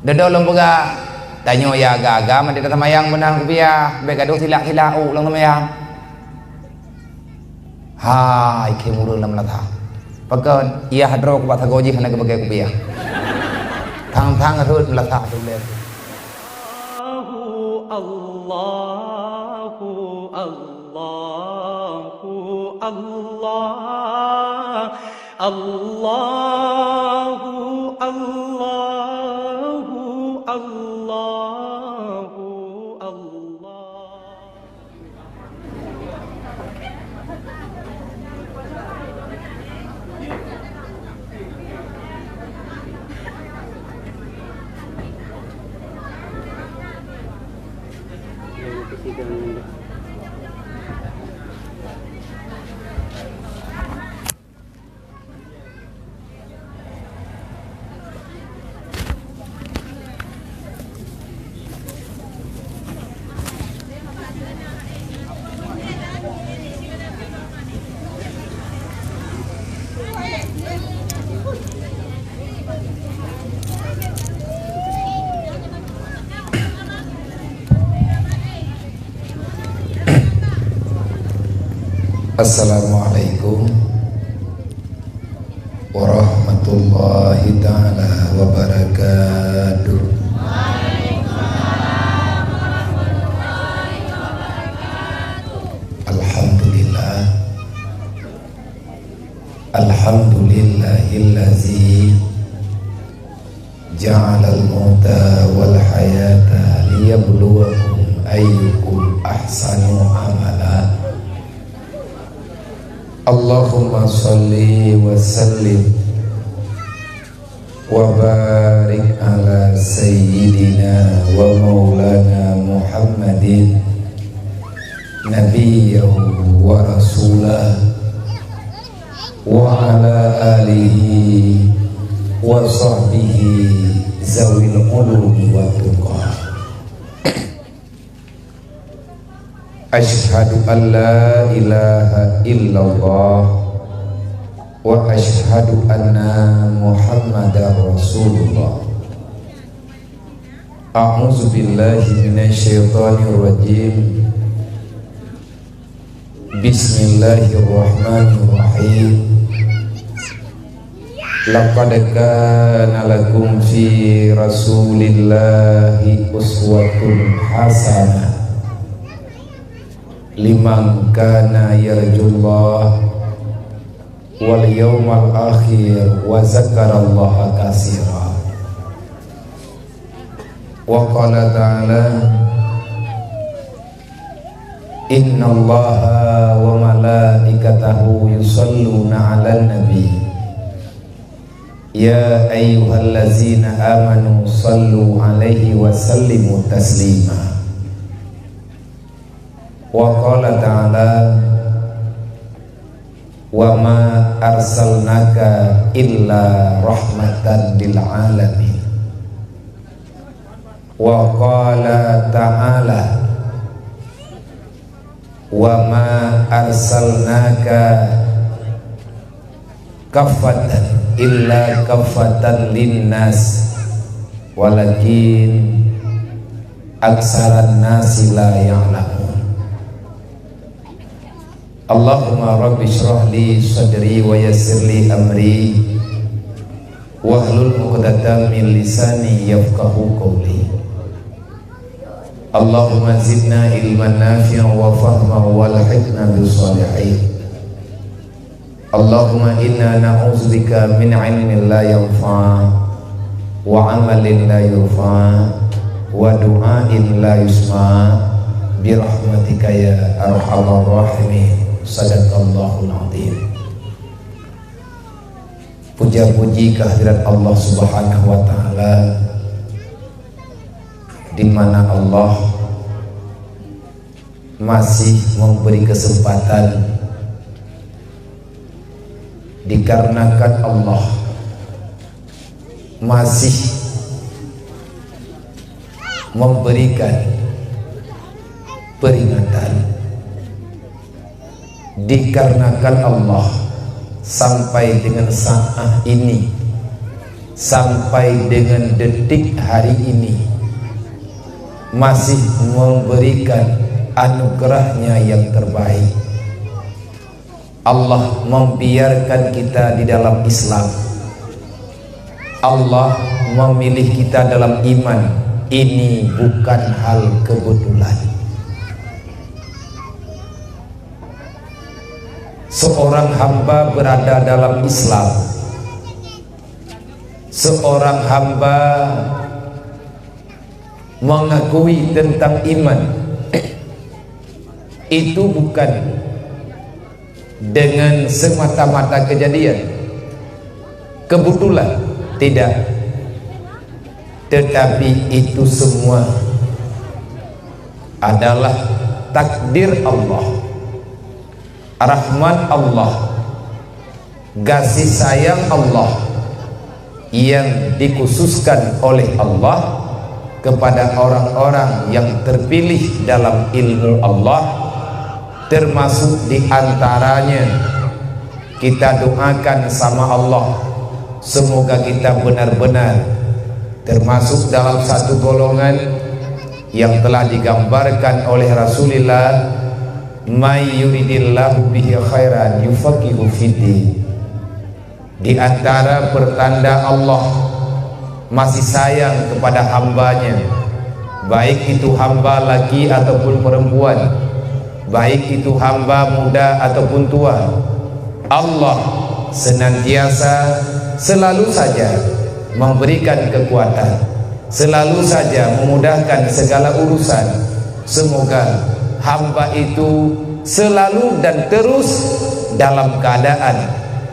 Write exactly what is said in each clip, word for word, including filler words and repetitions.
Dudoe lôn peugah, tanyoe ya aga-aga, mandum taseumbahyang beunang kupiah, bék gadôh silak-silak u lôn seumbahyang. Hai, khem ureueng lam meulasa. Pakon, yah droe kubak sagoe jih hana geubagée kupiah. Thang-thang rhot meulasa teuh lé. Allahu, Allahu, Allahu, Allah. Allahu, Allahu, Allahu, Allah. Assalamualaikum warahmatullahi taala wabarakatuh. Alhamdulillah. Alhamdulillahillazi ja'alal mauta wal hayata liyabluwakum ayyukum ahsanu amala. Allahumma shalli wa sallim wa barik ala sayyidina wa maulana Muhammadin nabiyyahu wa rasulah wa ala alihi wa sahbihi zawil ulumi wa tuqa. Asyhadu an la ilaha illallah wa asyhadu anna Muhammadar Rasulullah. A'udzu billahi minasy syaithanir rajim. Bismillahirrahmanirrahim. Laqad kana lakum fi Rasulillahi uswatun hasanah liman kana yarjullaha wal yaumal akhir wa dzakarallaha katsira. Wa qala ta'ala, "Innallaha wa malaikatahu yusalluna 'alan nabi. Ya ayyuhallazina amanu sallu 'alaihi wa sallimu taslima." Wa qala ta'ala, "Wa ma arsalnaka illa rahmatan lil alamin." Wa qala ta'ala, "Wa ma arsalnaka kaffatan illa kaffatan linnas, walakin aksaran nasi la ya'lamun." Allahumma rabbi shrah li sadri wa yassir li amri, wahlul 'uqdatam min lisani yafqahu qawli. Allahumma zidna ilman nafi'an wa fahman walhiqna bis shalihin. Allahumma inna na'udzubika min ilmin la yanfa', wa amalin la yurfa', wa du'ain la yusma', bi rahmatika ya arhamar rahimin. Sadaqallahul azim. Puja-puji kehadirat Allah Subhanahu wa Ta'ala, di mana Allah masih memberi kesempatan, dikarenakan Allah masih memberikan peringatan, dikarenakan Allah sampai dengan saat ini, sampai dengan detik hari ini masih memberikan anugerah-Nya yang terbaik. Allah membiarkan kita di dalam Islam. Allah memilih kita dalam iman. Ini bukan hal kebetulan. Seorang hamba berada dalam Islam. Seorang hamba mengakui tentang iman. Itu bukan dengan semata-mata kejadian, kebetulan, tidak. Tetapi itu semua adalah takdir Allah, rahmat Allah, kasih sayang Allah yang dikhususkan oleh Allah kepada orang-orang yang terpilih dalam ilmu Allah, termasuk di antaranya kita doakan sama Allah, semoga kita benar-benar termasuk dalam satu golongan yang telah digambarkan oleh Rasulullah, "May yuridillahu bihi khairan yufaqihu fiddin." Di antara pertanda Allah masih sayang kepada hamba-Nya, baik itu hamba laki ataupun perempuan, baik itu hamba muda ataupun tua, Allah senantiasa, selalu saja memberikan kekuatan, selalu saja memudahkan segala urusan. Semoga hamba itu selalu dan terus dalam keadaan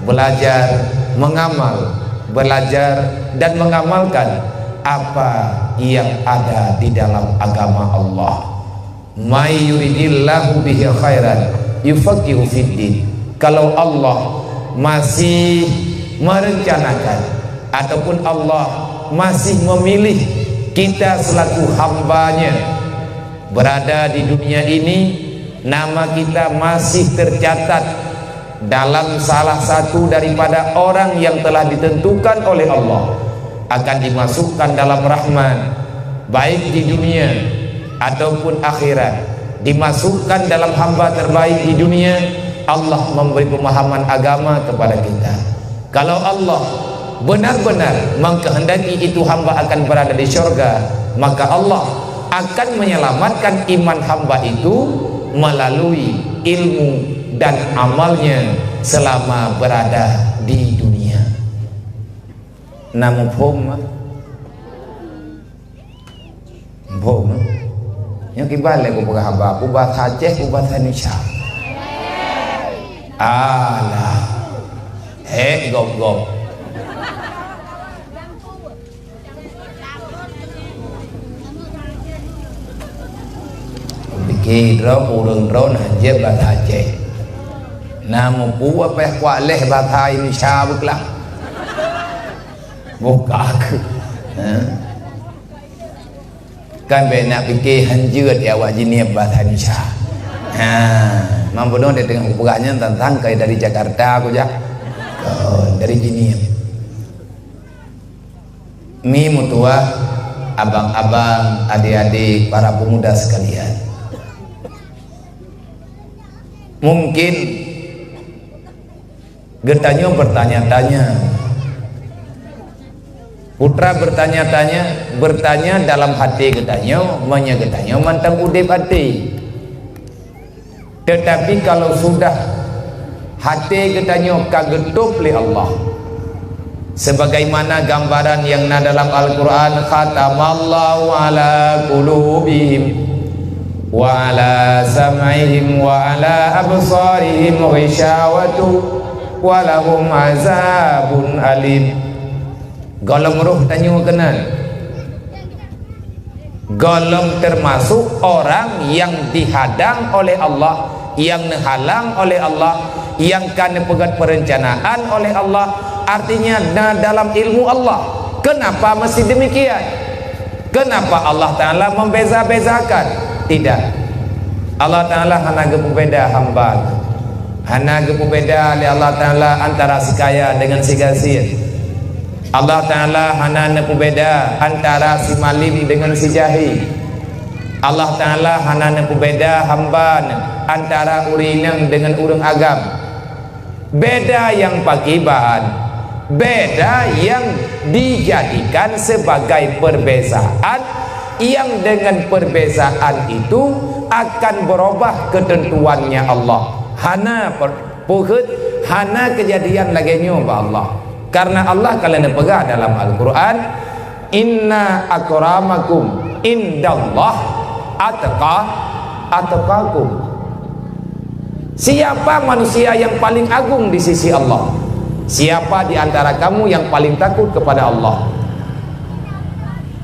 belajar, mengamal, belajar, dan mengamalkan apa yang ada di dalam agama Allah. "May yuridillahu bihi khairan yufaqihu fiddin." Kalau Allah masih merencanakan ataupun Allah masih memilih kita selaku hamba-Nya berada di dunia ini, nama kita masih tercatat dalam salah satu daripada orang yang telah ditentukan oleh Allah akan dimasukkan dalam rahmat, baik di dunia ataupun akhirat. Dimasukkan dalam hamba terbaik di dunia, Allah memberi pemahaman agama kepada kita. Kalau Allah benar-benar mengkehendaki itu hamba akan berada di syurga, maka Allah akan menyelamatkan iman hamba itu melalui ilmu dan amalnya selama berada di dunia. Na muphom? Muphom? Nyoe kiban lé kupeugah haba, peubasa Aceh, peubasa Indonesia. Alah. Hék gob-gob. Pike droe ureuëng droe na jeuet basa Aceh. Na mupeue péh kuat leh basa Indonesia beuklam. Buka aku. Ha? Kan bék nak pike hanjeuet ya awak jinieb basa Indonesia. Ha, mampu dong dia tengah peugah nyan tantang kai dari Jakarta aku jak. Oh, dari jinieb. Mi mutuah, abang-abang, adik-adik, para pemuda sekalian. Mungkin geutanyoe bertanya-tanya. Putra bertanya-tanya, bertanya dalam hati geutanyoe, meunyoe geutanyoe mantong udeb até. Tetapi kalau sudah hati geutanyoe ka geutôb lé Allah, sebagaimana gambaran yang na dalam Al-Quran, "Khatamallahu ala qulubihim, wa ala sam'ihim, wa ala absarihim ghishawatu, wa lahum azabun alim." Gohlom roh tanyoe keunan. Gohlom termasuk orang yang dihadang oleh Allah, yang neuhalang oleh Allah, yang ka neupeugét perencanaan oleh Allah, artinya na dalam ilmu Allah. Kenapa mesti demikian? Kenapa Allah Ta'ala membeza-bezakan? Tidak. Allah Ta'ala hana geupeubeda hamba. Hana geupeubeda lé Allah Ta'ala antara si kaya dengan si gasien. Allah Ta'ala hana neupeubeda antara si malem deungon si jahé. Allah Ta'ala hana neupeubeda hamba Neuh antara ureuëng inong deungon ureuëng agam. Beda nyang pakriban, beda nyang dijadikan sebagai perbezaan, nyang dengan perbezaan itu akan berubah ketentuannya Allah. Hana per-, Peuheuet hana keujadian lagée nyoe bak Allah. Karena Allah ka lheueh neupeugah dalam Al-Quran, "Inna akramakum indallah atqa-, atqakum." Siapa manusia yang paling agung di sisi Allah? Siapa di antara kamu yang paling takut kepada Allah?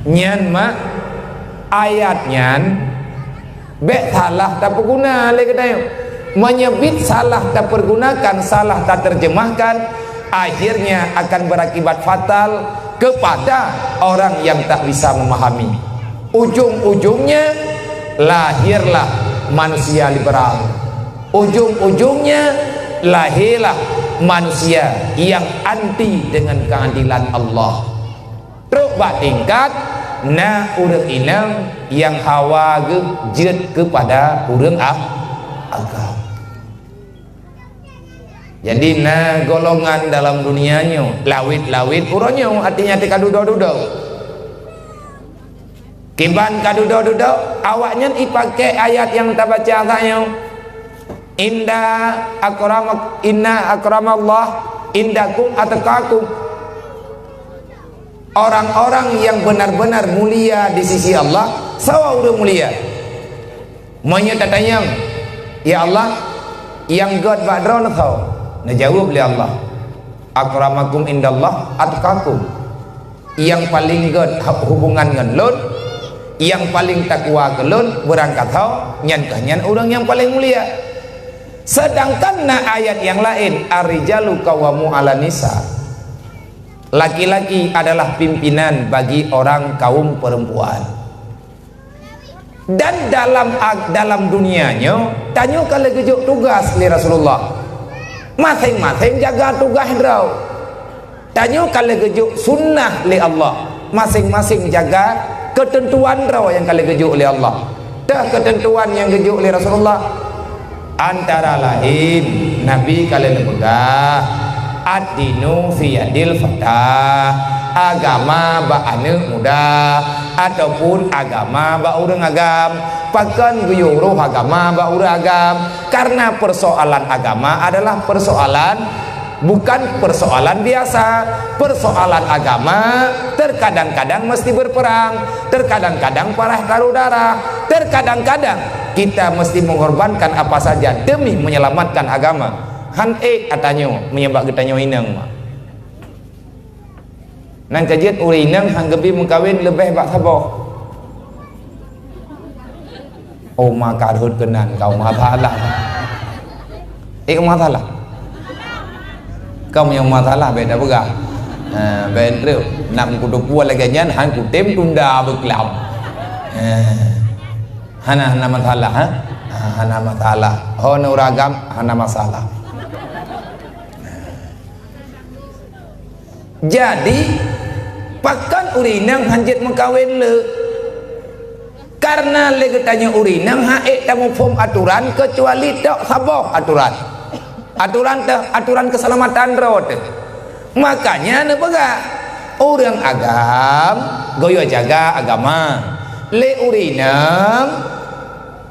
Nyan mak ayat nyan Bék salah tapeuguna lé geutanyoe. Meunyoe bit salah tapergunakan, salah taterjemahkan, akhirnya akan berakibat fatal kepada orang yang tak bisa memahami. Ujung-ujungnya, lahirlah manusia liberal. Ujung-ujungnya, lahirlah manusia yang anti dengan keadilan Allah. Trok bak tingkat na ureuëng inong nyang hawa geuh jeuet keupada ureuëng a-, agam. Jadi, na golongan dalam dunia nyoe, lawét-lawét uroe nyoe, artinya teuka dudoe-dudoe. Kiban ka dudoe-dudoe, awaknyan ipakée ayat nyang tabaca saat nyoe, "Inda akramak-, inna akramallah indakum atqakum." Orang-orang yang benar-benar mulia di sisi Allah, soe ureuëng mulia? Meunyoe tatanyong, "Ya Allah, nyang gét bak droeneuh soe?" Neujaweueb lé Allah, "Akramakum indallah atqakum." Nyang paleng gét ha-, hubungan ngon lôn, nyang paleng takwa keu lôn, beurangkat soe, nyan keuh nyan ureuëng nyang paleng mulia. Sedangkan na ayat nyang laén, "Ar-rijalu qawwamu 'alan nisa." Laki-laki adalah pimpinan bagi orang kaum perempuan. Dan dalam ag-, dalam dunia nyoe, tanyoe ka lheueh geujok tugas lé Rasulullah. Maséng-maséng jaga tugas droe. Tanyoe ka lheueh geujok sunnah lé Allah. Maséng-maséng jaga keuteuntuan droe nyang ka lheueh geujok lé Allah. Teuh keuteuntuan nyang geujok lé Rasulullah. Antara laén, Nabi ka lheueh neupeugah, "Ad-dinu fi yadil fatah," agama bak aneuëk muda, ataupun agama bak ureuëng agam. Pakon geuyue uroh agama bak ureuëng agam? Karena persoalan agama adalah persoalan Bukan persoalan biasa. Persoalan agama terkadang-kadang mesti berperang, terkadang-kadang parah taruh darah, terkadang-kadang kita mesti mengorbankan apa saja demi menyelamatkan agama. Han ék ata nyoe meunyoe bak geutanyoe inong mak. Nyan ka jeuet ureuëng inong han geubi meukawen leubeh bak saboh. Oh, ma ka rhot keunan kau masalah. Eh, masalah. Kau nyang masalah beda peugah. Ha, ben trok. Nak kuteupue lagée nyan, han kutem tunda beuklam. Ha. Hana, hana masalah, ha? Ha, hana masalah. Ho na uragam, hana masalah. Jadi, pakon ureuëng inong han jeuet meukawen le? Karena lé geutanyoe ureuëng inong han ék tamuphom atoran keucuali tok saboh atoran. Atoran teuh, atoran keuseulamatan droe teuh. Makanya neupeugah, ureuëng agam geuyue jaga agama. Lé ureuëng inong,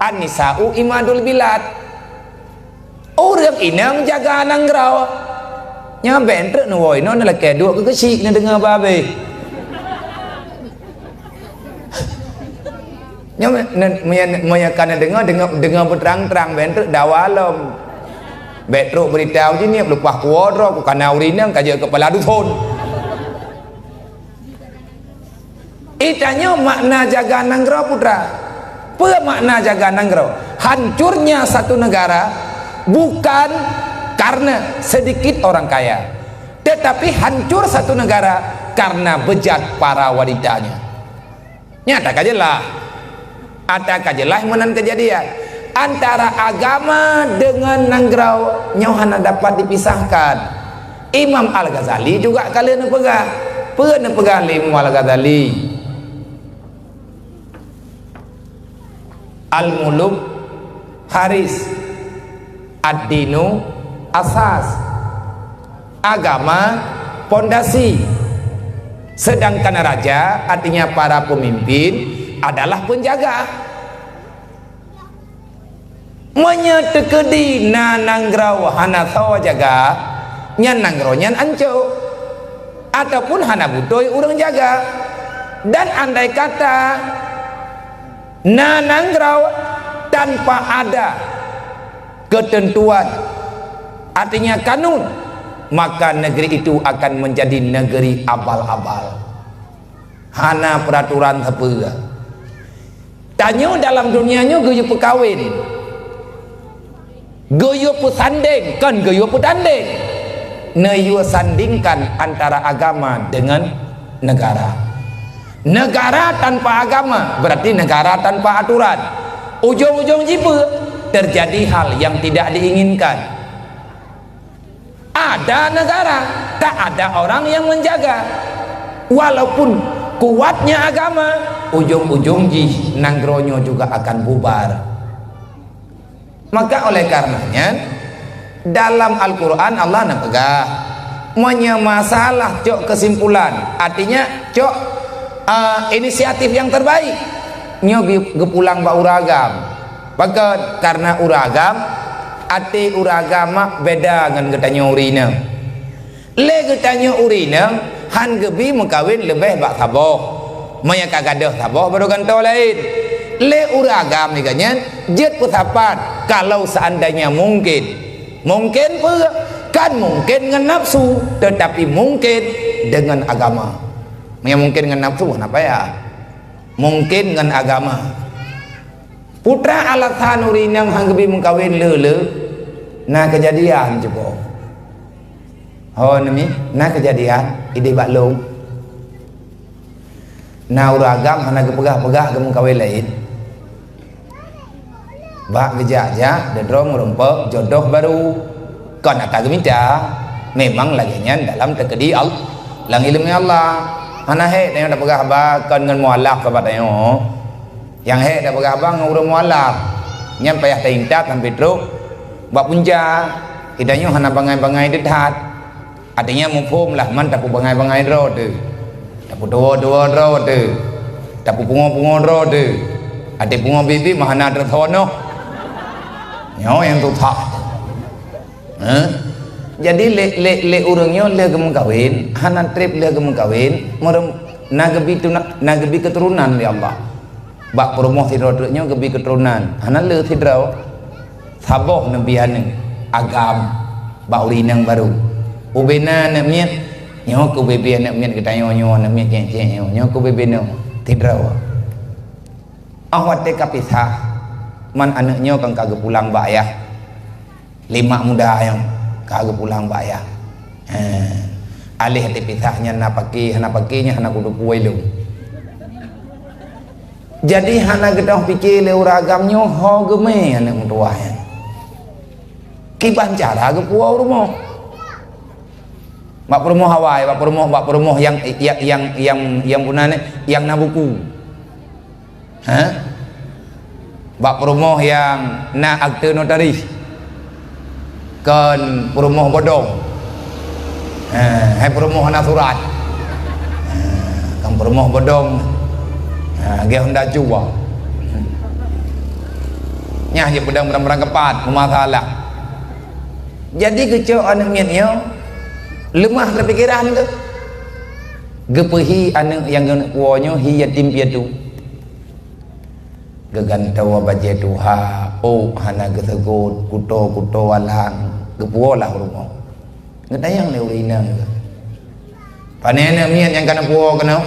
an-nisa'u imadul bilad. Ureuëng inong jaga nanggroe. Nyan ben trok neuwoe inoe neulakée duek keu keuchik neudeungoe babeh. Nyoe me-, ne-, meunyo, meunyo ka neudeungoe, deungoe, deungoe beutrang-trang ben trok dawa lom. Bèk trok beurita u Jeunieb leupah kuwoe droe ku kana ureuëng inong ka jeuet kepala dusun. Itanyoe makna jaga nanggroe, putra. Peue makna jaga nanggroe? Hancurnya satu negara bukan karena sedikit orang kaya, tetapi hancur satu negara karena bejat para wanitanya. Nyan ata ka jeulaih. Ata ka jeulaih meunan keujadian. Antara agama deungon nanggroe nyoe hana dapat dipisahkan. Imam Al-Ghazali juga ka lheueh neupeugah, Peue neupeugah lé Imam Al-Ghazali? Al-muluk haris, ad-dinu asas. Agama pondasi. Sedangkan raja, artinya para pemimpin, adalah penjaga. Meunyoe teukeudi na nanggroe hana soe jaga, nyan nanggroe nyan ancô, ataupun hana beutôi ureuëng jaga. Dan andai kata na nanggroe tanpa ada ketentuan, artinya kanun, maka negeri itu akan menjadi negeri abal-abal. Hana peraturan sapeue. Tanyoe dalam dunia nyoe geuyue peukawen, geuyue peusandeng, kon geuyue peutandeng. Neuyue sandingkan antara agama dengan negara. Negara tanpa agama berarti negara tanpa aturan. Ujong-ujong jipeue, terjadi hal yang tidak diinginkan. Ada negara, tak ada orang yang menjaga. Walaupun kuatnya agama, ujong-ujong jih nanggroe nyoe juga akan bubar. Maka oleh karenanya, dalam Al-Quran Allah neupeugah, meunyoe masalah cok kesimpulan, artinya cok, eh, inisiatif yang terbaik, nyoe geu-, geupulang bak ureuëng agam. Pakon? Karena ureuëng agam, até ureuëng agam mak beda ngon geutanyoe ureuëng inong. Lé geutanyoe ureuëng inong han geubi meukawen leubeh bak saboh. Meunyoe ka gadôh saboh baru gantoe laén. Lé ureuëng agam nyan jeuet peusapat kalau seandainya mungkin. Mungkin peue? Kan mungkin ngon nafsu, tetapi mungkin dengan agama. Meunyoe mungkin ngon nafsu, hana payah. Mungkin ngon agama. Putra alasan ureuëng inong han geubi meukawen le-le, na keujadian cuboh. Ho neumi, na keujadian idéh bak lôn. Na ureuëng agam hana geupeugah-peugah geumeukawen laén. Bak geujak-jak, deudrong meurumpok jodoh baru. Kon ata geumita, memang lagée nyan dalam teukeudi Al-, lam iéleumé Allah. Hana hék tanyoe tapeugah haba kon ngon mualaf sabat tanyoe. Nyang hék tapeugah haba ngon ureuëng mualaf. Nyan payah taintat sampai trok bak punca. Geutanyoe hana bangai-bangai that. Artinya muphom lah man tapeubangai-bangai droe teuh. Tapeutuwoe-tuwoe droe teuh. Tapeupungo-pungo droe teuh. Até pungo biet-biet mah hana teusoe noh. Nyoe nyang susah. Hah? Jadi lé, lé, lé ureuëng nyoe lheueh geumeukawen, hana treb lheueh geumeukawen, meurem-, na geubi tuna-, na geubi keuturonan lé Allah. Bak peurumoh sidroe treuk nyoe geubi keuturonan, hana le sidroe. Saboh neubi aneuëk agam bak ureuëng inong barô. Ubena aneuëk miet, nyoe keu ubé-bé aneuëk miet geutanyoe nyoe, aneuëk miet cék-cék nyoe, nyoe keu ubé-bé nyoe sidroe. Óh watée ka pisah, man aneuëk nyoe kan ka geupulang bak ayah. Lé mak muda nyoe ka geupulang bak ayah. Hé, aléh até pisah nyan na paké, hana paké nyan hana kuteupue lom. Jadi hana geutoh piké lé ureuëng agam nyoe ho geumé aneuëk meutuwah nyan. Kiban cara geupuwoe u rumoh. Bak peurumoh awai, bak peurumoh, bak peurumoh nyang, nyang, nyang, nyang, nyang puna nyan, nyang na buku. Hah? Bak peurumoh nyang na akte notaris. Kon peurumoh bodong. Ha, hai peurumoh hana surat. Ha, kon peurumoh bodong. Ha, gét honda cua. Nyan jeuet peudong barang-barang keupat, meumasalah. Jadi geucok aneuëk miet nyoe leumah lé pikeran geuh. Geupeuhi aneuëk nyang geuneuk puwoe nyoe hi yatim piatu. Geugantoe bajée tuha, ôk hana geuseugot, kuto-kuto walang, geupuwoe lah u rumoh. Geutanyong lé ureuëng inong geuh, "Pane aneuëk miet nyang ka neupuwoe keunoe?"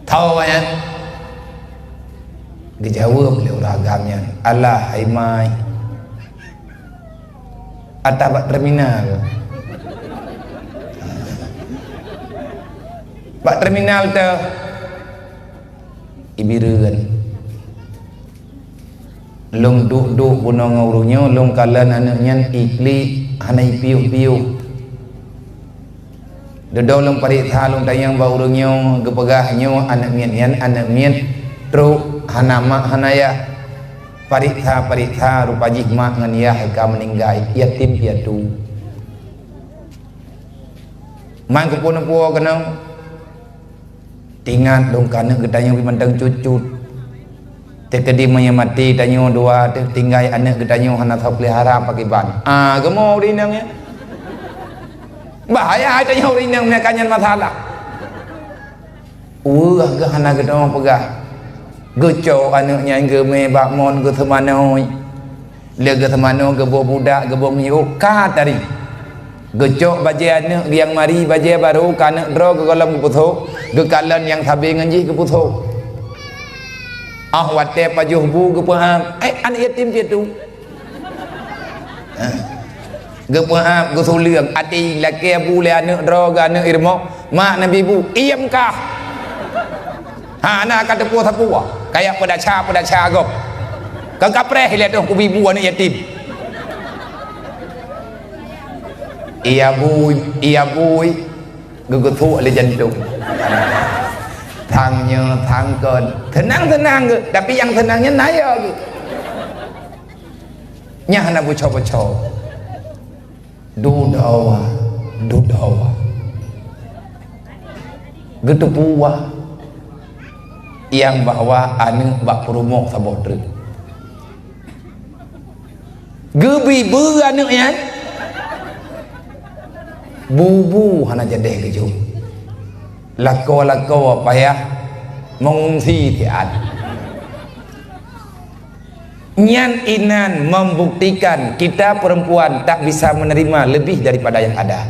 "Tho nyan," geujaweueb lé ureuëng agam nyan, "Alah, hai mai, ata bak terminal." Bak terminal teuh, i Bireuen. Lôn duek-duek bunoe ngon ureuëng nyoe, lôn kalon aneuëk nyan i klik hana ipiôh-piôh. Dudoe lôn pareksa, lôn tanyong bak ureuëng nyoe, geupeugah nyoe aneuëk miet nyan, aneuëk miet trok hana mak hana yah. Pareksa-pareksa, rupa jih mak ngon yah ka meuninggai, yatim piatu. Man keupeue neupeue keunoe? Tingat lôn keu aneuëk geutanyoe pih mantong cut-cut. Teukeudi meunyoe maté tanyoe dua teuh, tinggai aneuëk geutanyoe hana soe peulihara pakriban. Ah, geumo ureuëng inong nyan. Bahaya hai tanyoe ureuëng inong, meunan nyan masalah. Weueh geuh hana geutanyoe peugah. Geucok aneuëk nyan geumé bak mon geuseumanoe. Lé geuseumanoe geuboh budak geuboh miyueb ka tari. Geucok bajée aneuëk nyang mari bajée barô keu aneuëk droe geugohlom geupusoe, geukalon nyang sabe ngon jih geupusoe. Ah watée pajoh bu geupeuham, "Eh, aneuëk yatim piatu." Geupeuham geusuleueng, até lakée bu lé aneuëk droe geuh aneuëk irumoh, mak neubi bu, "Iem kah!" Hana ka teupeue sapeue, kayak peudasya-peudasya gob. Ka kapreh ilée toh kubi bu aneuëk yatim. Iya bui, iya bui, geugeutuk lé jantong. Thang nyoe, thang kon. Seunang-seunang geuh, tapi nyang seunang nyan naya geuh. Nyan hana buco-buco. Dudoe, dudoe. Geuteupeue nyang bahwa aneuëk bak peurumoh saboh treuk. Geubi bu aneuëk nyan. Bu-bu hana jadeh geujok. Lakoe-lakoe payah meungungsi siat. Nyan inan membuktikan kita perempuan tak bisa menerima lebih daripada yang ada.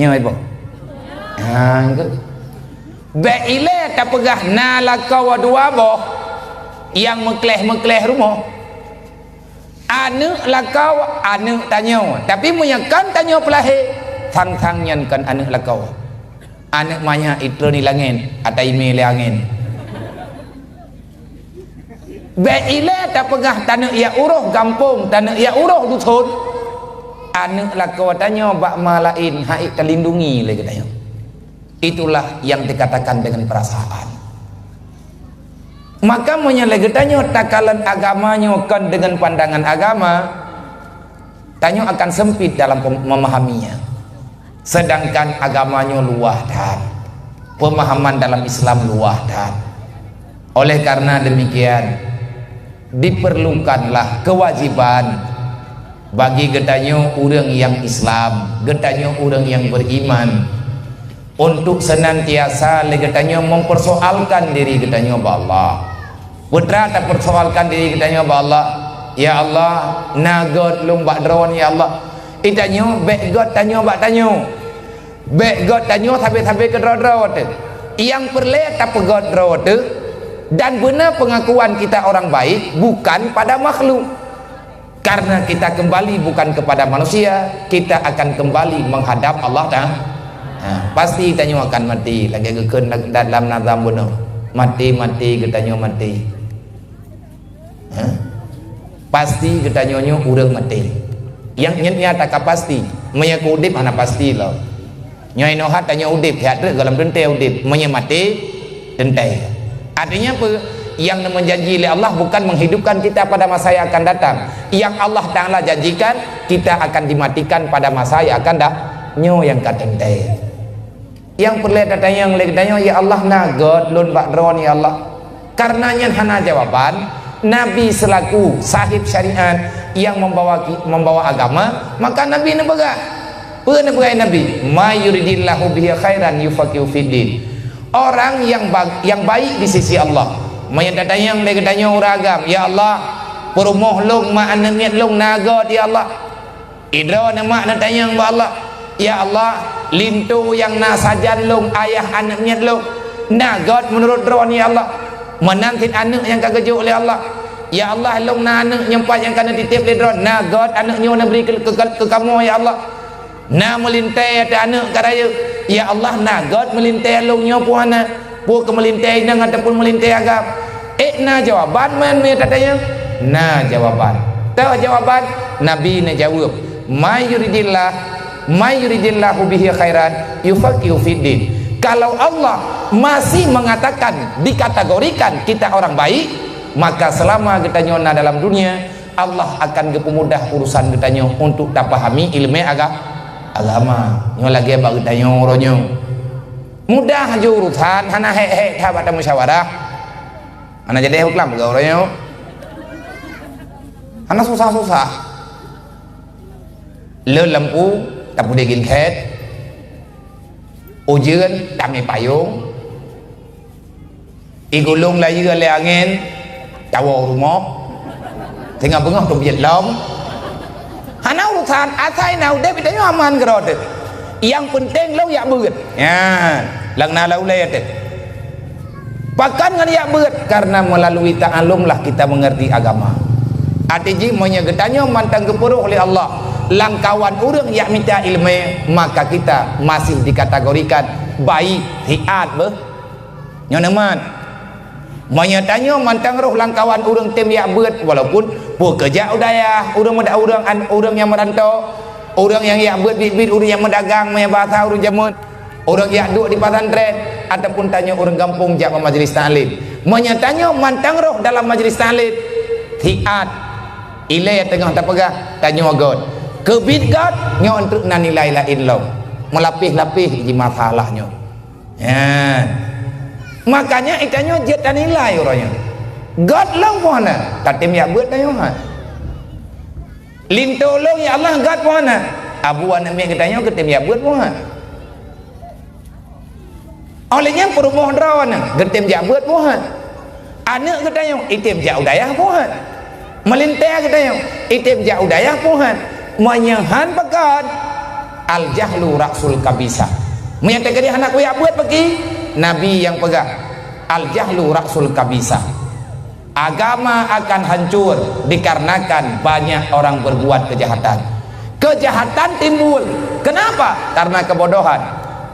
Nyoe ibu. Ha, engko. Bék ilée tapeugah na lakoe dua boh nyang meukleh-meukleh rumoh. Aneuëk lakoe, aneuëk tanyoe. Tapi meunyoe kon tanyoe peulahé, sang-sang nyan kon aneuëk lakoe. Aneuëk manyak itreun di langét, ata imé lé angén. Bék ilée tapeugah taneuk jak uroh gampông, taneuk jak uroh duson. Aneuëk lakoe tanyoe bak ma laén hana talindungi lé geutanyoe. Itulah yang dikatakan dengan perasaan. Maka meunyoe lé geutanyoe takalon agama nyoe kon deungon pandangan agama, tanyoe akan sempit dalam pem-, memahaminya. Sedangkan agama nyoe luwah that. Pemahaman dalam Islam luwah that. Oleh karena demikian, diperlukanlah kewajiban bagi geutanyoe ureuëng nyang Islam, geutanyoe ureuëng nyang beriman, untuk senantiasa lé geutanyoe mempersoalkan diri geutanyoe bak Allah. Peue teuma tapersoalkan diri geutanyoe bak Allah, "Ya Allah, na göt lôn bak Droeneuh, ya Allah." Geutanyoe bék göt tanyoe bak tanyoe. Bék göt tanyoe sabe-sabe keudroe-droe teuh. Nyang peureulée tapeugöt droe teuh, dan beuna pengakuan kita orang baik bukan pada makhluk. Karena kita kembali bukan kepada manusia, kita akan kembali menghadap Allah Taala. Ha, pasti tanyoe akan maté, lagée geukheun dalam nazam bunoe. Maté, maté, geutanyoe maté. Ha? Pasti geutanyoe nyoe ureuëng maté. Nyang nyan nyata ka pasti. Meunyoe keu udeb hana pasti lom. Nyoe inoe that tanyoe udeb, that treuk gohlom teuntée udeb. Meunyoe maté, teuntée. Artinya apa? Yang meujanji lé Allah bukan menghidupkan kita pada masa yang akan datang. Yang Allah Taala janjikan, kita akan dimatikan pada masa yang akan datang. Nyoe nyang ka teuntée. Nyang peureulée tatanyong lé geutanyoe, "Ya Allah, na göt lôn bak Droeneuh, ya Allah." Karena nyan hana jawaban, Nabi selaku sahib syariat nyang membawa ki-, membawa agama, maka Nabi neupeugah. Peue neupeugah Nabi? "May yuridillahu bihi khairan yufaqihu fiddin." Orang yang ba-, yang baik di sisi Allah. Meunyoe tatanyong lé geutanyoe ureuëng agam, "Ya Allah, peurumoh lôn, mak aneuk miet lôn na göt, ya Allah." Idroe neumak neutanyong bak Allah, "Ya Allah, linto nyang na sajan lôn, ayah aneuk miet lôn, na göt meunurot Droeneuh, ya Allah. Meunan cit aneuk nyang ka geujok lé Allah. Ya Allah, lôn na aneuk nyoe pat nyang ka neutitép lé Droeneuh, na göt aneuk nyoe neubri keu, keu, keu kamoe, ya Allah. Na meulintée ata aneuk ka rayeuk, ya Allah, na göt meulintée lôn nyoe peue hana." Peue keu meulintée inong ataupun meulintée agam? Ék na jawaban man meunyoe tatanyong? Na jawaban. Toh jawaban? Nabi neujaweueb, "May yuridillah "May yuridillahu bihi khairan yufaqihu fiddin." Kalau Allah masih mengatakan, dikategorikan kita orang baik, maka selama geutanyoe na dalam dunia, Allah akan geupeumudah urusan geutanyoe untuk tapahami ilmu aga-, agama. Nyoe lagée bak geutanyoe uroe nyoe. Mudah ju urusan, hana hék-hék that bak tamusyawarah. Hana jadi huklam juga uroe nyoe. Hana susah-susah. Le lampu, tapeude ginkhet. Ujeuen, tamé payong. Igulong layeue lé angén, tawoe rumoh. Singoh beungoh teubiet lom. Hana urusan, asai na udeb, geutanyoe aman keudroe teuh. Nyang peunteng lôn jak beuet. Nyan, lam na lam ulée teuh. Pakon ngon jak beuet? Karena melalui ta'alum lah kita mengerti agama. Arti jih, meunyoe geutanyoe mantong geupeurôh lé Allah lam kawan ureuëng jak mita iéleumé, maka kita masih dikategorikan baik, hiat beuh. Nyoe neumat. Meunyoe tanyoe mantong rôh lam kawan ureuëng tem jak beuet, walaupun peue keujak u dayah, ureuëng meuda-, ureuëng an-, ureuëng nyang meuranto, ureuëng nyang jak beuet biet-biet, ureuëng nyang meudagang, meunyoe bahasa ureuëng jameun, ureuëng jak duek di pesantren, ataupun tanyoe ureuëng gampông jak bak majlis taklim. Meunyoe tanyoe mantong rôh dalam majlis taklim, hiat, ilée teungoh tapeugah, tanyoe göt. Keubiet göt, nyoe treuk na nilai laén lom. Meulapéh-lapéh jih masalah nyoe. Nyan. Makanya itanyoe jeuet tanilai uroe nyoe. Göt lom peue hana, tatem jak beuet tanyoe han. Linto lôn, ya Allah, göt peue hana. Abu aneuk miet geutanyoe geutem jak beuet peue hana. Óh lheueh nyan peurumoh droeneuh geutem jak beuet peue hana. Aneuk geutanyoe item jak u dayah peue hana. Meulintée geutanyoe item jak u dayah peue hana. Meunyoe han pakon, al-jahlu ra'sul kabisah. Meunyoe teukeudi hana kujak beuet paki, Nabi nyang peugah, al-jahlu ra'sul kabisah. Agama akan hancur dikarenakan banyak orang berbuat kejahatan. Kejahatan timbul. Kenapa? Karena kebodohan.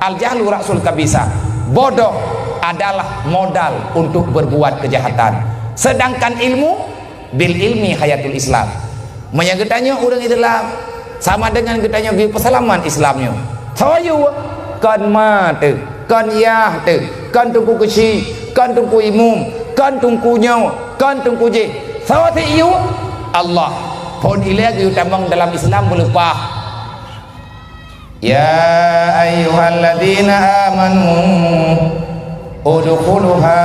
Al-jahlu ra'sul kabisah. Bodoh adalah modal untuk berbuat kejahatan. Sedangkan ilmu, bil ilmi hayatul Islam. Meunyoe geutanyoe ureuëng Islam, sama dengan geutanyoe geupeusalaman Islam nyoe. Soe yue? Kon ma teuh, kon yah teuh, kon teungku keuchik, kon teungku imum, kon teungku nyoe, kon teungku jih. Soe sit yue? Allah. Phon ilée geuyue tamong dalam Islam beuleupah. Ya ayyuhalladzina amanu udkhuluha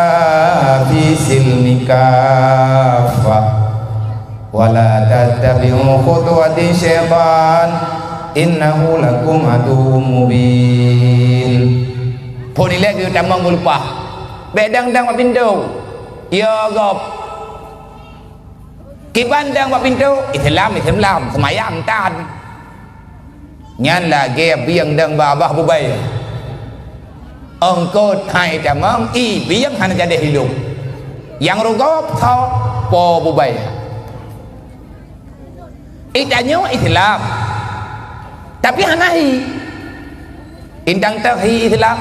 fi silmi kaffah wa la tattabi'u khutuwati syaitan innahu lakum aduwwum mubin. Phon ilée geuyue tamong beuleupah. Bék dang-dang bak pintoe. Ya gob. Kiban dang bak pintoe, Islam, Islam, seumayang tan. Nyan lagée bieng dang bak babah bubai. Eungkôt hai tamong, i bieng hana jadeh ilong. Nyang rugoe soe? Po bubai. Itanyoe Islam, tapi hana hi. Indang teuh hi Islam.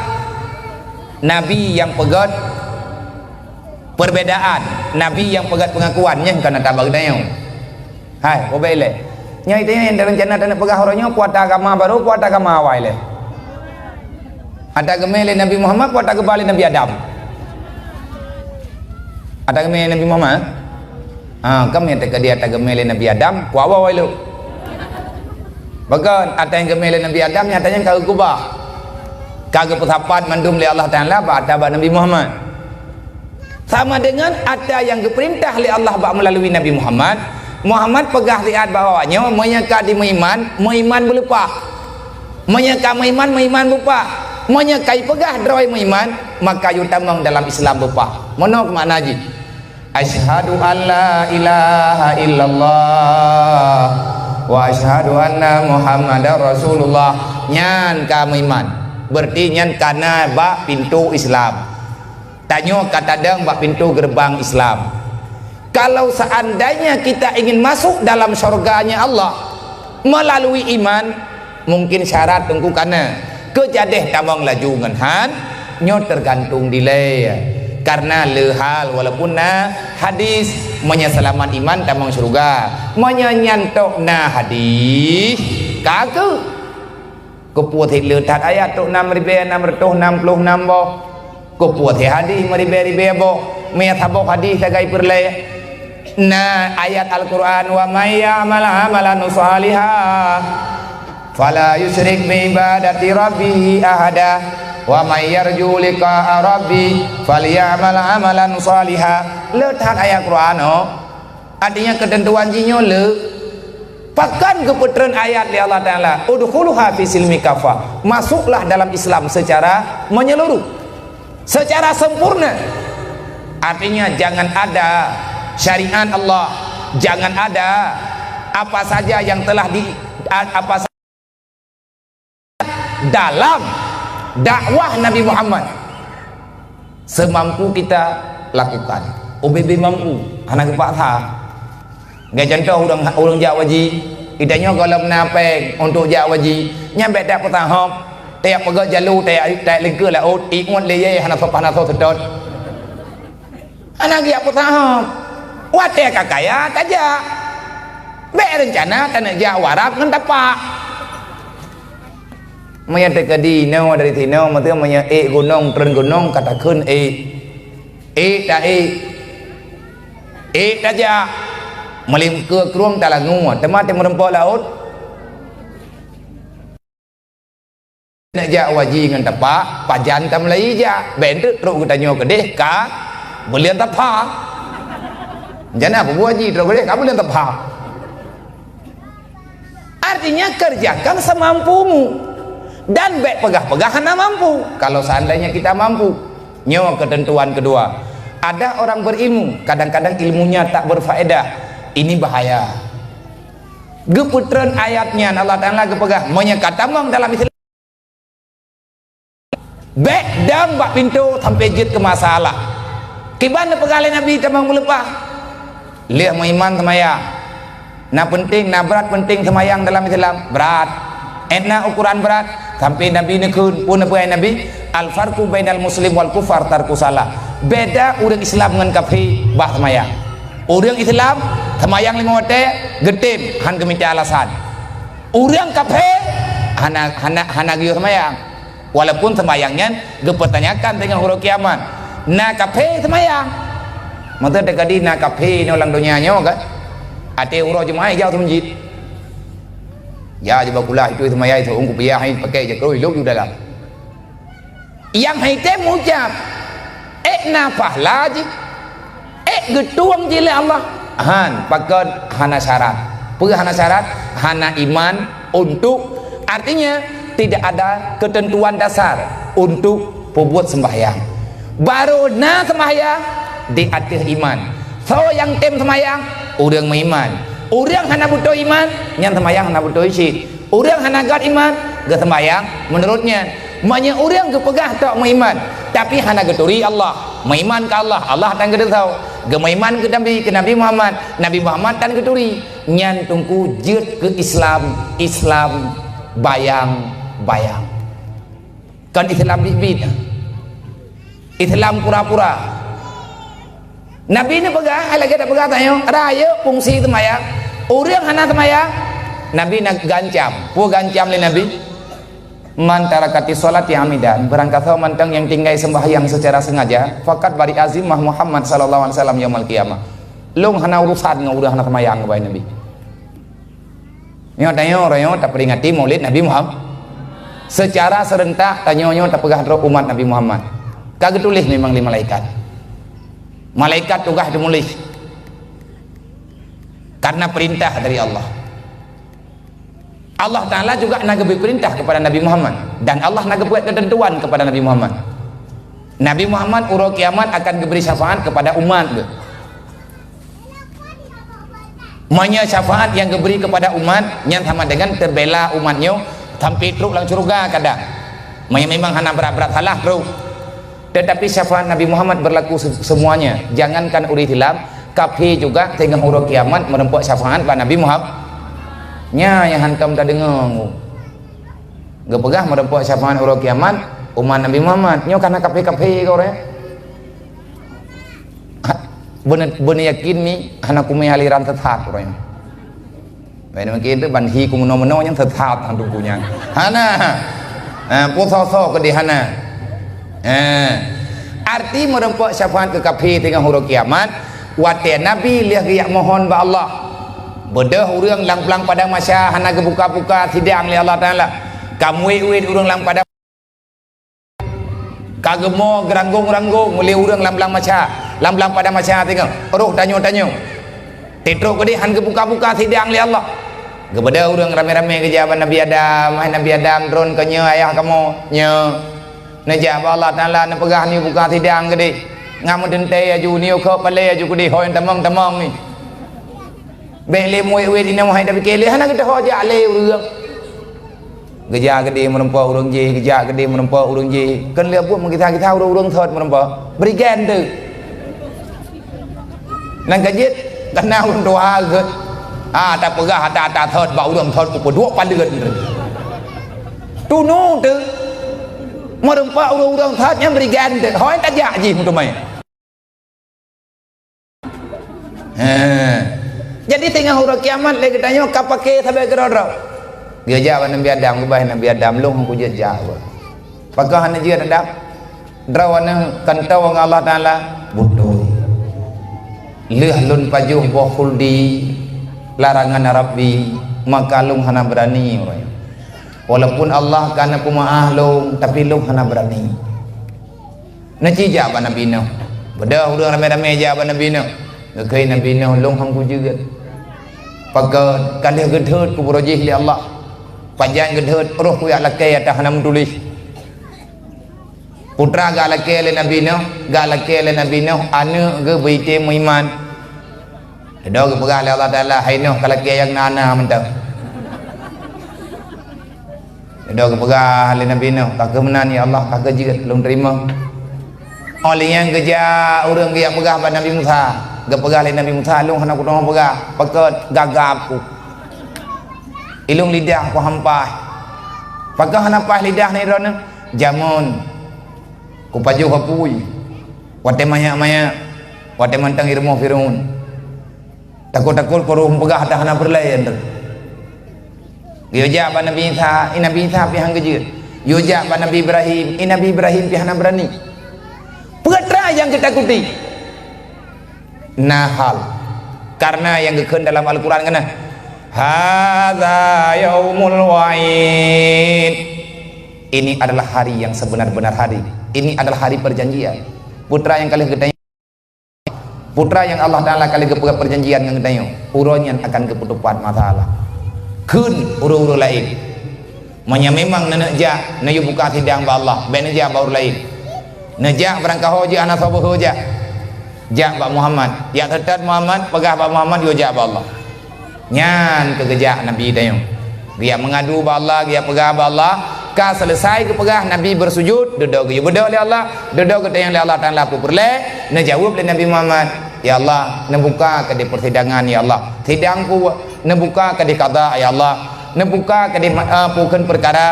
Nabi nyang peugét perbedaan, Nabi nyang peugét peungakuan, nyan kon ata bak geutanyoe. Hai, ubé ilée. Nyoe itanyoe nyang rencana taneuk peugah uroe nyoe, peue ata agama barô, peue ata agama awai lé. Ata geumé lé Nabi Muhammad, peue ata geuba lé Nabi Adam. Ata geumé Nabi Muhammad? Ha, kami ata ka dia ata geumé lé Nabi Adam, peue awai lé. Pakon, ata nyang geumé lé Nabi Adam, nyata nyan ka geukubah. Ka geupeusapat mandum lé Allah Taala bak ata bak Nabi Muhammad. Sama dengan ata nyang geupeurintah lé Allah bak meulalu Nabi Muhammad, Muhammad peugah siat bak awak nyoe, meunyoe ka dimeuiman, meuiman beuleupah. Meunyoe ka meuiman, meuiman beuleupah. Meunyoe ka ipeugah droe meuiman, maka yue tamong dalam Islam beuleupah. Meunoe keuh makna jih. Asyhadu an la ilaha illallah wa asyhadu anna Muhammadar Rasulullah. Nyan ka meuiman. Berarti nyan ka na bak pintoe Islam. Tanyoe ka tadong bak pintoe geureubang Islam. Kalau seandainya kita ingin masuk dalam syurganya Allah melalui iman, mungkin syarat teungku ka na. Keu jadeh tamong laju ngon han, nyoe teugantung dilée. Karena le hal walaupun na hadis, meunyoe seulamat iman tamong syeuruga. Meunyoe nyan tok na hadis, ka keuh. Keupeue that le that ayat trok nam ribèe nam reutôh nam ploh nam boh. Keupeue that hadih meuribèe-ribèe boh. Meunyo saboh hadih sagai peureulèe. Na ayat Al-Qur'an, "Wa may ya'mal amalan shalihan fala yusyrik bi ibadati rabbih ahada, wa may yarju liqa'a rabbih falyamal amalan shaliha." Le that ayat Qur'an, oh. Artinya, keuteuntuan jih nyoe le. Pakon geupeutreun ayat lé Allah Taala, "Udkhuluha fi silmi kafa." Masuklah dalam Islam secara menyeluruh, secara sempurna. Artinya, jangan ada syariat Allah, jangan ada apa saja yang telah di, a-, apa dalam dakwah Nabi Muhammad. Semampu kita lakukan. Ubé-bé mampu, hana geupaksa. Ngon contoh ureueng, ureueng jak haji, geutanyoe gohlom na péng untuk jak haji, nyan bèk tapeusahob, tajak peugöt jalu, tajak, tajak lingkeue laôt, ié uet lé yé hana soe, hana soe seutôt. Hana geujak peusahob. Watèe ka kaya, tajak. Bèk reuncana taneuk jak u Arab ngon tapak. Meunyo teukeudi inoe dari sinoe, maksudnya meunyo ék gunong, treun gunong, ka takheun ék. Ék ta ék. Ék tajak. Meulingkeue krueng talangue, teuma teumeureumpok laôt. Neuk jak haji ngon tapak, pajan tameulayi jak. Bèk teuk trok geutanyoe keudeh ka buleuen tapha. Jana peue haji trok keudeh ka buleuen tapha. Artinya, kerjakan semampumu. Dan bèk peugah-peugah hana mampu. Kalau seandainya kita mampu. Nyoe ketentuan kedua. Ada orang berilmu, kadang-kadang ilmunya tak berfaedah. Ini bahaya. Geupeutreun ayat nyan, Allah Taala geupeugah, meunyo ka tamong dalam Islam, bèk dong bak pintoe sampoe jeuet keu masalah. Kiban neupeugah lé Nabi tamong meuleupah, lheueh meuiman seumayang. Na peunteng, na brat peunteng seumayang dalam Islam? Brat. Éh, na ukoran brat? Sampoe Nabi neukheun, peue neupeugah Nabi? "Al-farqu bainal muslim wal kufar tarku shalah." Beda ureueng Islam ngon kafé bak seumayang. Ureueng Islam seumayang limong watèe, geutem, han geumita alasan. Ureueng kafé hana, hana, hana geuyue seumayang. Walaupun seumayang nyan geupeutanyakan teungoh uroe kiamat. Na kafé seumayang. Maka teukeudi na kafé nyoe lam donya nyoe kan. Até uroe Jumaat jak u meuseujid. Ya, jiba kulah itu seumayang itu ungku piyah ini pakai je keruh lok di dalam. Nyang hai tem ucap, ék na pahala jih, ék geutueng jih lé Allah. Han, pakon hana syarat. Peue hana syarat? Hana iman untuk, artinya, tidak ada ketentuan dasar untuk peubuet sembahyang. Barô na sembahyang di ateueh iman. Soe nyang tem sembahyang? Ureueng meuiman. Ureueng hana beutôi iman, nyan sembahyang hana beutôi cit. Ureueng hana göt iman, geuseumbahyang meunurot nyan. Meunyoe ureueng geupeugah tok meuiman, tapi hana geuturi Allah, meuiman keu Allah, Allah tan geuteusawa, geumeuiman keu Nabi, keu Nabi Muhammad, Nabi Muhammad tan geuturi, nyan teungku jeuet keu Islam, Islam bayang-bayang. Kon Islam biet-biet. Islam pura-pura. Nabi neupeugah, hai lagèe tapeugah tanyoe, rayeuk fungsi seumayang. Ureueng hana seumayang, Nabi na geuancam. Peue geuancam lé Nabi? "Man tarakatis sholati amidan," barangkasoe mantong nyang tinggai seumbahyang secara sengaja, "faqad bari'a zimmah Muhammad sallallahu alaihi wasallam yaumal qiyamah." Lôn hana urusan ngon ureueng hana seumayang, kheun Nabi. Nyoe tanyoe, uroe nyoe taperingati Maulid Nabi Muhammad. Secara serentak tanyoe nyoe tapeugah droe umat Nabi Muhammad. Ka geutuléh memang lé malaikat. Malaikat tugaih teumuléh. Karena perintah dari Allah. Allah Taala juga na geubri perintah kepada Nabi Muhammad dan Allah na geubri ketentuan kepada Nabi Muhammad. Nabi Muhammad uroe kiamat akan geubri syafaat kepada umat geuh. Meunyoe syafaat nyang geubri keupada umat, nyan sama dengan teubela umat nyoe sampai trok lam syeuruga kadang. Meunyoe memang hana brat-brat salah trok. Tetapi syafaat Nabi Muhammad berlaku se-, semuanya. Jangankan ureueng Islam, kafé juga teungoh uroe kiamat meureumpok syafaat bak Nabi Muhammad. Nyan nyang hantom tadeungoe. Geupeugah meureumpok syafaat uroe kiamat umat Nabi Muhammad. Nyoe ka na kafé-kafé keu ureueng. Ha, beune-, beune yakin mi hana kumé aliran sesat ureueng. Bèk mungken teuh ban hi keu meunoe-meunoe nyang sesat han teungku nyan. Hana. Ha, peue soe-soe keudéh hana. Ha. Arti meureumpok syafaat keu kafé teungoh uroe kiamat, watèe Nabi lheueh geujak mohon bak Allah. Beudôh ureueng lam, lam padang mahsyar hana geubuka-buka sidang lé Allah Taala. Ka meuwét-wét ureueng lam padang Ka geumo geuranggong-ranggong lé ureueng lam, lam padang mahsyar, lam, lam padang mahsyar teungoh, roh tanyoe-tanyoe. Teutrok keudéh han geubuka-buka sidang lé Allah. Geubeudôh ureueng ramé-ramé geujak bak Nabi Adam, "Hai Nabi Adam, droeneuh nyoe ayah kamoe." "Nyoe." Neujak bak Allah Taala neupeugah, "Nyoe buka sidang keudéh." Ngon meuteuntèe laju, "Nyoe kok palèe laju keudéh, ho nyang tamong-tamong nyoe." Bèk lé meuwét-wét inong hai tapike lé, hana geutanyoe jak lé ureueng. Geujak keudéh meureumpok ureueng jéh, geujak keudéh meureumpok ureueng jéh. Kon lheueh buet meukisah-kisah ureueng-ureueng thot meureumpok. Bri gen teuh. Nyan ka jeuet, kana ureueng tuha geuh. Ah, tapeugah ata-ata thot bak ureueng thot kupeuduek paleuet teuh. Tunu teuh. Meureumpok ureueng-ureueng thot nyan bri gen teuh. Ho nyang tajak jih meuteumé. He. Jadi teungoh uroe kiamat lé geutanyoe ka paké sabe keudroe-droe. Geujak bak Nabi Adam, geuba hai Nabi Adam, lôn han kujeuet jak. Pakon hana jeuet Adam? Droeneuh kantô ngon Allah Taala, beutôi. Lheueh lôn pajoh boh khuldi, larangan Rabbi, maka lôn hana beurani uroe nyan. Walaupun Allah ka neupeumeu'ah lôn, tapi lôn hana beurani. Neuci jak bak Nabi Nuh. Beudôh ureueng ramé-ramé jak bak Nabi Nuh. Geukheun Nabi Nuh, "Lôn han kujeuet. Pakon ka lheueh geuthot kuburoe jih lé Allah. Pajan geuthot roh kujak lakèe ata hana meutuléh." Putra geuh lakèe lé Nabi Nuh, geuh lakèe lé Nabi Nuh, aneuk geuh beuitem meuiman. Dudoe geupeugah lé Allah Taala, "Hai Nuh, ka lakèe nyang na-na mantong." Dudoe geupeugah lé Nabi Nuh, "Ka keuh meunan, ya Allah, ka keuh jeuet, lôn teurimong." Óh lheueh nyan geujak ureueng geujak peugah bak Nabi Musa. Geupeugah lé Nabi Musa, "Lôn hana kuteumé peugah, pakon gagap ku. Ilôn lidah ku han paih." "Pakon hana paih lidah nyoe droeneuh?" "Jameun kupajoh apui, watèe manyak-manyak, watèe mantong i rumoh Firaun. Takot-takot keu roh meupeugah ata hana peureulèe nyan." Geuyue jak bak Nabi Isa, i Nabi Isa pih han geujeuet. Geuyue jak bak Nabi Ibrahim, i Nabi Ibrahim pih hana beurani. Peue teuma nyang geutakuti? Na hal. Karena nyang geukheun dalam Al-Quran keunan, "Hadza yaumul wa'id." Ini adalah hari yang sebenar-benar hari. Ini adalah hari perjanjian. Putra nyang ka lheueh geutanyoe Putra nyang Allah Taala ka lheueh geupeugah perjanjian ngon geutanyoe, uroe nyan akan geupeutupat masalah. Kheun ureueng-ureueng laén. Meunyoe memang neuneuk jak, neuyue buka sidang bak Allah, bèk neujak bak ureueng laén. Neujak barangkaho jeuet hana saboh jak. Jak bak Muhammad. Jak teutat Muhammad, peugah bak Muhammad, yue jak bak Allah. Nyan keuh geujak Nabi tanyoe. Geujak meungadu bak Allah, geujak peugah bak Allah. Ka seuleusai geupeugah, Nabi beusujut, dudoe geuyue beudôh lé Allah, dudoe geutanyong lé Allah Taala peue peureulèe, neujaweueb lé Nabi Muhammad, "Ya Allah, neubuka keudéh persidangan, ya Allah. Sidang peue, neubuka keudéh kada, ya Allah. Neubuka keudéh ma-, eh, peue kheun peukara,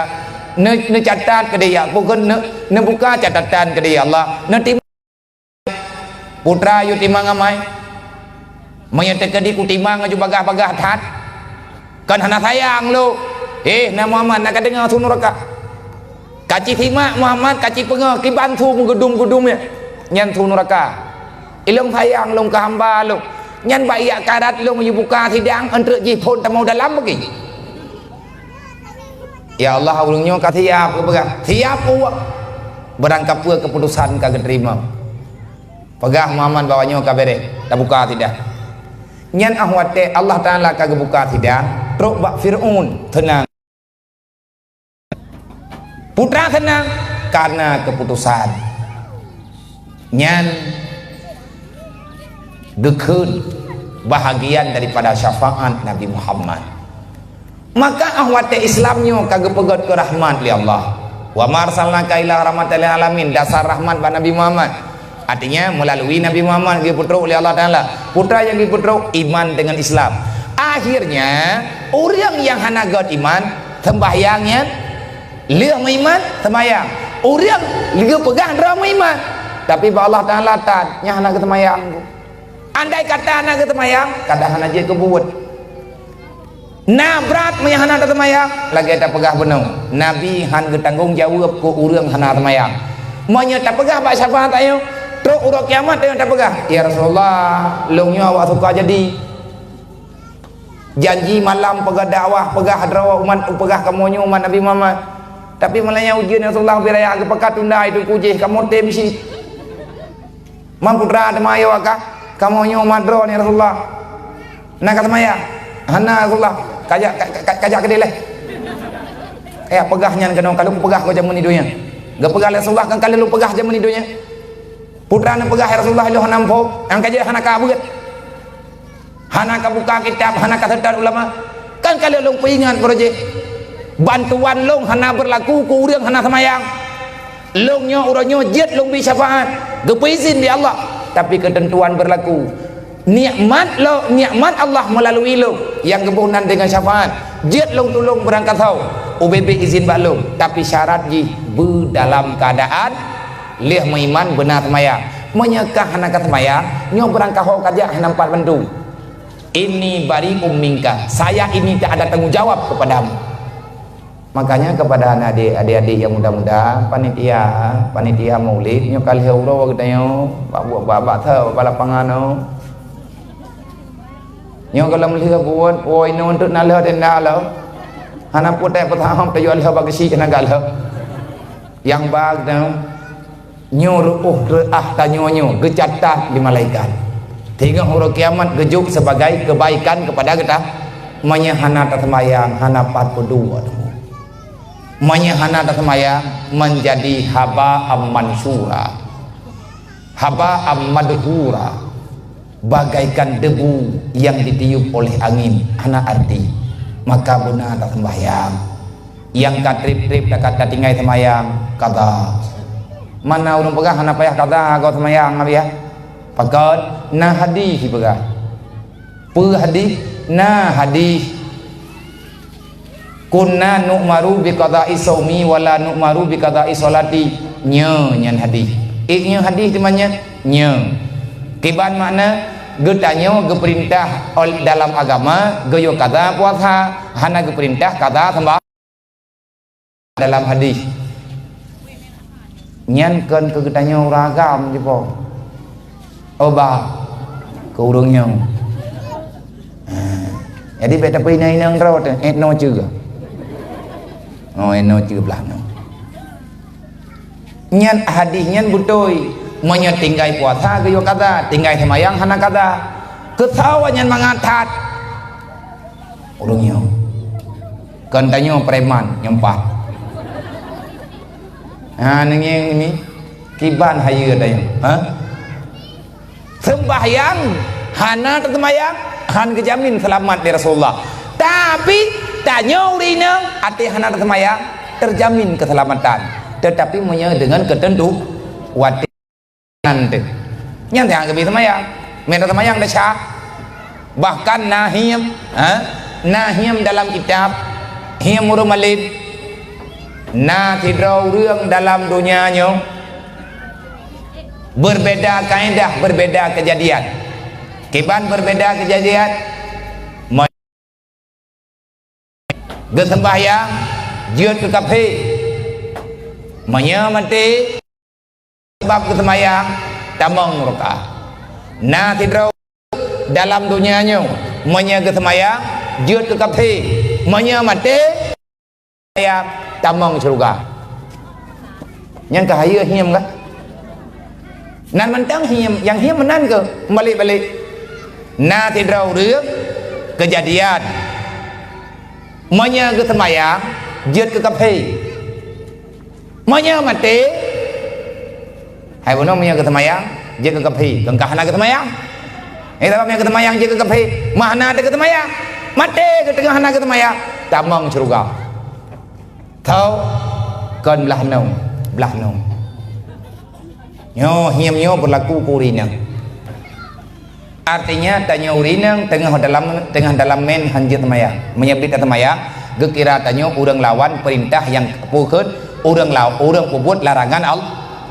neu-, neucatat keudéh, ya, peue kheun neu-, neubuka catatan keudéh, ya Allah. Neutim-" Putra yue timang amai. Meunyoe teukeudi kutimang laju bagah-bagah that, kon hana sayang lôn. Eh, na Muhammad, na kadeungoe su nuraka. Kaci simak Muhammad, kaci peungoh kiban su meugeudum-geudum nyan. Nyan su nuraka. Ilôn sayang lôn keu hamba lôn. Nyan bak iak karat lôn jibuka sidang, eunteuk jih phon tamong dalam bagi. Ya Allah, ureueng nyoe ka siap geupeugah. Siap uwak. Barangkapeue keuputosan ka geuteurimong. Peugah Muhammad bahwa nyoe ka bèrèh, tabuka sidang. Nyan ah watèe Allah Taala ka geubuka sidang, trok bak Fir'aun, seunang. Putra seunang karena keuputosan. Nyan geukheun bahagian daripada syafaat Nabi Muhammad. Maka ah watèe Islam nyoe ka geupeugöt keu rahmat lé Allah. "Wa ma arsalnaka illa rahmatan lil alamin," dasar rahmat bak Nabi Muhammad. Artinya, melalui Nabi Muhammad geupeutrok lé Allah Taala. Peue nyang geupeutrok? Iman dengan Islam. Akhirnya, ureueng nyang hana göt iman, sembahyang nyan lheueh meuiman, sembahyang. Ureueng geupeugah droe meuiman, tapi bak Allah Taala that, nyan hana geuseumbahyang. Andai kata hana geuseumbahyang, kadang hana jeuet keu buet. Na brat meunyoe hana taseumayang, lagée tapeugah bunoe, Nabi han geutanggong jaweueb keu ureuëng hana seumayang. Meunyoe tapeugah bak syafaat ayeueng, trok uroe kiamat ayeueng tapeugah, "Ya Rasulullah, lôn nyoe awak suka jadi. Janji malam peugah dakwah, peugah droe umat, peugah kamoe nyoe umat Nabi Muhammad. Tapi malam nyan ujeuen ya Rasulullah, ubé raya geupeugah tunda itu kujih, kamoe tem cit." Man putra teuma ayo ka, kamoe nyoe umat droe ni Rasulullah. Na ka seumayang? Hana Rasulullah. Kajak, ka-, ka-, kajak keudeh lé. Eh, peugah nyan keunoe, ka lôn peugah keu jameun di donya. Geupeugah lé Rasulullah kan ka lôn peugah jameun di donya. Putra neupeugah, "Ya Rasulullah, ilôn hana muphom." Nyang kajak hana ka beuet. Hana ka buka kitab, hana ka seutôt ulama. Kan ka lheueh lôn peuingat baro jih. Bantuan lôn hana beurlaku keu ureuëng hana seumayang. Lôn nyoe uroe nyoe jeuet lôn bi syafaat, geupeuizin lé Allah, tapi keuteuntuan beurlaku. Nikmat lo-, nikmat Allah meulalui lôn nyang geuboh nan deungon syafaat. Jeuet lôn tulông beurangkat saho, ubé-bé izin bak lôn, tapi syarat jih beu dalam keuadaan lheueh meuiman beuna seumayang. Meunyoe ka hana ka seumayang, nyoe beurangkat ho kajak hana meupat bantu. "Inni bari'um minka, saya ini tak ada tanggung jawab kepadamu." Makanya kepada anak adik, adik-adik yang muda-muda, panitia, panitia maulid, nyoe ka lheueh uroe geutanyoe, bak buet, bak, bak, bak lapangan nyoe. Nyoe gohlom lheueh buet, woe inong untuk na lheueh tenda lom. Hana putéh peutahom tajak lheueh bak geusyik hana galak. Nyang ba geutanyoe. Nyoe ru'uh reuah tanyoe nyoe geucatat lé malaikat. Teungoh uroe kiamat geujok sibagai keubaikan keupada gata. Meunyoe hana taseumayang, hana pat peuduek teungku. Meunyoe hana taseumayang, manjadi haba'am mansura. Haba'am madhura. Bagaikan debu yang ditiup oleh angin, hana arti. Maka beuna taseumbahyang. Nyang ka treb-treb takat tatinggai seumayang, qadha. Mana ureuëng peugah hana payah qadha, agoe seumayang, Nabi, ya? Pakon na hadis jipeugah. Peue hadis? Na hadis. "Kunna nu'maru bi qada'i shaumi wa la nu'maru bi qada'i sholati." Nyoe nyan hadis. Ék nyoe hadis teuma nyan? Nyoe. Kiban makna, geutanyoe geupeurintah ol-, dalam agama geuyue qadha puasa, hana geupeurintah qadha seumbah-, dalam hadis. Nyan kon keu geutanyoe ureuëng agam jipo. Oba keu ureuëng nyoe. Ha. Jadi bék tapeuinong-inong droe teuh, eh, noe ceue. Oh, eh, noe ceue blah noe. Nyan hadis nyan beutôi. Meunyoe tinggai puasa geuyue qadha, tinggai seumayang hana qadha. Keusoe nyan mangat that. Ureuëng nyoe. Kon tanyoe preman nyeumpah. Ha, neungieng ni. Kiban hayeue tanyoe. Ha? Seumbahyang hana teuseumayang, han geujamin seulamat lé Rasulullah. Tapi, tanyoe ureuëng inong até hana teuseumayang, teujamin keuseulamatan. Teutapi meunyoe deungon keuteuntu watée nyan teuh. Nyan teuh han geubi seumayang. Meunan seumayang desya. Bahkan na hiem, ha? Na hiem dalam kitab, hiem ureuëng malém. Na sidroe ureuëng dalam donya nyoe, berbeda kaedah, berbeda kejadian. Kiban berbeda kejadian, me-, geuseumbahyang jeuet keu kafé. Meunyoe maté sabab geuseumbahyang, tamong murka. Na sidroe dalam donya nyoe, meunyoe geuseumbahyang jeuet keu kafé. Meunyoe maté, ya, tamong syeuruga. Nyang ka hayeue hiem ka? Nan mantong hiem, nyang hiem meunan keuh, balek-balek. Na sidroe ureuëng keujadian, meunyoe geuseumbahyang jeuet keu kafé. Meunyoe maté, hai bunoe meunyoe geuseumbahyang jeuet keu kafé, keu ka hana geuseumbahyang. Eh, sabab meunyoe geuseumbahyang jeuet keu kafé, mah hana teuh geuseumbahyang. Maté geuteungoh hana geuseumbahyang, tamong syeuruga. Tho, kon blah nyoe, blah nyoe. Nyoe hiem nyoe beurlaku keu ureuëng inong. Artinya, tanyoe ureuëng inong teungoh dalam, teungoh dalam mén han jeuet seumayang. Meunyoe bit taseumayang, geukira tanyoe ureuëng lawan peurintah nyang peukeut ureuëng law-, ureuëng peubuet larangan Allah,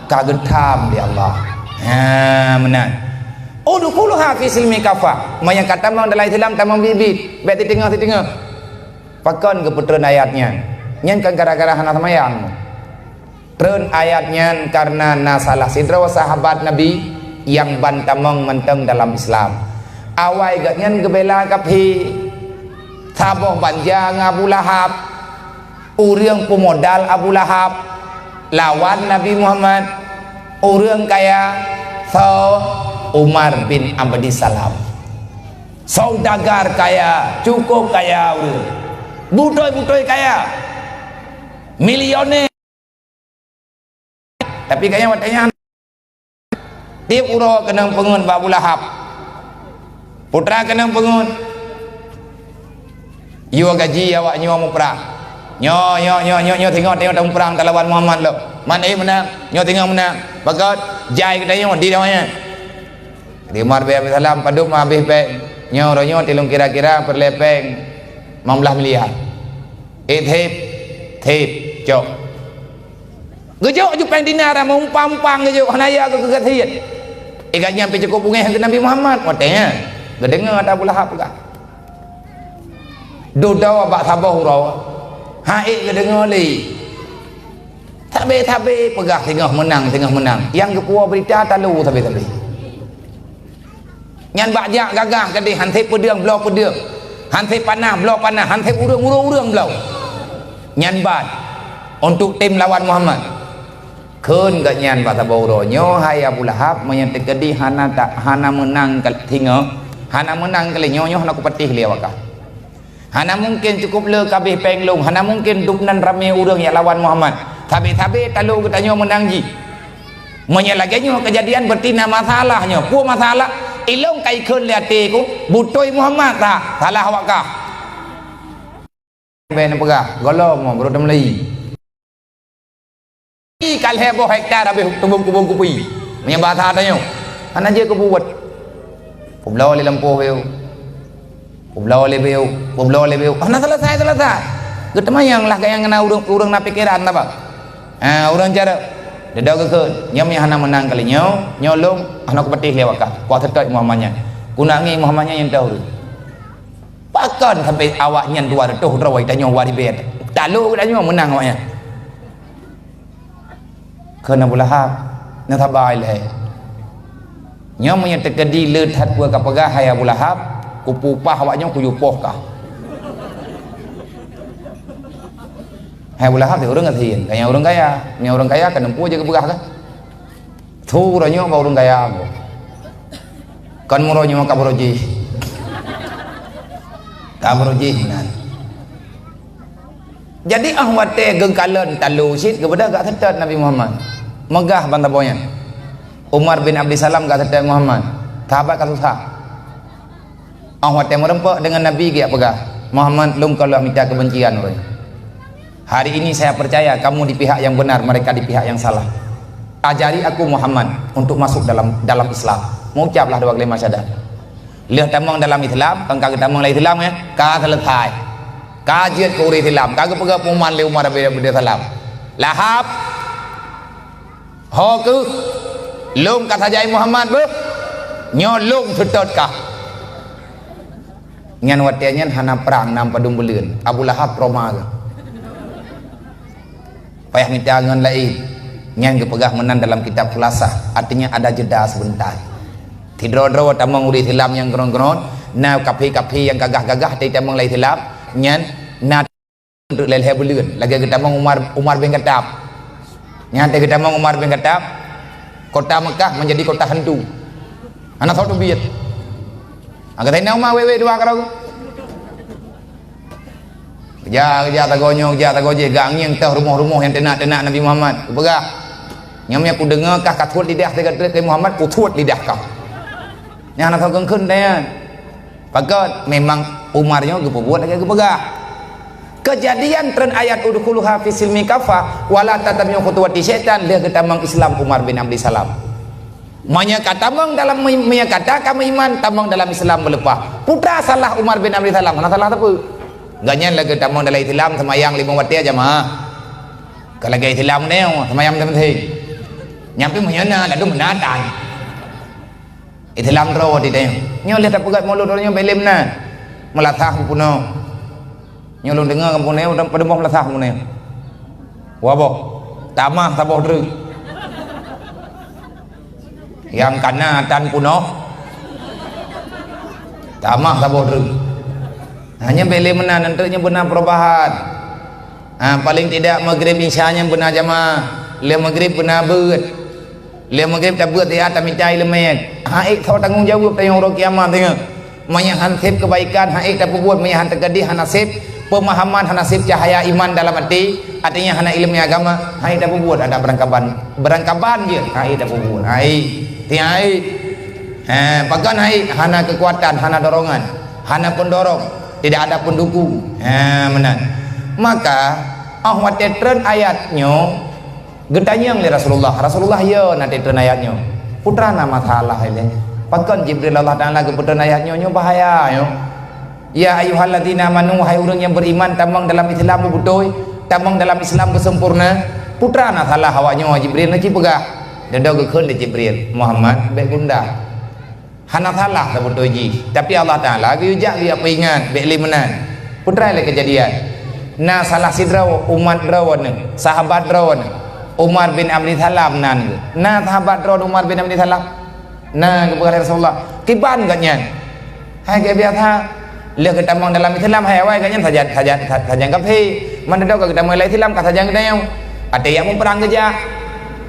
ka geutham lé Allah. Ha, meunan. Udkhuluha fi silmi kaffah. Meunyoe ka tamong dalam Islam, tamong bit-bit, bék siteungoh-siteungoh. Pakon geupeutreun ayat nyan? Nyan kan gara-gara hana seumayang. Treun ayat nyan kareuna na salah sidroe sahabat Nabi nyang ban tamong mantong dalam Islam. Awai gobnyan geubela kafé, saboh banja ngon Abu Lahab. Ureuëng peumodal Abu Lahab lawan Nabi Muhammad. Ureuëng kaya, soe? Umar bin Abdissalam. Saudagar kaya, cukup kaya ureuëng. Beutôi-beutôi kaya. Milioner. Tapi gobnyan watée nyan, tieb uroe keunong peungeut bak Abu Lahab. Putra keunong peungeut. Yue gaji awak nyoe muprang. Nyoe, nyoe, nyoe, nyoe, nyoe, singoh, singoh tamuprang talawan Muhammad lom. Man ék meunang, nyoe singoh meunang. Pakon, jai geutanyoe di awak nyan. Di Umar bin Abdissalam, padub meuhabéh péng. Nyoe uroe nyoe tilông kira-kira peureulée péng limong blaih miliar. Ék thép, thép, cok. Geujok ju péng dinar, meuumpang-umpang geujok, hana ya keu keugasien. Ikat nyan pih cukup beungéh keu Nabi Muhammad, watée nyan. Geudeungoe ata Abu Lahab peugah. Dudoe bak saboh uroe, han ék geudeungoe lé. Sabe-sabe peugah singoh meunang, singoh meunang. Nyang geupuwoe beurita talo sabe-sabe. Nyan bak jak gagah keudeh, han sép peudeueng bloe peudeueng, han sép panah bloe panah, han sép ureuëng, ureuëng, ureuëng bloe. Nyan ban untuk tem lawan Muhammad. Kheun gobnyan bak saboh uroe nyoe, "Hai Abu Lahab, meunyoe teukeudi hana ta-, hana meunang keu singoh, hana meunang kali nyoe, nyoe hana kupatéh lé awak kah." Hana mungken cukup le kabeh péng lôn, hana mungken dub nan ramé ureuëng nyang lawan Muhammad. Sabe-sabe talo geutanyoe meunang jih. Meunyoe lagée nyoe keujadian, berarti na masalah nyoe. Peue masalah? Ilôn ka ikheun lé até ku, beutôi Muhammad sa, salah awak kah. Bèk neupeugah, gohlom mo, beureutem lé. Ka lhèe boh hektar habéh tubông kubông kupi. Meunyoe bahasa tanyoe, hana jeuet keu buet. Peubloe lé lampôh beu. Peubloe lé beu, peubloe lé beu. Hana selesai-selesai. Geuteumanyong lah gayang na ureuëng, ureuëng na pikeran na ba. Ha, ureuëng cara. Deudok geukheun, nyoe meuhana meunang kali nyoe, nyoe lôn hana kupatéh lé awak kah. Kuat seutôt Muhammad nyan. Kuna ngi Muhammad nyan nyang teuh ureuëng. Pakon sampai awak nyan dua reutôh droe tanyoe dua ribèe. Talo tanyoe meunang awak nyan. Kheun Abu Lahab, "Neusaba ilèe. Nyoe meunyoe teukeudi le that peue kapeugah, hai Abu Lahab, kupeupah awak nyoe kuyue poh kah." Hai Abu Lahab, ureuëng gasien, ka nyang ureuëng kaya. Nyang ureuëng kaya keuneuk peue jeuet geupeugah kah? Su uroe nyoe bak ureuëng kaya. Kon meuroe nyoe ka beurojih. Ka beurojih nan. Jadi, óh watée geukalon talo cit geubeudôh gak seutôt Nabi Muhammad. Meugah ban saboh nyan. Umar bin Abdissalam gak seutôt Muhammad. Sahabat ka susah. Óh watée meureumpok deungon Nabi geujak peugah, "Muhammad, lôn kon lôn mita keubencian ureuëng. Hari ini saya percaya kamu di pihak yang benar, mereka di pihak yang salah. Ajari aku Muhammad untuk masuk dalam dalam Islam." Meuucaplah dua kalimat syahadat. Lheueh tamong dalam Islam, kon ka geutamong lam Islam, ya, ka selesai. Ka jeuet keu ureuëng Islam, ka geupeugah pengumuman lé Umar bin Abdul Salam. Lahab, ho keuh, lôn ka sajai Muhammad beuh, nyoe lôn seutôt kah. Nyan watée nyan hana prang nam padum buleuen, Abu Lahab trauma geuh. Payah mita ngon laén. Nyan geupeugah meunan dalam kitab Khulasah, artinya ada jeda sebentar. Sidroe-droe tamong ureuëng Islam nyang keurôn-keurôn, na kaphé-kaphé nyang gagah-gagah, tapi tamong lam Islam, nyan na lhèe-lhèe buleuen, lagée geutamong Umar, Umar bin Khattab. Nyan watée geutamong Umar bin Khattab, kota Mekah menjadi kota hantu. Hana soe teubiet. Maka Saidina Umar wék-wék dua keudroe. Geujak, geujak sagoe nyoe, geujak sagoe jéh, geuangieng teuh rumoh-rumoh nyang teunak-teunak Nabi Muhammad. Geupeugah, "Nyoe meunyoe kudeungoe kah ka thuet lidah sigoe treuk keu Muhammad, kusuet lidah kah." Nyan hana soe kheun-kheun nyan. Pakon, memang Umar nyoe geupeubuet lagée geupeugah. Keujadian treun ayat udkhuluha fis silmi kaffah, wala tattabi'u khutuwati syaitan, lheueh geutamong Islam Umar bin Abdissalam. Meunyoe ka tamong dalam mei-, meunyoe gata ka meuiman, tamong dalam Islam meuleupah. Peue salah Umar bin Abdissalam, hana salah sapeue. Gobnyan lagée tamong dalam Islam seumayang limong watée jamaah. Ka lagée Islam nyoe, seumayang meuteumé. Nyan pih meunyoe na, ladôm meunan tan. Islam droe di tanyoe. Nyoe lheueh tapeugah mulod droe nyoe bèk lé meunan. Meulasah peunoh. Nyoe lôn deungoe kampung nyoe, padum boh meulasah kampung nyoe. Dua boh. Tamah saboh treuk. Nyang kana tan punoh. Tamah saboh treuk. Hanya bèk lé meunan, enteuk nyoe beuna perubahan. Ha, paling tidak Maghrib Isya nyan beuna jamaah. Lheuh Maghrib beuna beuet. Lheuh Maghrib tabeuet ya, tamita ileumèe. Hana ék soe tanggong jaweueb tanyoe uroe kiamat, teuingat. Meunyo han sép keubaikan, hana ék tapeubuet, meunyo han teukeudi hana sép pemahaman, hana sép cahaya iman dalam até, artinya hana ileumèe agama, hana ék tapeubuet, ada beurangkaban. Beurangkaban jeuet, hana ék tapeubuet. Hana ék. Tiap ék. Ha, pakon hana ék, hana keukuatan, hana dorongan, hana pendorong, tidak ada pendukung. Ha, meunan. Maka, 'oh watèe treun ayat nyoe, geutanyong lé Rasulullah, "Rasulullah, yo na treun ayat nyoe? Peue teuma na masalah ilèe? Pakon Jibril Allah Taala geupeutreun ayat nyoe, nyoe bahaya nyoe? Ya ayyuhalladzina amanu, hai ureuëng nyang beriman, tamong dalam Islam beubeutôi, tamong dalam Islam beusempurna. Peue teuma na salah awak nyoe, Jibril?" Neuci peugah. Deungon geukheun lé Jibril, "Muhammad, bèk gundah." Hana salah sabeutôi jih, tapi Allah Taala geuyue jak geuyue peuingat, bèk lé meunan. Peue teuma lé keujadian. Na salah sidroe umat droeneuh, sahabat droeneuh, Umar bin Abdul Salam nan geuh. Na sahabat droeneuh Umar bin Abdul Salam? Na, geupeugah lé Rasulullah. Kiban gobnyan? Hai, keu biasa. Lheuh geutamong dalam Islam, hai awai gobnyan sajan, sajan, sajan kafé. Mandum ka geutamong dalam Islam, ka sajan geutanyoe. Até jak muprang geujak.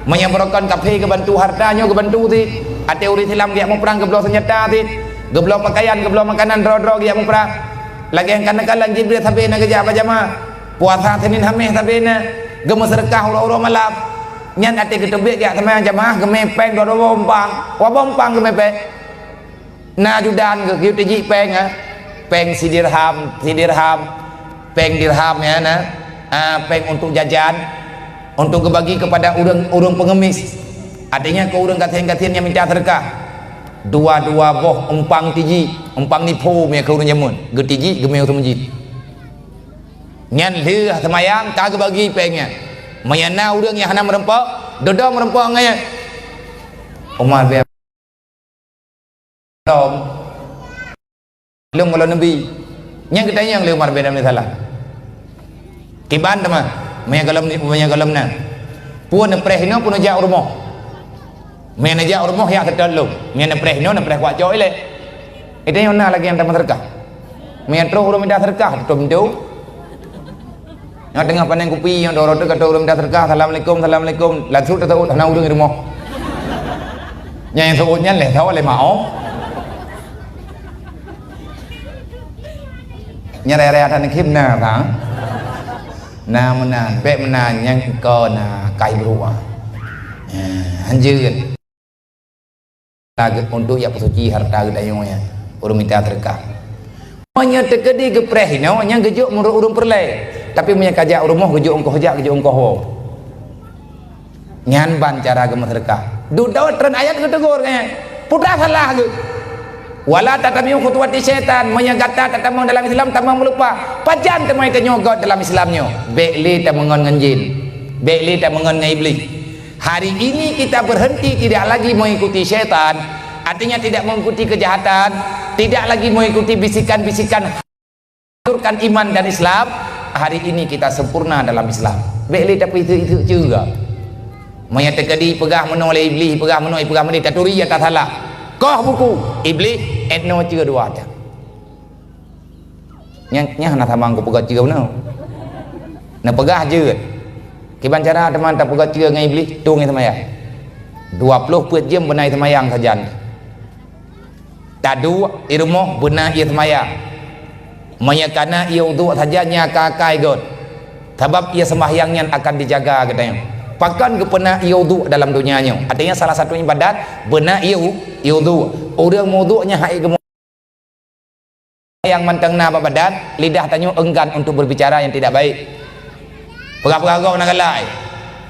Meunyoe beurokon kafé geubantu hareuta, nyoe geubantu cit. Até ureuëng Islam jak muprang geubloe seunjata cit. Geubloe peukayan, geubloe makanan, droe-droe geujak muprang. Lagèe nyang ka neukalon Jibril sabe na geujak bak jamaah. Puasa Senin Hamis sabe na. Geumeuseudeukah uroe-uroe malam. Nyan até geuteubiet jak seumayang jamaah, geumè péng dua-dua boh umpang. Dua boh umpang geumè péng. Na ajudan geuh, geuyue tijik péng, ha. Péng sidirham, sidirham. Péng dirham, ya, na. Ah, péng untuk jajan, untuk geubagi kepada ureuëng, ureuëng pengemis. Artinya, keu ureuëng gasien-gasien nyang minta seudeukah. Dua-dua boh umpang tijik, umpang nipho, ya, keu ureuëng jameun. Geutijik, geumè u meuseujid. Nyan lheuh seumayang, ka geubagi péng nyan. Meunyo na ureuëng nyang hana meureumpok, dudoe meureumpok ngon nyan. Umar bin Lom. Lom kalau Nabi. Nyang geutanyong lé Umar bin Abdul Salam. Kiban teuma, meunyo gohlom, meunyo gohlom na. Peue neupreh inoe, peue neujak u rumoh. Meunyo neujak u rumoh, jak seutôt lom. Meunyo neupreh inoe, neupreh kuat cok ilèe. Itanyong na lagèe nyang tamong seudeukah. Meunyo troh ureuëng minta seudeukah, tutup pintoe. Nyang teungoh panèng kupi, nyang doro teuh ka troh ureuëng minta seudeukah, "Assalamualaikum, assalamualaikum." Langsung teuseuôt hana ureuëng di rumoh. Nyang, nyang seuôt nyan lé, sawa lé ma'oh. Nyang raya-raya that neukhém na, ka? Na meunan, bèk meunan, nyang ko na kai brok, ah. Ya, hanjeut. Lagèe untuk jak peusuci hareuta geutanyoe nyan, ureuëng mita seudeukah. Meunyo teukeudi geupreh inoe, nyan geujok meunurot ureuëng peureulèe. Tapi meunyo ka jak u rumoh, geujok eungkoh jak, geujok eungkoh woe. Nyan ban cara geumeuseudeukah. Dudoe treun ayat geutegur nyan. Peue teuma salah geuh. "Wala tattabi'u khutuwati syaitan." Meunyo gata tatamong dalam Islam, tamong meulupa. Pajan teuma tanyoe göt dalam Islam nyoe? Bèk lé tameungon ngon jin. Bèk lé tameungon ngon Iblih. Hari ini kita berhenti, tidak lagi mengikuti setan, artinya tidak mengikuti kejahatan, tidak lagi mengikuti bisikan-bisikan hancurkan iman dan Islam. Hari ini kita sempurna dalam Islam. Bèk lé tapeuiseuk-iseuk ceue. Meunyo teukeudi peugah meunoe lé Iblih, peugah meunoe, peugah meunoe, taturi ya tasalah. Koh buku, Iblih, etnoe ceue dua ta. Nyang, nyang hana sama kupeugah ceue bunoe. Neupeugah jeuet. Kiban cara teuma tapeugah ceue ngon Iblih, tueng ie seumayang. Dua ploh peuet jeuem beuna ie seumayang sajan. Taduek i rumoh beuna ie seumayang. Meunyo kana ie uduk sajan nyan ka akai göt. Sabab ie seumayang nyan akan dijaga geutanyoe. Pakon geupeuna ie uduk dalam donya nyoe? Artinya salah satu ibadat beuna ie u-, ie uduk. Ureuëng muduk nyan hai geumu- Nyang mantong na bak badan, lidah tanyoe enggan untuk berbicara yang tidak baik. Peugah-peugah gob na galak.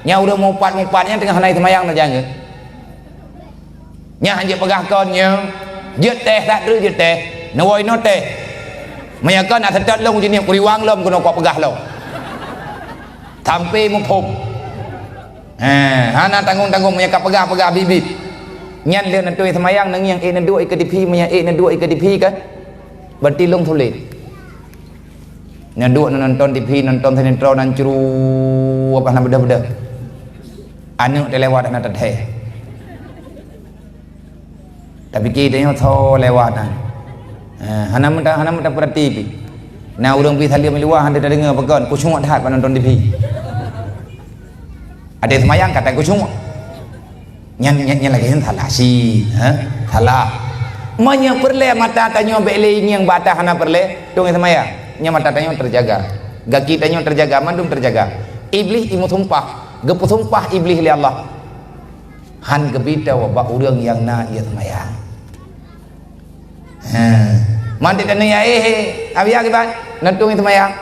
Nyan ureuëng mupat-mupat nyan teungoh hana seumayang sajan geuh. Nyan hanjeuet peugah kon nyoe, jeuet teh, that treuk jeuet teh. Neuwoe inoe teh. Meunyo kon na seutôt lom jeuneuh kuriwang lom keunoe kok peugah lom. Sampai muphom. Eh, hana tanggong-tanggong meunyo ka peugah-peugah bit-bit. Nyan lheueh neutôi seumayang neungieng ék neuduek ikeue tipi, meunyo ék neuduek ikeue tipi kan. Berarti lôn sulet. Neuduek neunonton T V, nonton sinetron, nan curu, apa na beudôh-beudôh. Aneuk teuh lewat hana teuthèe. Tapi kita nyoe tho lewat na. Ha, hana meuta-, hana meuta peurati pih. Na ureueng pi saleuem luwa hana tadeungoe pakon, khusyuk that bak nonton T V. Ada seumayang kata khusyuk. Nyan, nyan, nyan lagèe nyan salah si, ha? Salah. Meunyoe peureulèe mata tanyoe bèk lé ingieng bak ata hana peureulèe, tueng seumayang. Nyan mata tanyoe teujaga. Gaki tanyoe teujaga, mandum teujaga. Iblih imeusumpah, geupeusumpah Iblih lé Allah. Han geubri teuh bak ureueng nyang na ie seumayang. Ha. Man teuh taneuk ya éh, eh, Abiya kiban, neutueng ie seumayang.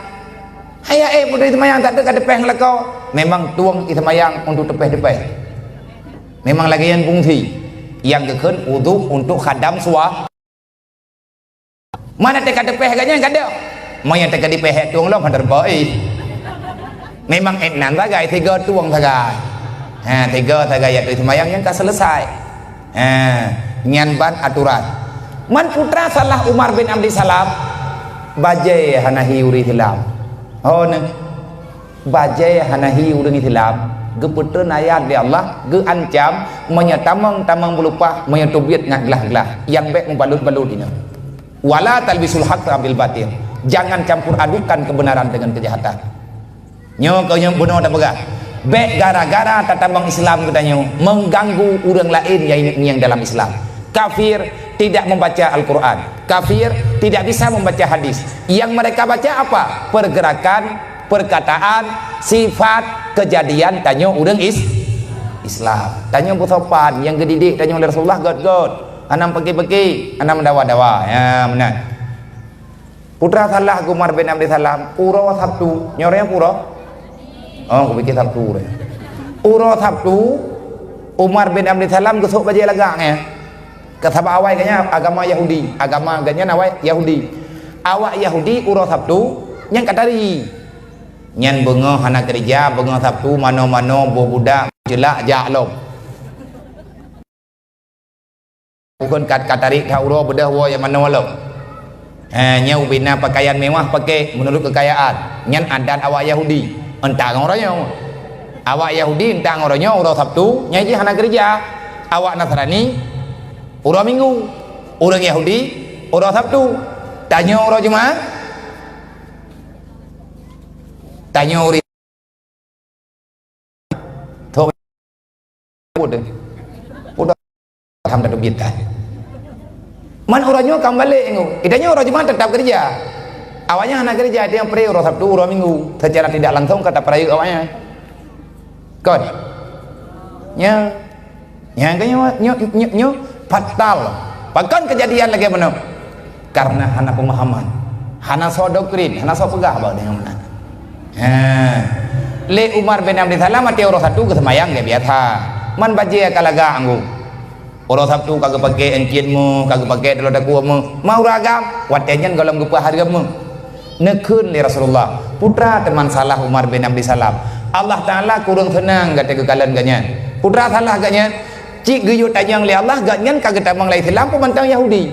Hai ya éh, putri seumayang, tak teuka teupeh ngeulakau. Memang tueng ie seumayang untuk teupeh-teupeh. Memang lagèe nyan fungsi. Nyang geukheun udhu untuk khadam sua-, mana teuka teupeh geuh nyan ka deuh. Meunyoe teuka teupeh tueng lom hana teupeu ih. Memang ék nan sagai, tiga tueng sagai. Ha, tiga sagai ya tueng seumayang nyang ka selesai. Ha, nyan ban aturan. Man putra salah Umar bin Abdul Salam, bajèe hana hi ureueng Islam. Oh, neh. Bajèe hana hi ureueng Islam, geupeutrön ayat lé Allah, geuancam, meunyoe tamong, tamong beuleupah, meunyoe teubiet ngat glah-glah, nyang bèk mubalut-balut inong. "Wala talbisul haqqa bil batil." Jangan campur adukan kebenaran dengan kejahatan. Nyoe keuh nyoe bunoe tapeugah. Bèk gara-gara tatamong Islam geutanyoe mengganggu ureueng laén nyang, nyang dalam Islam. Kafir tidak membaca Al-Quran. Kafir tidak bisa membaca hadis. Yang mereka baca apa? Pergerakan, perkataan, sifat, kejadian tanyoe ureueng is-, Islam. Tanyoe beusopan, nyang geudidik tanyoe lé Rasulullah göt-göt. Hana peuki-peuki, hana meudawa-dawa. Ya, meunan. Putra salah Umar bin Abdul Salam, uroe Sabtu, nyoe raya pura? Oh, kupikir Sabtu raya. Uroe Sabtu, Umar bin Abdul Salam geusok bajèe lagak nyan. Keu sabab awai geuh nyan agama Yahudi, agama geuh nyan awai Yahudi. Awak Yahudi uroe Sabtu nyan ka tari. Nyan beungoh hana keureuja, beungoh Sabtu manoe-manoe boh budak jeulak jak lom. Bukon ka, ka tarék that uroe beudôh woe nyang manoe lom. Eh, nyan ubena pakaian mewah pakai meunurot keukayaan. Nyan adat awak Yahudi. Entah ngon uroe nyoe. Awak Yahudi entah ngon uroe nyoe, uroe Sabtu, nyan jih hana keureuja. Awak Nasrani, uroe Minggu. Ureueng Yahudi, uroe Sabtu. Tanyoe uroe Jumat. Tanyoe ureueng Thok. Udah. Udah. Alhamdulillah, biar tahan. Man uroe nyoe ka meubalek nyoe. Kita nyoe uroe Jumat tetap keureuja. Awaknyan hana keureuja, dia pre uroe Sabtu, uroe Minggu. Secara tidak langsung ka tapeurayeuk awaknyan. Kon. Nya. Nyang keu nyoe, nyoe, nyoe, nyoe fatal. Pakon keujadian lagèe meunoe? Karena hana peumahaman, hana soe doktrin, hana soe peugah bak ureueng meunan. Ha. Lé Umar bin Abdul Salam watèe uroe Sabtu geuseumayang lagèe biasa. Man bajèe ka lagak anggô. Uroe Sabtu ka geupakè euncien meuh, ka geupakè taloe takue meuh. Ma ureueng agam, watèe nyan gohlom geupeuhareuem meuh. Neukheun lé Rasulullah, putra teuma salah Umar bin Abdul Salam. Allah Taala kureueng seunang gata geukalon gobnyan. Putra salah gobnyan, cit geuyue tanyong lé Allah, gobnyan ka geutamong lam Islam peumantong Yahudi.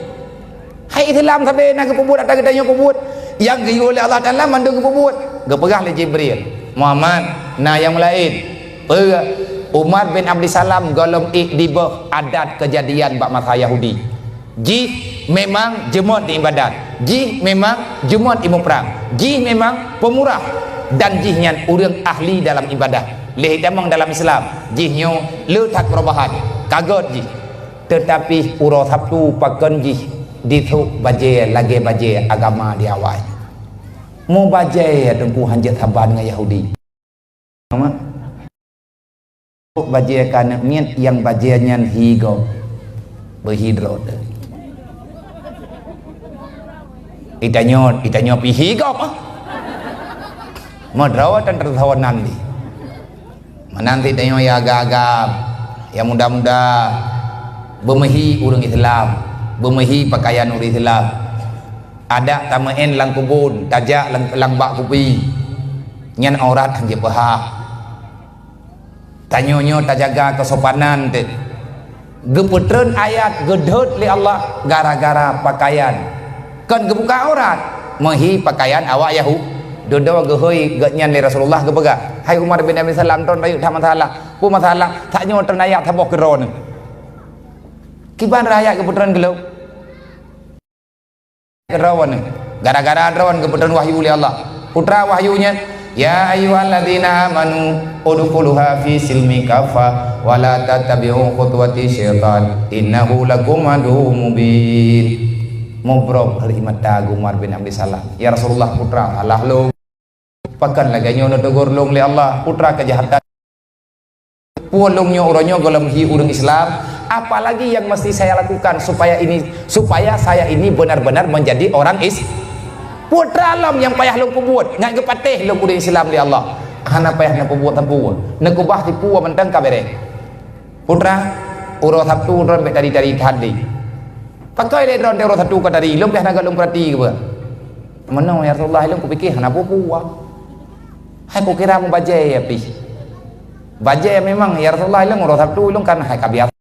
Hai Islam sabe na geupeubuet ata geutanyoe peubuet. Nyang geuyue lé Allah Taala mandum geupeubuet. Geupeugah lé Jibril, "Muhammad, na nyang laén." Peue? Umar bin Abdul Salam gohlom ék dibôh adat keujadian bak masa Yahudi. Jih memang jeumot di ibadat. Jih memang jeumot di muprang. Jih memang peumurah. Dan jih nyan ureueng ahli dalam ibadat. Lheuh tamong dalam Islam, jih nyoe le that peurubahan. Ka göt jih. Teutapi uroe Sabtu pakon jih disôk bajèe lagèe bajèe agama di awai. Mubajèe teungku hanjeuet saban ngon Yahudi. Bajèe ka aneuk miet nyang bajèe nyan hi gob. Beuhi droe teuh. Itanyoe, itanyoe pih hi gob, ah. Meudroe tan teusawan nan di. Meunan sit tanyoe nyang agam-agam, nyang muda-muda, beumeuhi ureueng Islam, beumeuhi pakaian ureueng Islam. Adak tameu'en lam keubon, tajak lam, lam bak kupi. Nyan aurat han jipeuhah. Tanyoe nyoe tajaga keusopanan teuh. Geupeutrön ayat geudhôt lé Allah gara-gara pakaian. Kon geubuka aurat, meuhi pakaian awak Yahu-, Dudoe geuhôi gobnyan lé Rasulullah geupeugah, "Hai Umar bin Abi Salam, droen rayeuk that masalah." "Peue masalah?" "Tanyoe teunayak saboh keu droeneuh." "Kiban rayeuk geupeutreun keu lôn?" "Keu droeneuh." Gara-gara droen geupeutreun wahyu lé Allah. Peue teuma wahyu nyan, "Ya ayyuhalladzina amanu udkhuluha fi silmi kaffah wa la tattabi'u khutuwati syaitan, innahu lakum aduwwum mubin." Mubrok dari mata Umar bin Abdul Salam. "Ya Rasulullah, peue teuma salah lôn? Pakon lagée nyoe neutegur lôn lé Allah, peue teuma keujahatan? Peue lôn nyoe uroe nyoe gohlom hi ureuëng Islam, apalagi yang mesti saya lakukan supaya ini, supaya saya ini benar-benar menjadi orang Is-, peue teuma lom nyang payah lôn peubuet, ngat geupatéh lôn ureuëng Islam lé Allah. Hana payah neupeubuet sapeue, neukeubah tipu mantong ka bereh." "Peue teuma, uroe Sabtu droen bék tari-tari that lé." "Pakon lé droen uroe Sabtu ka tari, lôn pih hana geuh lôn peurati keuh." "Meunoe, ya Rasulullah, lôn kupike hana peue-peue. Hai kukira meubajée pih." "Bajée memang, ya Rasulullah, lôn uroe Sabtu lôn kan hai ka biasa.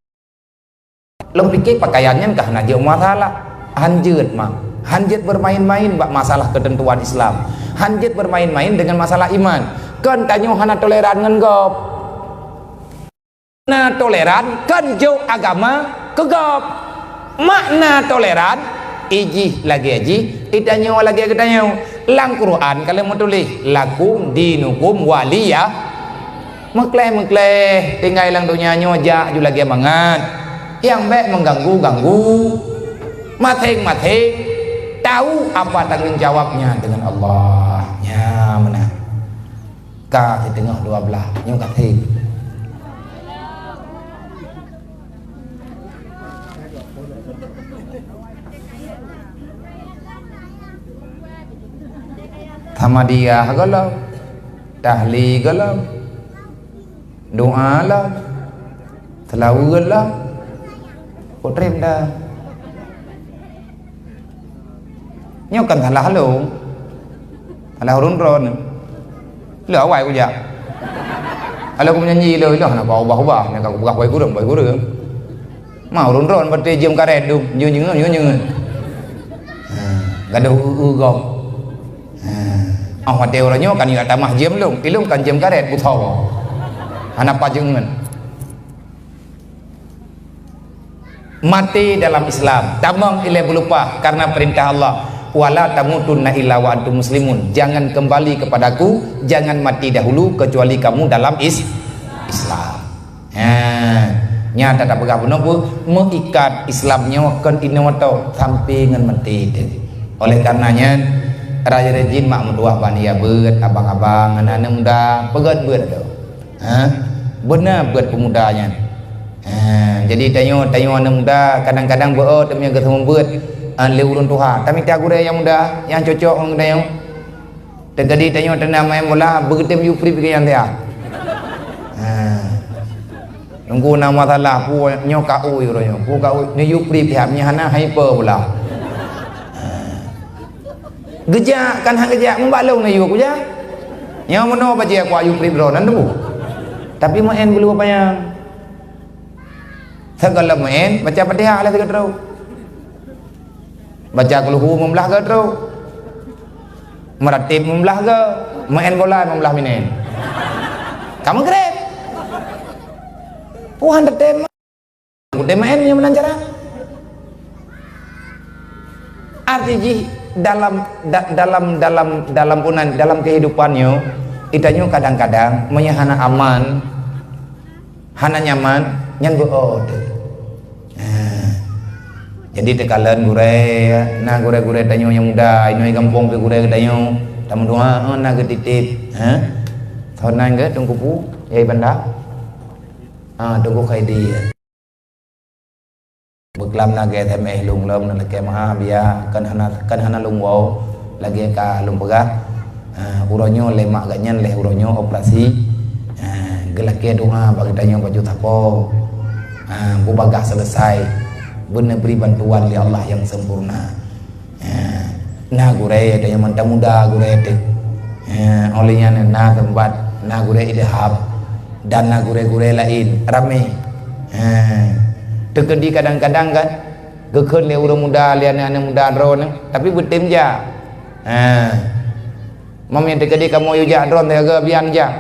Lôn pike pakaian nyan ka hana jeuet masalah." Han jeuet, mak. Han jeuet bermain-main bak masalah ketentuan Islam. Han jeuet bermain-main dengan masalah iman. Kon tanyoe hana toleran ngon gob. Makna toleran kon jok agama keu gob. Makna toleran, ijih lagée jih, itanyoe lagée geutanyoe. Lam Quran ka lheueh meutuléh, "Lakum dinukum waliya." Meukleh-meukleh, tinggai lam donya nyoe jak ju lagée mangat. Nyang bék mengganggu-ganggu. Maséng-maséng tahu apa tanggung jawabnya dengan Allah. Nya meunan. Ka siteungoh dua blaih, nyoe ka seb. Hamdalillah gohlom, tahlil gohlom, doa lom, seulaweuet lom, putrém dah. Nyoe kan salah lôn. Salah ureuëng droen. Lôn awai kujak. Kalau aku menyanyi lôn, lôn hana ubah-ubah. Nyoe ka kupeugah boy gureueng, boy gureueng. Ma ureuëng droen berarti jeuem karet dum, jeuem, jeuem, jeuem, jeuem. Ha, gadoh eu-eu gob. Ha. Oh, watée uroe nyoe kan yue tamah jeuem lôn. Ilôn kan jeuem karet, butho. Hana pajeungeun. Maté dalam Islam, tamong ilée beulupa karena perintah Allah, "Wala tamutunna illa wa antum muslimun." Jangan kembali kepadaku, jangan mati dahulu kecuali kamu dalam is-, Islam. Ha, nyata tapeugah bunoe peue, meuikat Islam nyoe kon inoe tok sampai ngon maté teuh. Oleh karena nyan, raya rejim mak meutuah bani ya beuet, abang-abang, aneuk-aneuk muda, peugét beuet tu. Ha? Beuna beuet peumuda nyan. Ha, jadi tanyoe, tanyoe aneuk muda kadang-kadang beu-o teumé geuseumeubeuet, ha, lé ureuëng tuha. Tamita gurée nyang muda nyang cocok ngon tanyoe. Teujadi tanyoe teuna main bola, beugeutém yuprip keu nyang dia. Ha. Nunggu na masalah, pu nyoe ka ui uroe nyoe, pu ka ui, ni yuprip pihak nyan hana hyper bola. Ha. Geujak kan hana geujak, mubak lôn na yue kujak. Nyang meunoe bajée kuat yuprip droe nan tu. Tapi main bulu panyang. Segala main, baca Fatihah lah sigoe trok. Baca kulhu meublah goe trok. Meuratéb meublah goe, main bola meublah minen. Kamu grep. Puhan tetem. Udeh maén nyoe meunan cara. Arti jih dalam, da-, dalam, dalam, dalam punan, dalam kehidupan nyoe, geutanyoe kadang-kadang meunyoe hana aman, hana nyaman, nyan beu-o teuh. Nah, jadi teukalon gurée, na gurée-gurée tanyoe nyang muda, inoe gampông pih gurée geutanyoe, tameudoa, oh, na geutitip, ha? Soe nan geuh Teungku Pu, yai Banda? Ah, Teungku Khairi. Beuklam na geuh S M S lôn lom, na lakée meu'ah biya, kan hana, kan hana lôn woe, lagée ka lôn peugah. Ah, uroe nyoe lé mak geuh nyan lé uroe nyoe operasi. Ah, geulakée doa bak geutanyoe baju sapo. Ah, beubagaih selesai. Beuneubri bantuan lé Allah nyang sempurna. Eh, na gurée teuh nyang mantong muda gurée teuh. Eh, óh lheueh nyan na seumpat, na gurée idéh hab, dan na gurée-gurée laén, ramé. Eh, teukeudi kadang-kadang kan, geukheun lé ureuëng muda, lé aneuëk-aneuëk muda droeneuh, tapi beutem jak. Eh, Meunyoe teukeudi kamoe yue jak droe teuga bian jak.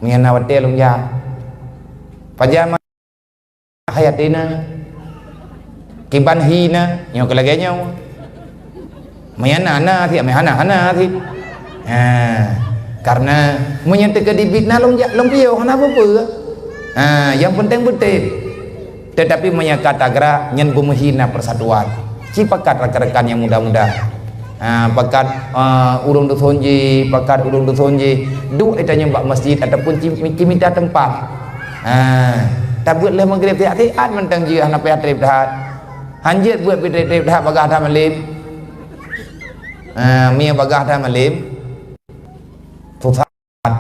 Meunyoe na watée lôn jak. Pajan ma-, hayatina. Kiban hina, nyoe keu lagée nyoe. Meunyoe na, na cit, meunyoe hana, hana cit. Ha, karena meunyoe teukeudi bit na lôn jak, lôn piôh, hana peue-peue. Ha, nyang penting beutém. Tetapi meunyoe ka tagrak, nyan beumeuhina persatuan. Ci pakat rakan-rakan nyang muda-muda. Ha, pakat, eh, ureuëng dusun jih, pakat ureuëng dusun jih. Duek tanyoe bak masjid ataupun ci, ci mita teumpat. Ha, tabeuet lheueh maghrib siat-siat mantong jih hana payah treb that. Hanjeuet buet pih treb-treb that bagah that malem. Ha, mie bagah that malem. Susah. Ha.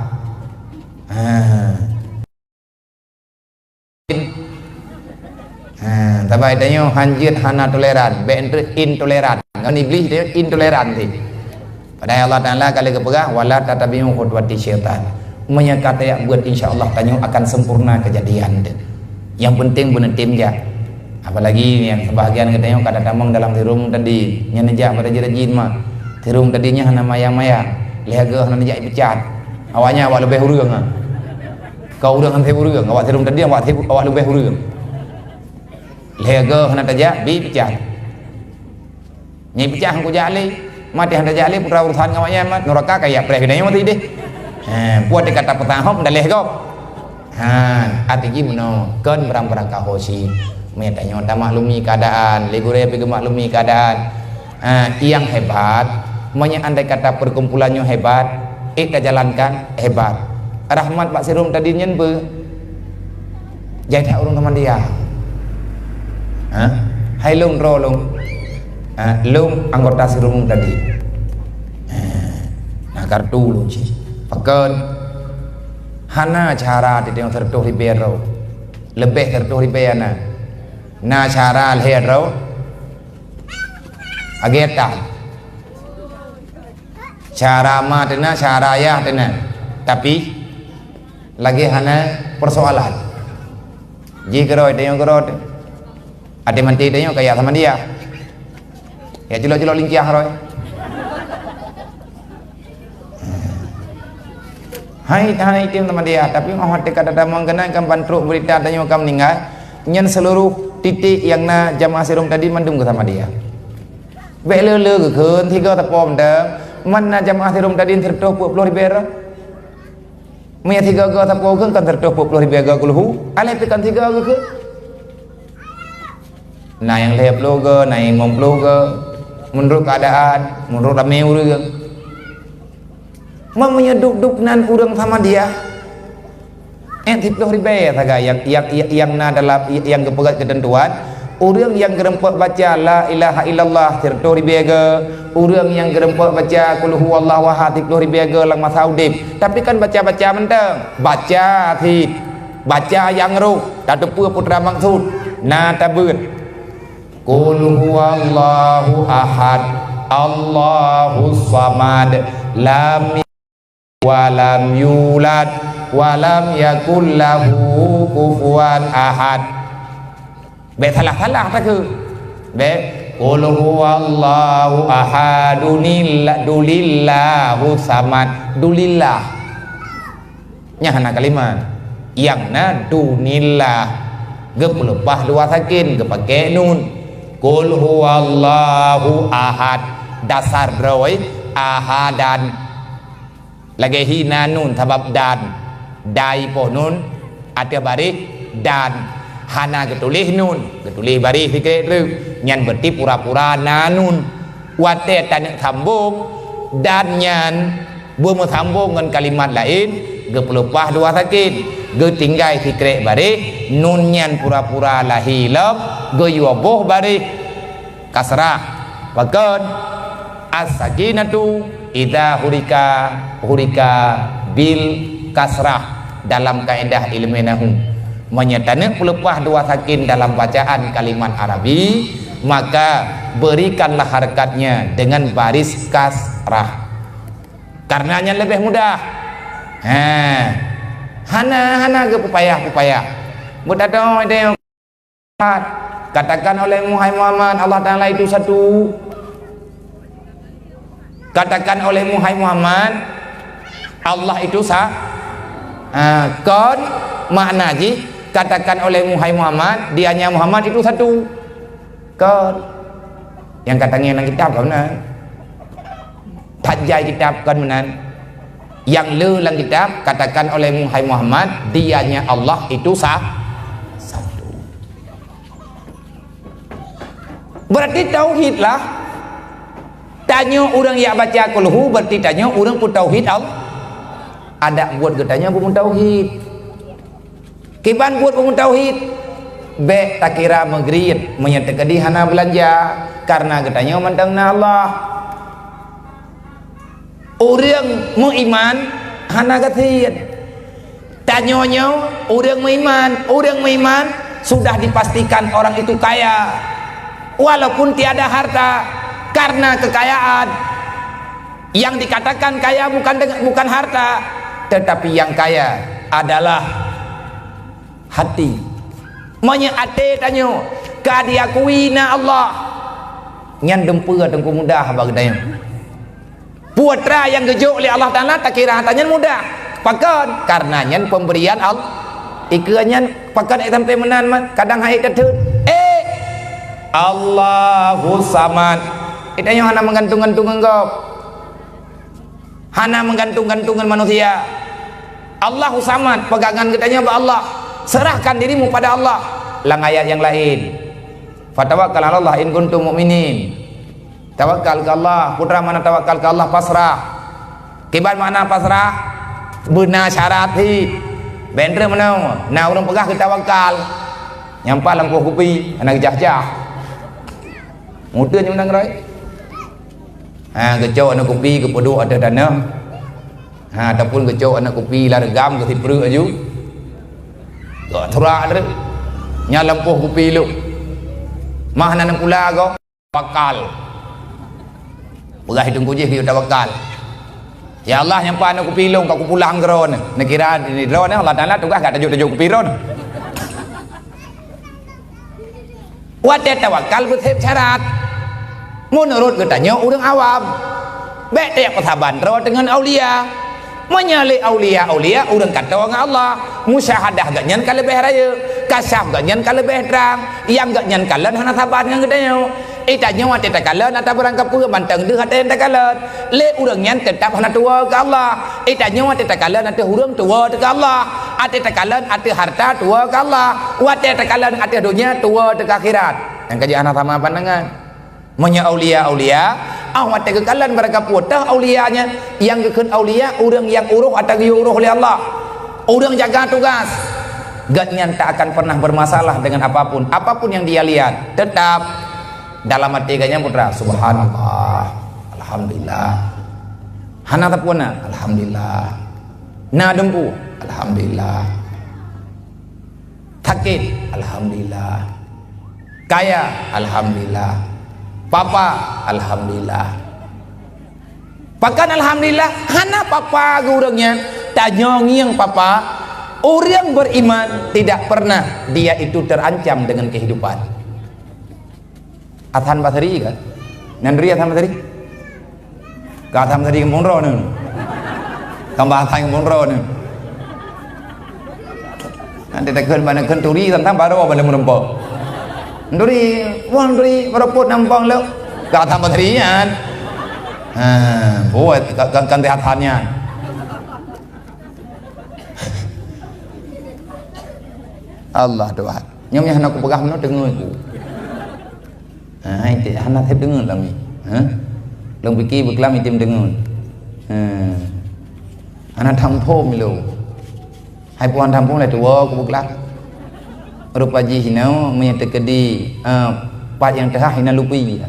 Ha, sabai tanyoe hanjeuet hana toleran, bék enteuk intoleran. Ngon Iblih tanyoe intoleran cit. Padahai Allah Taala ka lheueh geupeugah, "Wala tattabi'u khutuwati syaitan." Meunyoe ka tajak beuet, insya Allah tanyoe akan sempurna keujadian teuh. Nyang penting beuneutem jak. Apalagi nyang sebahagian geutanyoe ka tatamong dalam sirueng tadi, nyan neujak bak rajin-rajin mak. Sirueng tadi nyan hana mayang-mayang, lheueh geuh hana neujak ipecat. Awaknyan awak leubeh ureuëng ah. Ka ureuëng hana ureuëng, awak sirueng tadi awak, awak leubeh ureuëng. Lheueh geuh hana tajak, bi pecat. Nyang peucah han kujak lé. Maté han tajak lé, peue urusan ngon awaknyan, mat. Nuraka ka jak preh geutanyoe maté deh. Ha, peue teuka tapeutahop daleh gob. Ha, até jih meunoe, kon barang-barang ka ho cit. Meunyoe tanyoe tamaklumi keuadaan, lé gurée pih geumaklumi keuadaan. Ha, nyang hebat, meunyoe andai kata perkumpulan nyoe hebat, ék tajalankan, hebat. Rahmat bak sirueng tadi nyan beu. Jai that ureuëng Samadiyah. Ha? Hai lôn droe lôn. Ha, lôn anggota sirueng tadi. Ha, na kartu lôn cit. Pakon? Hana cara teudeungoe sireutoh ribée droe. Leubeh sireutoh ribée na. Na cara lhée droe. Ageta. Cara ma teuna, cara yah teuna. Tapi lagée hana persoalan. Jih keurot, tanyoe keurot. Até manté tanyoe kaya Samadiyah. Ya culok-culok lincah rot. Hai, hai tim Samadiyah, tapi mah watée ka tatamong keunan kan ban trok beurita tanyoe ka meuninggai, nyan seluruh titik nyang na jamaah sirueng tadi mandum keu Samadiyah. Bék le-le geukheun tiga tapom dang, man na jamaah sirueng tadi sireutoh peuet ploh ribée. Meunyoe tiga-tiga sapeue kheun kan sireutoh peuet ploh ribée go kulhu, alai pih kan tiga-tiga kheun. Na nyang lhée ploh go, na nyang limong ploh go, meunurot keuadaan, meunurot ramé ureuëng. Meunyoe duek-duek nan ureuëng Samadiyah, eh, siploh ribée sagai nyang, nyang, nyang, nyang na dalam, nyang geupeugét keuteuntuan, ureuëng nyang geureumpok baca la ilaha illallah sireutoh ribée go, ureuëng nyang geureumpok baca qul huwallahu ahad siploh ribée go lam masa udeb. Tapi kan baca-baca mantong, baca cit, baca nyang roh, tateupeue peue teuma maksud, na tabeuet. Qul huwallahu ahad, Allahus samad, lam wa lam yulad, wa lam yakul lahu kufuwan ahad. Bék salah-salah takheun. Bék, qul huwallahu ahadunil-, dulillahu samad. Dulillah. Nyan hana kalimat. Nyang na dunillah. Geupeuleupah dua sakin, geupakée nun. Qul huwallahu ahad. Dasar droe ahadan. Lagée hi na nun sabab dan. Dai poh nun ateueh baréh dan. Hana geutuléh nun, geutuléh baréh sikrek treuk. Nyan berarti pura-pura na nun. Watée taneuk sambong, dan nyan beumeusambong ngon kalimat laén, geupeuleupah dua sakin. Geutinggai sikrek baréh, nun nyan pura-pura lahé lom, geuyue boh baréh. Kasrah. Pakon? As-sakinatu idza hurika, hurika bil kasrah dalam kaedah ilmu nahwu. Meunyoe taneuk peuleupah dua sakin dalam bacaan kalimat Arabi, maka berikanlah harakatnya dengan baris kasrah. Karena nyan leubeh mudah. Ha. Hana, hana geupupayah-pupayah. Beutadoe deh. Katakan olehmu, hai Muhammad, Allah Taala itu satu. Katakan olehmu, hai Muhammad, Allah itu sa-, ah, kon, makna jih, katakan olehmu, hai Muhammad, dianya Muhammad itu satu. Kon. Nyang ka tangieng lam kitab kon meunan. That jai kitab kon meunan. Nyang le lam kitab, katakan olehmu, hai Muhammad, dianya Allah itu sa-, satu. Berarti tauhid lah. Tanyoe ureuëng nyang baca kulhu, berarti tanyoe ureuëng peutauhid Allah. Adak buet geutanyoe peumutauhid. Kiban buet peumutauhid, bék takira meugriet meunyoe teukeudi hana beulanja, karena geutanyoe mantong na Allah. Ureuëng meuiman hana gasien. Tanyoe nyoe ureuëng meuiman, ureuëng meuiman sudah dipastikan orang itu kaya, walaupun tiada harta, karena kekayaan. Yang dikatakan kaya bukan deng-, bukan harta, tetapi yang kaya adalah hati. Meunyoe até tanyoe ka diakui na Allah, nyan dumpeue teungku mudah bak geutanyoe. Peue atra nyang geujok lé Allah Taala takira atra nyan mudah. Pakon? Karena nyan pemberian Allah. Ikeue nyan pakon ék sampai meunan man, kadang hai teuteuet. Eh, Allahu Samad. Geutanyoe hana meugantung-gantung ngon gob. Hana meugantung-gantung ngon manusia. Allahu Samad, peugangan geutanyoe bak Allah. Serahkan dirimu pada Allah. Lam ayat nyang laén, "Fatawakkal 'alallah in kuntum mu'minin." Tawakal keu Allah. Peue atra makna tawakal keu Allah? Pasrah. Kiban makna pasrah? Beuna syarat hi. Bék treuk meunoe. Na ureuëng peugah geutawakal. Nyang pat lampôh kupi, hana geujah-jah. Muteuen nyang meunan rot. Ha, geucok aneuk kupi geupeuduek ateueh tanoh. Ha, ataupun geucok aneuk kupi lam reugam, geusipreuk laju. Geuturak treuk. Nyan lampôh kupi lom. Mah hana neupula goe. Tawakal. Peugah i teungku jih geuyue tawakal. Ya Allah, nyang pat aneuk kupi lôn ka kupulang keu Droeneuh. Neukira di Droeneuh, Allah Taala tugaih ka tajok-tajok kupi Droeneuh. Watée tawakal beuseb syarat. Meunurot geutanyoe ureuëng awam, bék tajak peusaban droe teungon aulia. Meunyoe lé aulia-aulia ureuëng ka toe ngon Allah, musyahadah geuhnyan ka leubeh rayeuk, kasyaf geuhnyan ka leubeh trang, nyang geuhnyan kalon hana saban ngon geutanyoe. Geutanyoe watée takalon atra barang kapeue mantong deuh atra nyang takalon. Lé ureuëng nyan teutab hana tuwoe keu Allah. Geutanyoe watée takalon ateueh ureuëng tuwoe teuh keu Allah. Watée takalon ateueh harta tuwoe keu Allah. Watée takalon ateueh donya tuwoe teuh keu akhirat. Nyang ka jeuet hana sama pandangan. Meunyoe aulia-aulia, ah, watée geukalon barang kapeue teuh aulia nyan, nyang geukheun aulia ureuëng nyang uroh atra geuyue uroh lé Allah. Ureuëng jaga tugas. Geuhnyan tak akan pernah bermasalah dengan apapun, apapun yang dia lihat. Tetap dalam até geuhnyan peue atra, "Subhanallah, alhamdulillah." Hana sapeue na, "Alhamdulillah." Na dumpeue, "Alhamdulillah." Sakét, alhamdulillah. Kaya, alhamdulillah. Papa, alhamdulillah. Pakon alhamdulillah? Hana papa geuh ureuëng nyan. Tanyoe ngieng papa. Ureuëng beriman tidak pernah dia itu terancam dengan kehidupan. Hasan Basri kan? Nyan Hasan Basri? Ka Hasan Basri kamoe droeneuh. Ka bah Hasan kamoe droeneuh. Nanti takheun bak neukheun turi tantang baroe bak lôn meurumpok. Turi, wah turi, baroe pôt na muphom lom. Ka Hasan Basri nyan. Ha, buet ka, ka, ka Hasan nyan. Allah Tuhan. Nyoe nyang hana kupeugah meunoe teungeut ku. Ha, hai cit hana sép teungeut lom nyoe. Ha? Lôn pike beukeulamat item teungeut. Ha. Hana taphom lôn. Hai puhan taphom lé tuwoe ku beukeulamat. Rupa jih inoe meunyoe teukeudi, eh, pat nyang teuhah inan lupi.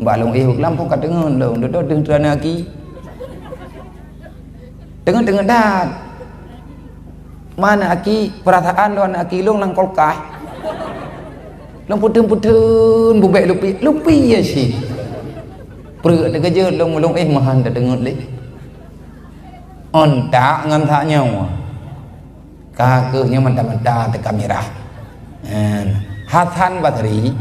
Bak lôn éh beukeulamat ka teungeut lôn, dudoe deuh teuh aneuk aki. Teungeut-teungeut that. Mana aki, peurasaan lôn aneuk aki lôn lam kulkas. Lôn peuteun-peuteun bubek lupi, lupi ya cit. Pruet teukeujot lôn, lôn éh meuhan tateungeut lé. Ontak ngon that nyoe. Ka kheueh nyoe mata-mata teuka mirah. Hasan Basri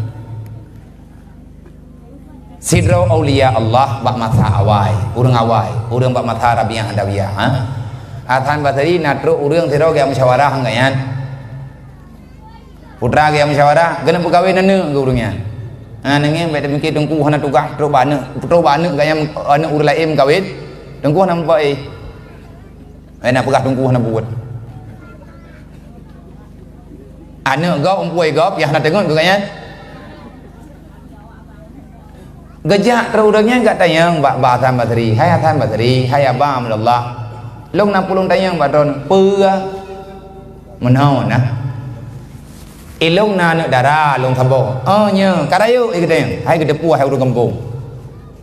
Sidroe aulia Allah bak masa awai, ureuëng awai, ureuëng bak masa Rabiah Adawiyah, ha? Hasan Basri na trok ureuëng sidroe geujak musyawarah ngon gobnyan. Putra geujak musyawarah, keuneuk peukawen aneuëk keu ureuëng nyan. Ha, neungieng bék teumikir teungku hana tugaih, trok bak aneuëk, trok bak aneuëk gobnyan, aneuëk ureuëng laén meukawen. Teungku hana muphom, eh. Eh, nak peugah teungku hana buet. Aneuëk gob, umpue gob, nyang hana teungeut keu gobnyan. Geujak trok ureuëng nyan geutanyong bak, bak Hasan Basri, "Hai Hasan Basri, hai Aba Abdullah, lôn na peue lôn tanyong bak droeneuh, peue meunoe na? Ilôn na aneuëk dara lôn saboh." "Oh, nyoe, ka rayeuk," geutanyong. "Hai geuteupeue hai ureuëng gampông."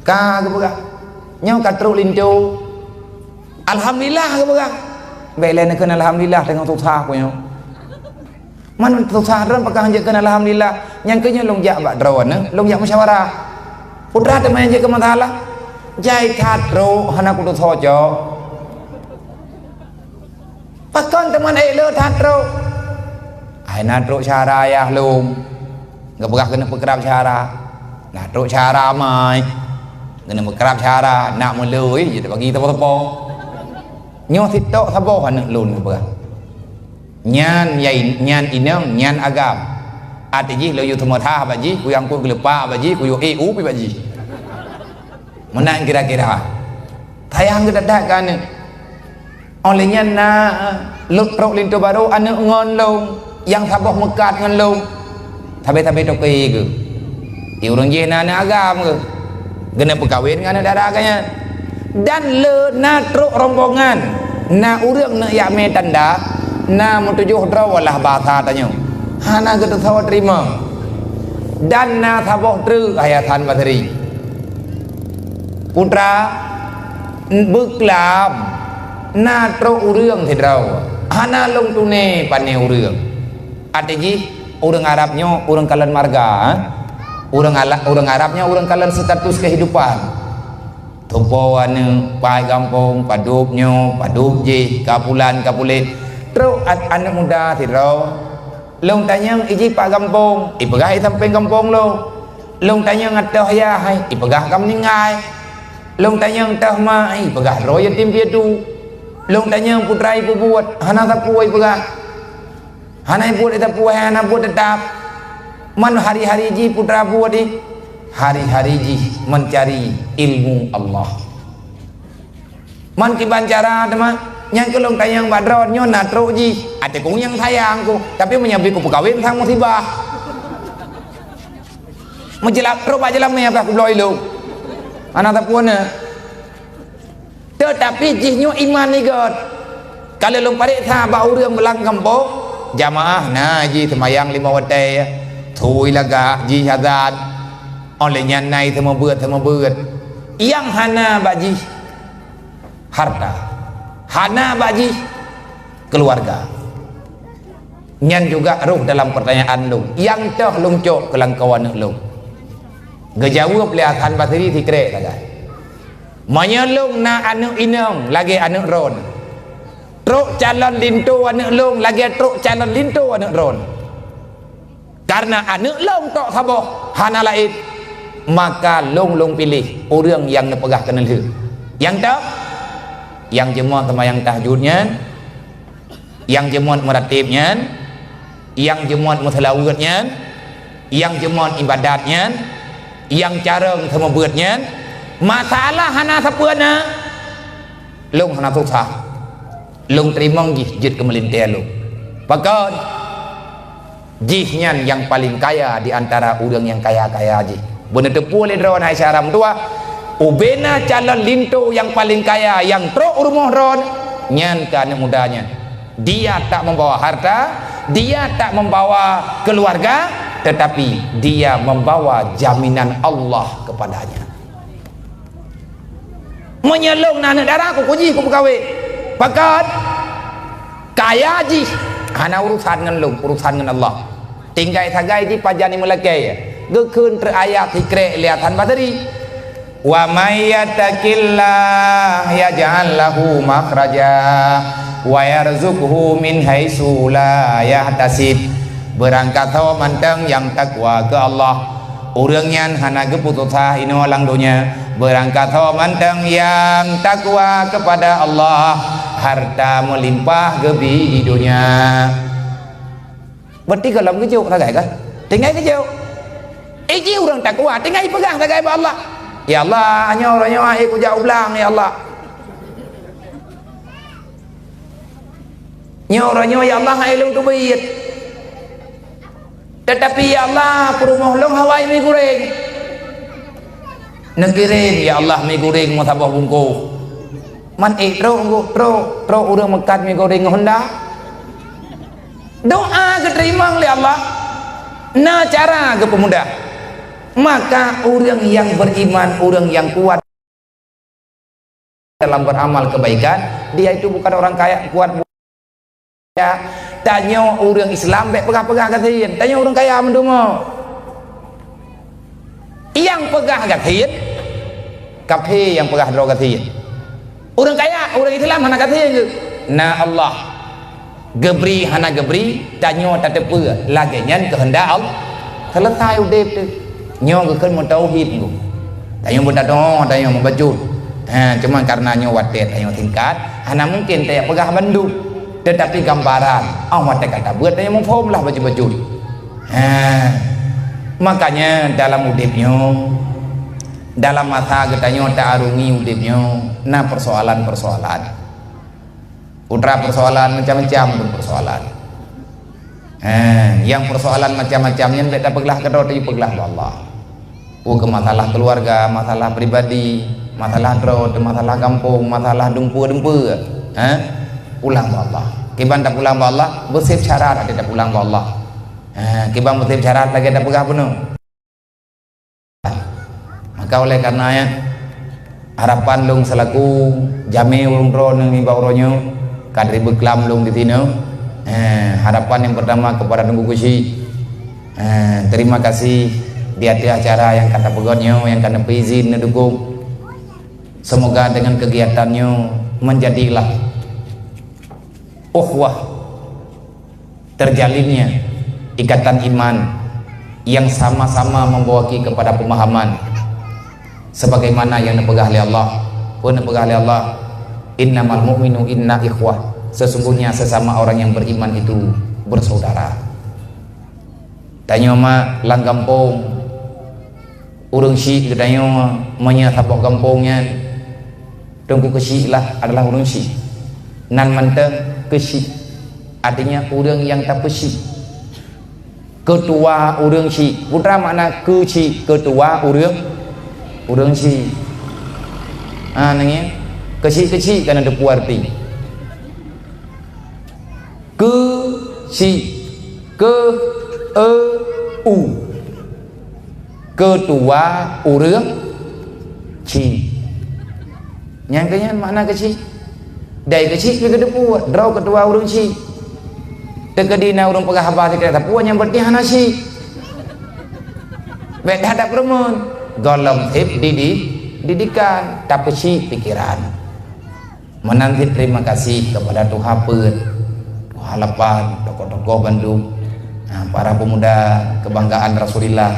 "Ka," geupeugah. "Nyoe ka trok linto." "Alhamdulillah," geupeugah. "Bék lé neukheun alhamdulillah, teungoh susah ku nyoe." "Man susah droen pakon han jeuet kheun alhamdulillah? Nyang keu nyoe lôn jak bak droeneuh, lôn jak musyawarah." "Putra teuma nyang jeuet keu masalah?" "Jai that trok, hana kutusoe cok." "Pakon teuma ék le that trok?" "Hai na trok syara ayah lôn, geupeugah keuneuk peukrab syara. Na trok syara amai, keuneuk peukrab syara, nak meului jeuet bagi teupeu-teupeu." "Nyoe sitok saboh aneuëk lôn," geupeugah. "Nyan yai, nyan inong, nyan agam. Até jih lôn yue seumeurah bak jih, kuyue angkot geuleupah bak jih, kuyue ék u pi bak jih." Meunan kira-kira. Sayang geudadak keu aneuëk. Óh lheueh nyan na lôn trok linto barô aneuëk ngon lôn, nyang saboh meukat ngon lôn. Sabe-sabe toke geuh. Di ureuëng jih na aneuëk agam geuh. Keuneuk peukawen ngon aneuëk dara geuh nyan. Dan le na trok rombongan, na ureuëng neuk jak mé tanda, na meutujoh droe lah basa tanyoe. Hana geutusoe teurimong. Dan na saboh treuk, hai Hasan Basri. Putra, beuklam, na trok ureuëng sidroe, hana lôn tuné pané ureuëng. Até jih ureuëng Arab nyoe ureuëng kalon marga, eh? Ureuëng ala-, ureuëng Arab nyoe ureuëng kalon status kehidupan. Tupo aneuëk, pai gampông, padub nyoe, padub jih, ka pulan, ka puléh. Trok a-, aneuëk muda sidroe. Lôn tanyong ijih pat gampông, ipeugah i sampéng gampông lôn. Lôn tanyong ateueh yah, ipeugah ka meuninggai. Lôn tanyong ateueh ma, ipeugah droe yatim piatu. Lôn tanyong putra ipeubuet, hana sapeue ipeugah. Hana ibuet sapeue, hana buet teutap. Man hari-hari jih putra buet jih, hari-hari jih meucari ilmu Allah. Man kiban cara teuma, nyang keu lôn tanyong bak droe nyoe na trok jih. Até ku nyang sayang ku, tapi meunyoe bri ku peukawen sang musibah. Meujeulab trok bak jeulamé ka kubloe ilong. Hana sapeue na. Teutapi jih nyoe iman igot. Ka lheueh lôn pareksa bak ureuëng lam gampông, jamaah na jih seumayang limong watée, thui lagak jih azan. Óh lheueh nyan na seumeubeuet-seumeubeuet. Nyang hana bak jih harta, hana bak jih keuluwarga. Nyan juga roh dalam peurtanyaan lôn, nyang toh lôn cok keu lakoe aneuëk lôn. Geujaweueb lé Hasan Basri sikrek sagai. Meunyoe lôn na aneuëk inong lagée aneuëk droeneuh, trok calon linto aneuëk lôn lagée trok calon linto aneuëk droeneuh. Kareuna aneuëk lôn tok saboh hana laén, maka lôn lôn piléh ureuëng nyang neupeugah keuneulheueh. Nyang toh, nyang jeumoe seumayang tahajud nyan, nyang jeumoe meuratéb nyan, nyang jeumoe meuseulaweuet nyan, nyang jeumoe iébadat nyan, nyang carông seumeubeuet nyan, masalah hana sapeue na, lôn hana susah. Lôn teurimong jih jeuet keu meulintée lôn. Pakon? Jih nyan nyang paleng kaya di antara ureuëng nyang kaya-kaya jih. Beuneuteupeu lé droe hai syedara meutuwah, ubena calon linto nyang paleng kaya nyang trok u rumoh droe, nyan keu aneuëk muda nyan. Dia tak membawa harta, dia tak membawa keluarga, tetapi dia membawa jaminan Allah kepadanya. Meunyoe lôn na aneuëk dara ku, ku jih ku peukawen. Pakon? Kaya jih, hana urusan ngon lôn, urusan ngon Allah. Tinggai sagai jih pajan imeulakée. Geukheun treuk ayat sikrek lé Hasan Basri. "Wa may yattaqillaha yaj'al lahu makhraja wa yarzuqhu min haitsu la yahtasib." Beurangkasoe mantong nyang takwa keu Allah, Ureuëng nyan hana geuputôh asa inoe lam donya, beurangkasoe mantong nyang takwa keupada Allah, hareuta meulimpah geubri di donya. Berarti gohlom geujok sagai kah? Tinggai geujok. Iji ureuëng takwa, tinggai peugah sagai bak Allah. "Ya Allah, nyoe uroe nyoe akhé kujak u blang, ya Allah. Nyoe uroe nyoe, ya Allah, hai lôn teubiet. Tetapi, ya Allah, peurumoh lôn hawa mi goreng." Neukirém, ya Allah, mi goreng meusaboh bungkôh. Man ék trok, trok, trok ureuëng meukat mi goreng ngon honda. Doa geuteurimong lé Allah, na cara geupeumudah. Maka ureuëng nyang beriman, ureuëng nyang kuat dalam beramal kebaikan, dia itu bukan orang kaya kuat. Tanyoe ureuëng Islam bék peugah-peugah gasien. Tanyoe ureuëng kaya meudumo. Nyang peugah gasien, kafé nyang peugah droe gasien. Ureuëng kaya, ureuëng Islam hana gasien geuh. Na Allah geubri hana geubri, tanyoe tateupeue lagée nyan keuheundak Allah. Seuleusai udeb teuh. Nyoe geukheun meutauhid nyoe. Tanyoe beutadoe, tanyoe meubacut. Ha, cuma karena nyoe watée tanyoe singkat, hana mungken tajak peugah bandum. Tetapi gambaran, oh watée ka tabeuet tanyoe muphom lah bacut-bacut. Ha. Makanya dalam udeb nyoe, dalam masa geutanyoe ta-arungi udeb nyoe, na persoalan-persoalan. Putra persoalan macam-macam pun persoalan. Eh, yang persoalan macam-macam nyan bék tapeuglah keudroe, tapeuglah bak Allah. Peue keu masalah keluarga, masalah pribadi, masalah droe, masalah gampông, masalah dumpeue-dumpeue. Eh? Pulang bak Allah. Kiban tapulang bak Allah, beuseb syarat até tapulang bak Allah. Eh, kiban beuseb syarat lagée tapeugah bunoe. Maka oleh karena nyan, harapan lôn selaku jamé ureuëng droeneuh nibak uroe nyoe, ka dibeuklam lôn di sinoe. Eh, harapan yang pertama kepada Teungku Keuchik. Eh, terima kasih di ateueh acara nyang ka tapeugét nyoe, nyang ka neupeuizin neudukong. Semoga dengan kegiatan nyoe menjadilah ukhuwah terjalinnya ikatan iman yang sama-sama membawa kita kepada pemahaman sebagaimana yang dipeugah oleh Allah. Pun dipeugah oleh Allah, "Innamal mu'minu inna ikhwah." Sesungguhnya sesama orang yang beriman itu bersaudara. Tanyoe mak lam gampông, ureuëng syik geutanyoe meunyoe saboh gampông nyan, Teungku Keuchik lah adalah ureuëng syik. Nan mantong keuchik, artinya ureuëng nyang tapeusyik. Keutua ureuëng syik. Putra makna keuchik, keutua ureuëng, ureuëng syik. Ha, nangya. Keuchik-keuchik kana teupeue arti. Keuchik. Keu, e, u. Keutua ureuëng chik. Nyang keu nyan makna keuchik. Dai keuchik pih keuteupue, droe keutua ureuëng chik. Teukeudi na ureuëng peugah haba sikira tapue nyang berarti hana chik. Bék that tapeureumeun. Gohlom seb didi-, didikan, tapeuchik pikeran. Meunan cit terima kasih kepada Tuha Peuet, Tuha Lapan, tokoh-tokoh bandum, nah, para pemuda kebanggaan Rasulullah.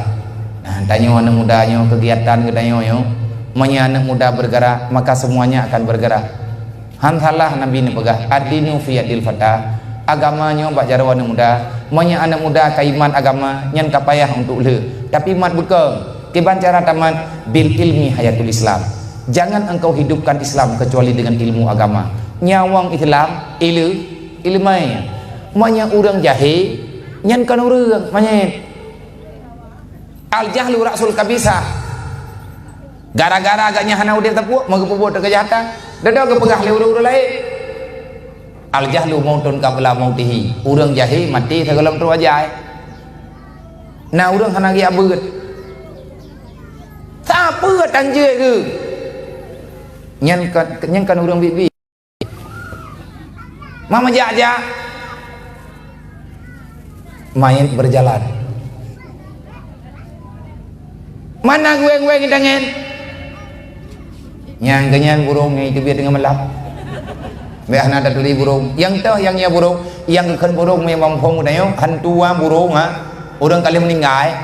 Nah, tanyoe aneuk muda nyoe, kegiatan geutanyoe nyoe, meunyoe aneuk muda bergerak, maka semuanya akan bergerak. Han salah Nabi neupeugah, "Ad-dinu fi yadil fata." Agama nyoe bak jaroe aneuk muda. Meunyoe aneuk muda ka iman agama, nyan ka payah untuk lheueh. Tapi mat beukong, kiban cara tamat, "Bil ilmi hayatul Islam." Jangan engkau hidupkan Islam kecuali dengan ilmu agama. Nyawöng Islam, ileue, ileumèe. Meunyoe ureuëng jahé, nyan kon ureuëng, manyét. Al-jahlu ra'sul khabithah. Gara-gara agaknya hana udeb tapue, meugeupeubuet keujahatan. Dada geupeugah lé ureuëng-ureuëng laén. Al-jahlu mautun qabla mautihi. Ureuëng jahé maté sigohlom trok ajai. Na ureuëng hana geujak beuet. Sapeue tan jeuet geuh? Nyan kan, nyan kan ureuëng biet-biet. Mama jak-jak. Manyét berjalan. Mana gueng-gueng di tangan? Nyang keunyan burông nyang iteubiet teungoh meulab. Bék hana taturi burông. Nyang toh nyang nyoe burông, nyang geukheun burông memang phon geutanyoe, hantu, ah, burông, ha. Ureuëng ka lheueh meuninggai.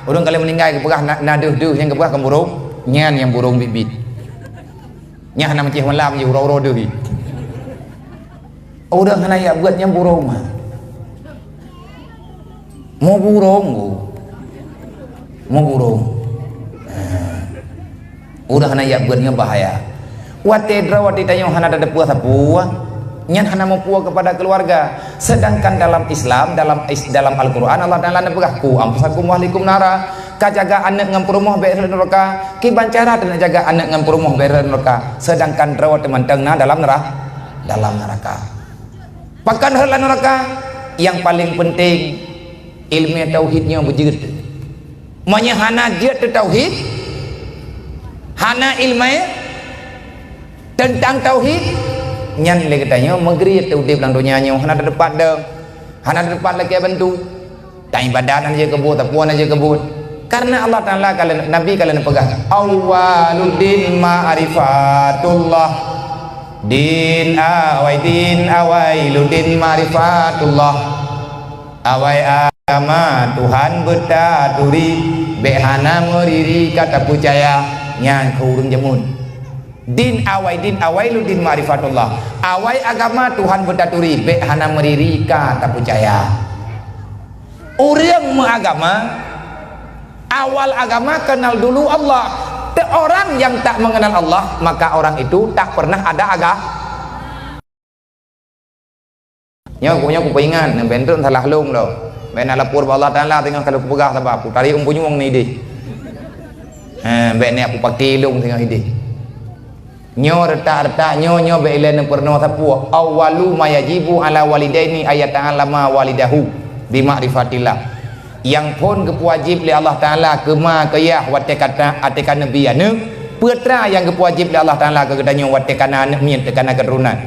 Ureuëng ka lheueh meuninggai geupeugah na, na deuh-deuh nyang geupeugah kon burông, nyan nyang burông biet-biet. Nyan hana meucéh malam jih uroe-uroe deuh jih. Ureuëng hana jak beuet nyan burông mah. Meuburông ku. Meuburông. Ureuëng hana jak beuet nyoe bahaya. Watée droe watée tanyoe hana tateupeue sapeue, nyan hana meupuwoe keupada keuluwarga. Sedangkan dalam Islam, dalam is-, dalam Al-Qur'an Allah Taala neupeugah, "Qu anfusakum wa ahlikum nara." Ka jaga aneuëk ngon peurumoh bék rhot nuraka. Kiban cara teuneuk jaga aneuëk ngon peurumoh bék rhot nuraka. Sedangkan droe teuh mantong na dalam nera-, dalam nuraka. Pakon rhot lam nuraka? Nyang paleng peunteng, ileumé tauhid nyoe beujeuet. Meunyoe hana jeuet teuh tauhid, hana ileumé teuntang tauhid, nyan lé geutanyoe meugriet teuh udeb lam donya nyoe, hana teupat dong, hana teupat lakée bantu. Taibadat hana jeuet keu buet, tapuwoe hana jeuet keu buet. Karena Allah Taala ka lheueh, Nabi ka lheueh neupeugah, "Awwaluddin ma'rifatullah." Din awai, din awai, luddin ma'rifatullah. Awai agama Tuhan beutaturi, bék hana meuriri ka tapeucaya, nyan keu ureuëng jameun. Din awai, din awai, luddin ma'rifatullah. Awai agama Tuhan beutaturi, bék hana meuriri ka tapeucaya. Ureuëng meuagama, awal agama kenal dulu Allah. Te orang yang tak mengenal Allah, maka orang itu tak pernah ada aga-, Nyoe, nyoe kupeuingat, neubentrok salah lôn lom. Bék na lapor bak Allah Taala teungoh ka lôn peugah sabab, kutari umpunyueng ni ideh. Ha, bék na kupaki lôn teungoh ideh. Nyoe retak-retak nyoe, nyoe bék ilée neupeurunoe sapeue. Awwalu ma yajibu ala walidaini ayata'allama walidahu bi ma'rifatillah. Nyang phon geupeuwajéb lé Allah Taala keu ma keu yah watée ka ta-, watée ka neubi aneuëk, peue teuma nyang geupeuwajéb lé Allah Taala keu geutanyoe watée ka na aneuëk miet, ka na keuturonan.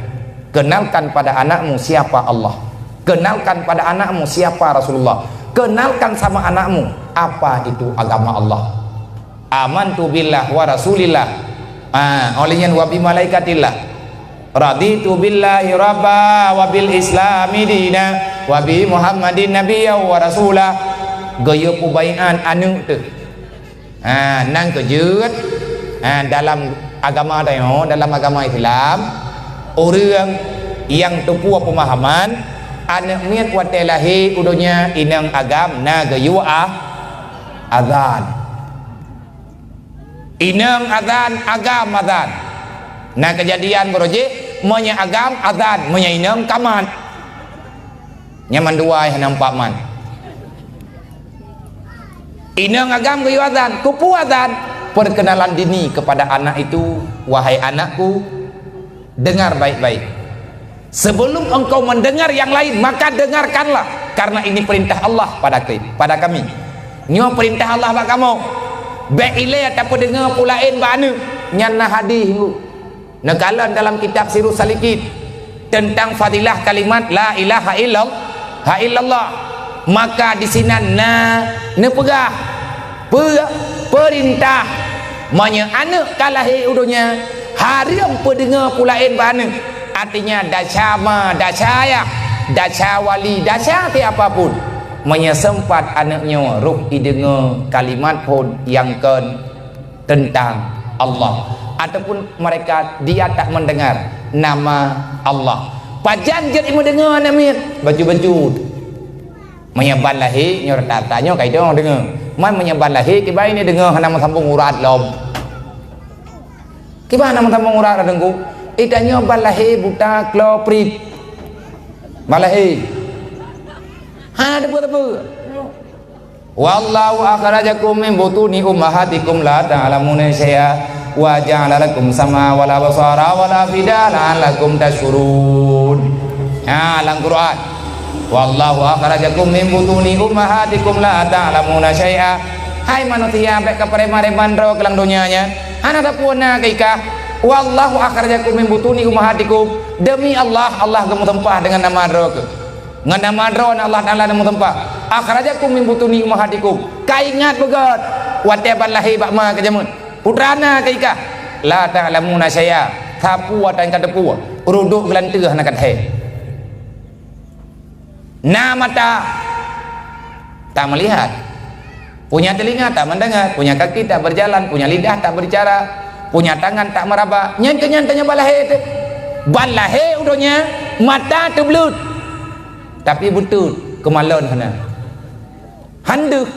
Kenalkan pada anakmu siapa Allah. Kenalkan pada anakmu siapa Rasulullah. Kenalkan sama anakmu apa itu agama Allah. Amantu billah wa rasulillah. Ah, óh lheueh nyan wa bi malaikatillah. Raditu billahi rabba wa bil islami dina wa bi Muhammadin nabiyya wa rasula. Geuyue peubaiat aneuëk teuh. Ha, nang keujeuet, ha, dalam agama tanyoe, dalam agama Islam, ureuëng nyang teupeue peumahaman, aneuëk miet watée lahé u donya inong agam na geuyue a-, azan. Inong azan, agam azan. Na keujadian baroe jih, meunyoe agam azan, meunyoe inong ka mat. Nyan mandua hana nampak man. Inong agam geuyue azan, keupeue azan? Perkenalan dini kepada anak itu, "Wahai anakku, dengar baik-baik. Sebelum engkau mendengar yang lain, maka dengarkanlah, karena ini perintah Allah pada ke-, pada kami." Nyoe perintah Allah bak kamoe. Bék ilée tapeudeungoe peue laén bak aneuëk. Nyan na hadih ngu. Neukalon dalam kitab Sirus Salikin teuntang fadilah kalimat la ilaha illal-, ha illallah. Maka disinan na neupeugah pe-, peurintah, meunyoe aneuëk ka lahé u donya, hareuem peudeungoe peue laén bak aneuëk. Artinya, desya ma, desya yah, desya wali, desya siapa pun, meunyoe seumpat aneuëk nyoe roh ideungoe kalimat phon nyang kon teuntang Allah, ataupun mereka, dia tak mendengar nama Allah. Pajan jeuet imeudeungoe aneuëk miet? Bacut-bacut. Meunyoe ban lahé, nyoe rata-rata nyoe ka idong deungoe. Man meunyoe ban lahé, kiban ini deungoe hana meusambong urat lom. Kiban hana meusambong urat ladengku. Ita nyoe ban lahé buta klo prit. Ban lahé. Hana teupeue-teupeue. Wallahu akhrajakum min butuni ummahatikum la ta'lamuna syai'a wa ja'ala lakum sam'a wal absara wal afida la'allakum tashkurun. Ha, lam Quran. Wallahu akhrajakum min butuni ummahatikum la ta'lamuna syai'a. Hai manusia, bék kapareman-reman droe keu lam donya nyan. Hana sapeue na keu ikah. Wallahu akhrajakum min butuni ummahatikum. Demi Allah, Allah geumeusumpah deungon nama droe keuh. Ngon nama droe Allah Taala neumeusumpah, "Akhrajakum min butuni ummahatikum." Ka ingat beugöt watée ban lahé bak ma keujameun. Peue teuma na keu ikah? "La ta'lamuna syai'a." Sapeue tan kateupeue, rudok geulanteue hana kathée. Na mata, tak melihat. Punya telinga tak mendengar, punya kaki tak berjalan, punya lidah tak berbicara, punya tangan tak meraba. Nyan keuh nyan tanyoe ban lahé teuh. Ban lahé u donya, mata teubleuet. Tapi beutôi keumalon hana. Han deuh.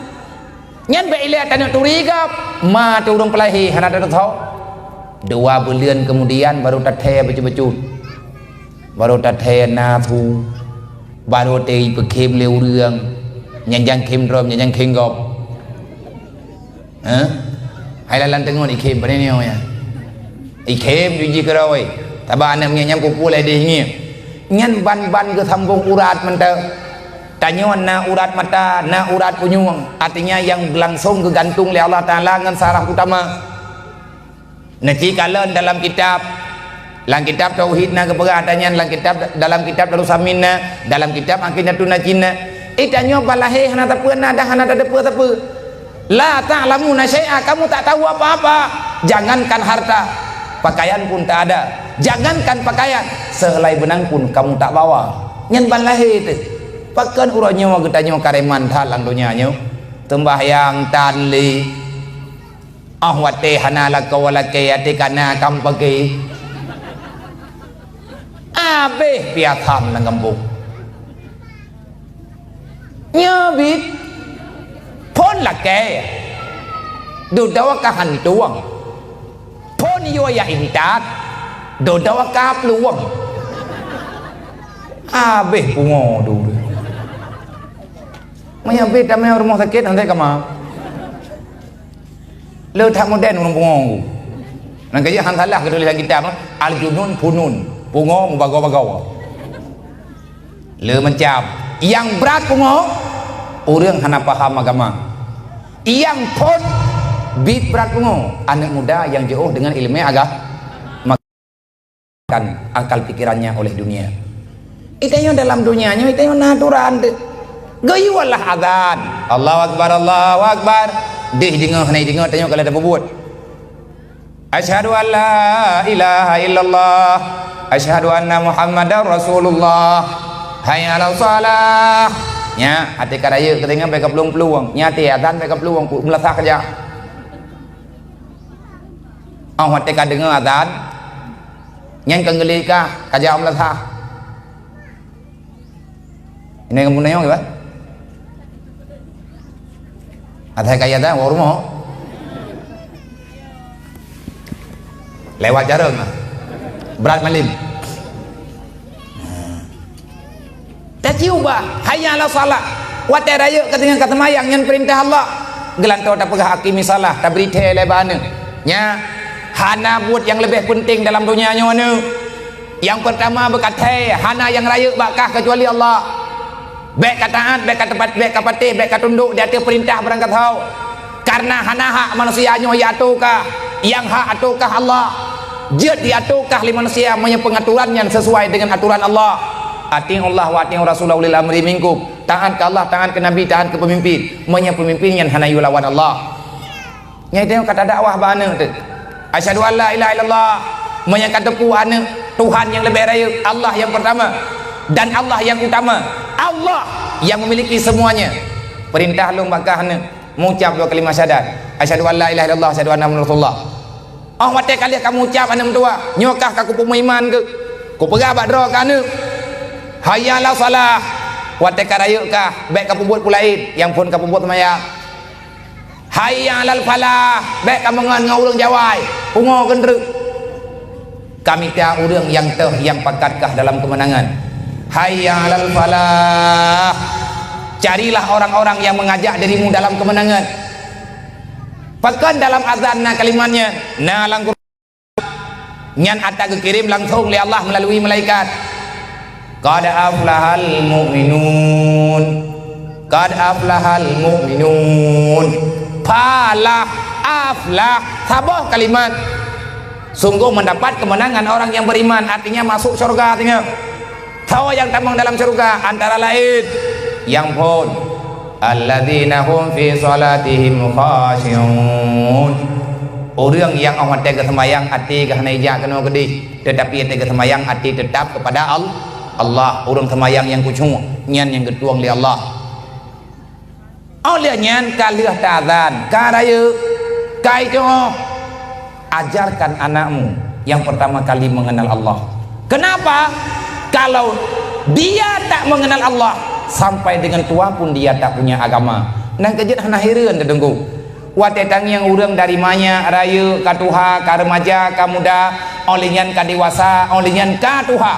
Nyan bèk ilèe taneuk turi gab, ma teuh ureueng peulahé hana tateuthok. Dua buleuen keumudian baru tathèe bacut-bacut. Baru tathèe na su. Baru teupeukhem lé ureueng. Nyan nyang khem droe, nyan nyang khem gob. Hah? Hai lalan teungon ikhem pane nyoe ya. Ikhem jih keudroe. Taba aneuk miet nyan pue-pue lé deh ngieng. Nyan ban-ban geusambong urat mantong. Tanyoe na urat mata, na urat punyueng. Artinya nyang langsong geugantung lé Allah Taala ngon saraf utama. Neuci kalon dalam kitab. Lam kitab tauhid na geupeugah ata nyan, lam kitab, dalam kitab Darussamin na, dalam kitab Aqidatun Najin na. Eh, tanyoe ban lahé hana sapeue na dan hana tateupeue sapeue. La ta'lamuna syai'a, kamu tak tahu apa-apa. Jangankan harta, pakaian pun tak ada. Jangankan pakaian, sehelai benang pun kamu tak bawa. Nyan ban lahé teuh. Pakon uroe nyoe geutanyoe kareman that lam donya nyoe? Seumbahyang tan lé. Óh watèe hana lakoe lakèe, até kana kam paké. Abéh piasan lam gampông. Nyoe bit phôn lakèe, dudoe ka hantueng. Phôn yue jak intat, dudoe ka plueng. Abéh pungo dulu. Meunyoe bit tamé rumoh sakét, hana kama. Le that modern ureueng pungo. Nyan keuh han salah geutuléh lam kitab, al-junun funun, pungo meubagoe-bagoe. Le macam. Nyang brat pungo, ureueng hana paham agama. Nyang phôn bit brat pungo, aneuk muda nyang jiôh deungon ileumèe aga-, kan akal pikirannya oleh dunia. Itanyoe dalam donya nyoe, itanyoe na aturan teuh. Geuyue lah azan. Allahu Akbar, Allahu Akbar. Deh deungoe, hana deungoe, tanyoe ka lheueh tapeubuet. Asyhadu an la ilaha illallah. Asyhadu anna Muhammadar Rasulullah. Hayya 'alas shalah. Nya, até ka rayeuk keu teungoh bèk ka plueng-plueng. Nya até azan bèk ka plueng, ku meulasah keujak. Óh watèe ka deungoe azan, nyan ka geulé kah, ka jak meulasah. Ini kamu nanya apa? Ada kaya dah, bawa rumah. Lewat jarum lah. Berat malim. Tacium bah, hayya 'alas shalah. Watèe rayeuk ka teungoh ka seumayang, nyan peurintah Allah. Geulantoe tapeugah aqimis shalah, tabri thèe lé bak aneuk. Nya, hana buet nyang leubeh peunteng dalam donya nyoe aneuk. Nyang peurtama beukathèe, hana nyang rayeuk bak kah keucuali Allah. Bèk ka taát, bèk ka teupat, bèk ka patéh, bèk ka tundok di ateueh peurintah barangkasoe. Kareuna hana hak manusia nyoe jiatoe kah, nyang hak atoe kah Allah. Jeuet jiatoe kah lé manusia meunyoe peungatoran nyan sisuai deungon atoran Allah. Ati'ullah wa ati'ur rasul wa ulil amri minkum. Taát keu Allah, taát keu Nabi, taát keu peumimpin. Meunyoe peumimpin nyan hana yue lawan Allah. Nyan tanyoe ka tadakwah bak aneuk teuh. Asyhadu an la ilaha illallah. Meunyoe ka teupeu aneuk, Tuhan nyang leubeh rayeuk, Allah nyang peurtama, dan Allah nyang utama. Allah nyang memiliki semuanya. Peurintah lôn bak kah aneuk, meuucap dua kalimat syahadat. Asyhadu an la ilaha illallah, asyhadu anna Muhammadar Rasulullah. Óh watèe ka lheueh ka meuucap aneuk meutuwah, nyoe kah ka kupeumeuiman keuh. Kupeugah bak droe kah aneuk, hayya 'alas shalah. Watèe ka rayeuk kah, bèk ka peubuet peue laén, nyang phôn ka peubuet seumayang. Hayya 'alal falah, bèk kamoe ngon, ngon ureueng jawai, pungo keuntreuk. Ka mita ureueng nyang teuh nyang pakat kah dalam keumeunangan. Hayya 'alal falah, carilah orang-orang yang mengajak dirimu dalam kemenangan. Pakon dalam azan na kalimat nyan? Na lam Nyan ata geukirém langsong lé Allah meulalui malaikat. Qad aflahal mu'minun. Qad aflahal mu'minun. Falah, aflah, saboh kalimat. Sungguh mendapat kemenangan orang yang beriman, artinya masuk syurga, artinya. Soe nyang tamong dalam syeuruga? Antara laén nyang phôn, "Alladzina hum fi shalatihim khashi'un." Ureuëng nyang óh watée geuseumayang até geuh hana jijak keunoe keudeh, teutapi até geuseumayang até teutap keupada Al-, Allah. Ureuëng seumayang nyang khusyuk, nyan nyang geutueng lé Allah. Óh lheueh nyan ka lheueh taazan, ka rayeuk, ka icok. Ajarkan anakmu yang pertama kali mengenal Allah. Kenapa? Kalau dia tak mengenal Allah, sampai dengan tua pun dia tak punya agama. Nyang keujeuet hana hireuen, Teungku. Watée tangieng ureuëng dari manyak, rayeuk, ka tuha, ka remaja, ka muda, óh lheueh nyan ka dewasa, óh lheueh nyan ka tuha,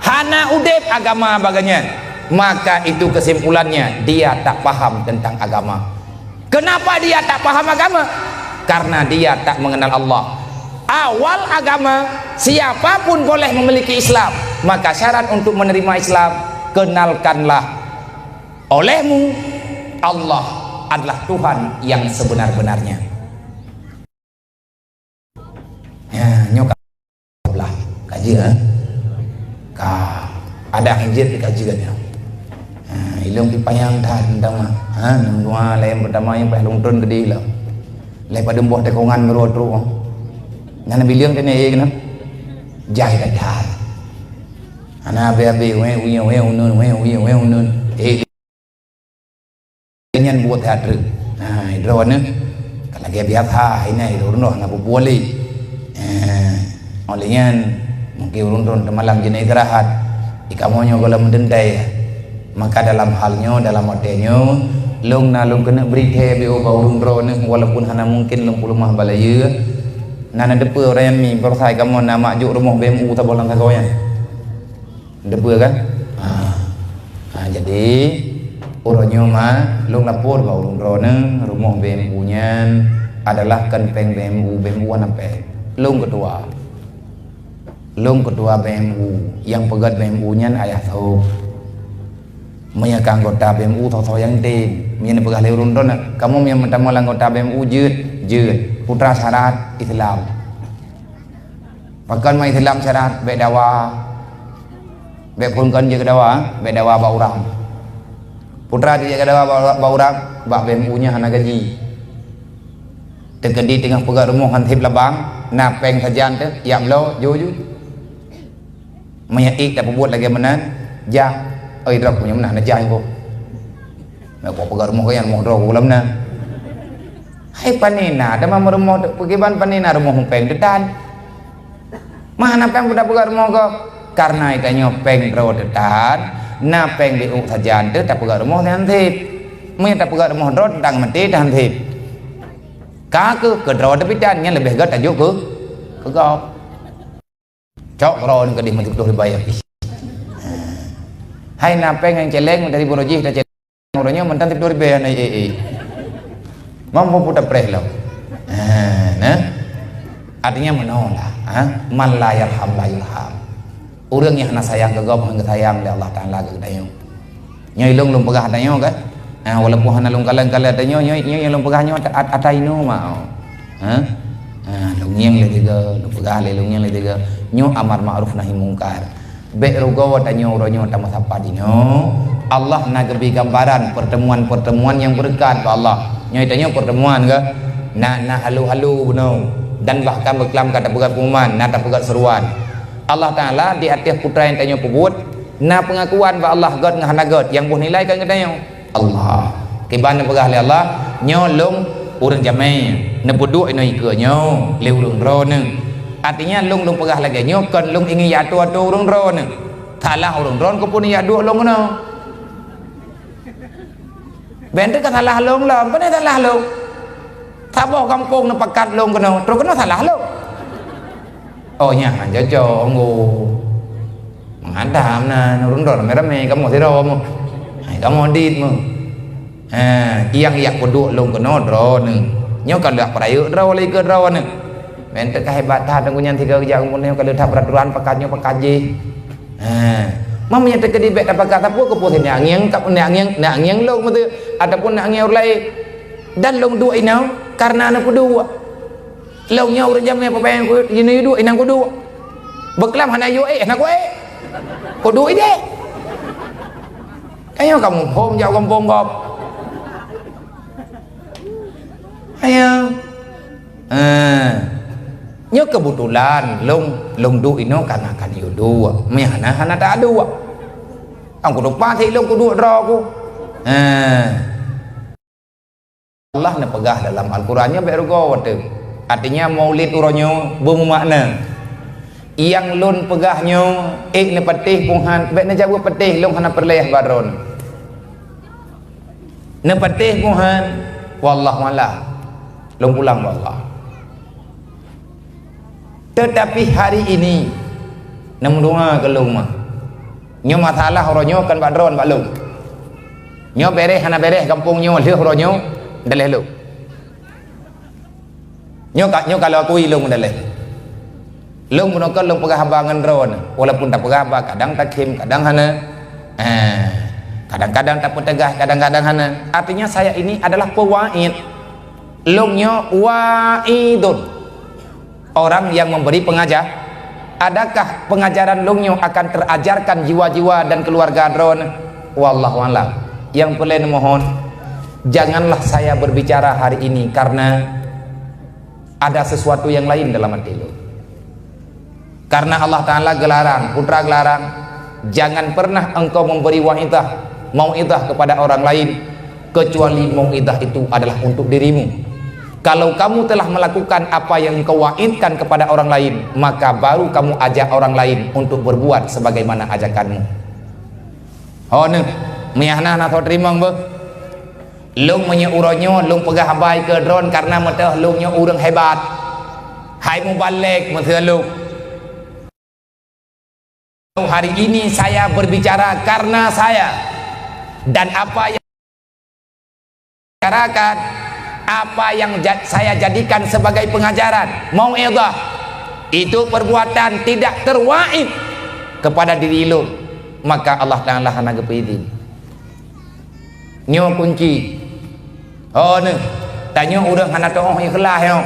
hana udeb agama bak geuh nyan, maka itu kesimpulannya dia tak paham tentang agama. Kenapa dia tak paham agama? Karena dia tak mengenal Allah. Awal agama, siapapun boleh memiliki Islam, maka syarat untuk menerima Islam, kenalkanlah olehmu Allah adalah Tuhan yang sebenar-benarnya. Ya, nyoe ka belah. Kaji, ha? Ka ada hanjeuet di kaji kan, ya. Ha, ilong pi panyang that tentang mah. Ha, nang dua lain pertama yang payah lungton gede lah. Lai padum boh tekongan meurua trok. Nyan biliang teuh eh kena. Jai dah that. Ana abe-abe weh uye weh unun weh uye weh unun. Eh, nyan buet that treuk. Ha, droeneuh. Ka lagée biasa, ini droeneuh na bubuali. Eh, oleh nyan, mungkin ureuëng droen teumalam jeunah istirahat. Di kamoe nyoe gohlom meudendai. Maka dalam hal nyoe, dalam watée nyoe, lôn na lôn keuneuk bri thée B O bak ureuëng droeneuh, walaupun hana mungkin lôn peuleumah balayeue. Na neudeupeu ureuëng nyan mi, beurasai kamoe na mak jok rumoh B M U saboh lam sagoe nyan. Deubeu kan? Ha. Ha, jadi, uroe nyoe ma, lôn lapor bak ureuëng droeneuh, rumoh B M U nyan adalah kan péng B M U, B M U hana péng. Lôn ketua. Lôn ketua B M U, nyang peugét B M U nyan Ayah Sob. Meunyoe ka anggota B M U, soe-soe nyang tem. Meunyoe neupeugah lé ureuëng droeneuh, kamoe nyang meutamong lam anggota B M U jeuet, jeuet. Putra syarat Islam. Pakon ma Islam syarat, bék dawa. Bék phon kon jeuet keu dawa, bék dawa bak urang. Putra jeuet keu dawa bak, bak urang, bak B M U nyan hana gaji. Teukeudi teungoh peugét rumoh han seb labang, na péng sajan teuh, jak bloe, jôh ju. Meunyoe ék tapeubuet lagée meunan, jak, oi, droe punya meunan, na jak ko. Meuko peugét rumoh keu nyan, rumoh droe ku lam na. Hai panena, teuma meurumoh teu-, peugiban panena rumoh péng teutan. Mah na péng peugah rumoh gob. Karena geutanyoe péng droe teutan, na péng di uek sajan teuh tapeugah rumoh nyan seb. Meunyoe tapeugah rumoh droe teutan meuti tan seb. Ka keuh keu droe teuh pitan nyan leubeh gét tajok keu, keu gob. Cok droe nyoe keudeh meusiplôh ribèe pih. Hai na péng nyang céléng dari bunoe jih tacéléng uroe nyoe mantong siplôh ribèe na, eh, eh. Mampu putar preh lom. Ha, nah. Artinya meunoe lah, ha? Man la yarham la yurham. Ureuëng nyang hana sayang keu gob hana geusayang lé Allah Taala keu geutanyoe. Nyoe ilong lôn peugah tanyoe kan. Ha, walaupun hana lôn kalon-kalon tanyoe, nyoe, nyoe, nyoe lôn peugah nyoe ata-, at-, ata inoe ma. Ha? Ha, lôn ngieng lé tiga, lôn peugah lé lôn ngieng lé tiga. Nyoe amar ma'ruf nahi mungkar. Bék rugoe tanyoe uroe nyoe tameusapat inoe. Allah na geubri gambaran pertemuan-pertemuan nyang beureukat bak Allah. Nyoe tanyoe pertemuan ke? Na, na halu-halu bunoe. Dan bahkan beuklam ka tapeugah pengumuman, na tapeugah seruan. Allah Taala di ateueh putra nyang tanyoe peubuet, na peungakuan bak Allah gét ngon hana gét nyang boh nilai keu geutanyoe. Allah. Kiban neupeugah lé Allah, nyoe lôn ureuëng jamé, neupeuduek inoe ikeue nyoe lé ureuëng droeneuh. Artinya lôn, lôn peugah lagée nyoe kon lôn ingin jak atô-atô ureuëng droeneuh. Salah ureuëng droeneuh keupeue jak duek lôn keunoe. Bék teuka salah lôn lom, pane salah lôn. Saboh gampông neupakat lôn keunoe, trok keunoe salah lôn. Oh, nyan han cocok, oh. Meugadam na, ureuëng droe ramé-ramé, kamoe sidroe meuh. Hai, kamoe dit meuh. Ha, nyang jak peuduek lôn keunoe droeneuh. Nyoe ka lheueh peurayeuk droe lé keu droeneuh. Bék teuka hebat that, teungku nyan tiga geujak nyoe ka lheueh that peuraturan pakat nyoe pakat jih. Ha. Meunyoe teukeudi bék tapakat sapeue keupeue si nak ngieng, kap nak ngieng, nak ngieng lôn meuteuk ataupun nak ngieng ureuëng laén. Dan lôn duek inoe karena neupeuduek. Lôn nyoe ureuëng jamé peupayang ku, jinoe duek inong kuduek. Beuklam hana yue ék, hana kuék. Kuduek idéh. Ayo kamoe phom jak gampông gob. Ayo. Ha. Nyoe keubeutulan lôn, lôn duek inoe kana kan yue duek. Meuhana hana taduek. Ang kutupa si lôn kuduek droe ku. Ha. Allah neupeugah dalam Al-Quran nyoe bék rugoe watée. Artinya maulid uroe nyoe beumumakna. Nyang lôn peugah nyoe, ék neupatéh peue han, bék neujaweueb patéh, lôn hana peureulée bak droeneuh. Neupatéh peue han, wallahu a'lam. Lôn pulang bak Allah. Teutapi hari ini, neumeudoa keu lôn mah. Nyoe masalah uroe nyoe kon bak droeneuh bak lôn. Nyoe béréh hana béréh gampông nyoe lheueh uroe nyoe, daleh lôn. Nyoe ka, nyoe ka lôn akui lôn daleh. Lôn bunoe kon lôn peugah haba ngon droeneuh, walaupun tapeugah haba kadang takhém, kadang hana. Eh, kadang-kadang tapeuteugas, kadang-kadang hana. Artinya saya ini adalah pewaid. Lôn nyoe waidun. Orang yang memberi pengajar, adakah pengajaran lôn nyoe akan terajarkan jiwa-jiwa dan keluarga droeneuh? Wallahu a'lam. Nyang peureulée neumohon, janganlah saya berbicara hari ini karena ada sesuatu yang lain dalam hati lôn. Karena Allah Ta'ala geularang, Putra geularang, "Jangan pernah engkau memberi wa'idah, mau'idah kepada orang lain, kecuali mau'idah itu adalah untuk dirimu. Kalau kamu telah melakukan apa yang engkau waidkan kepada orang lain, maka baru kamu ajak orang lain untuk berbuat sebagaimana ajakanmu." Ho neuh, meuiah na, na soe teurimong beuh. Lôn meunyoe uroe nyoe lôn peugah haba keu droeneuh karena meuteumé lôn nyoe ureuëng hebat. Hai mubalek, meuteumé lôn. Hari ini saya berbicara karena saya dan apa yang masyarakat, apa yang ja-, saya jadikan sebagai pengajaran, mau'izah, itu perbuatan tidak terwaid kepada diri lôn, maka Allah Ta'ala hana geupeuidin. Nyoe kunci. Oh, neuh. Tanyoe ureuëng hana teuoh ikhlas nyoe.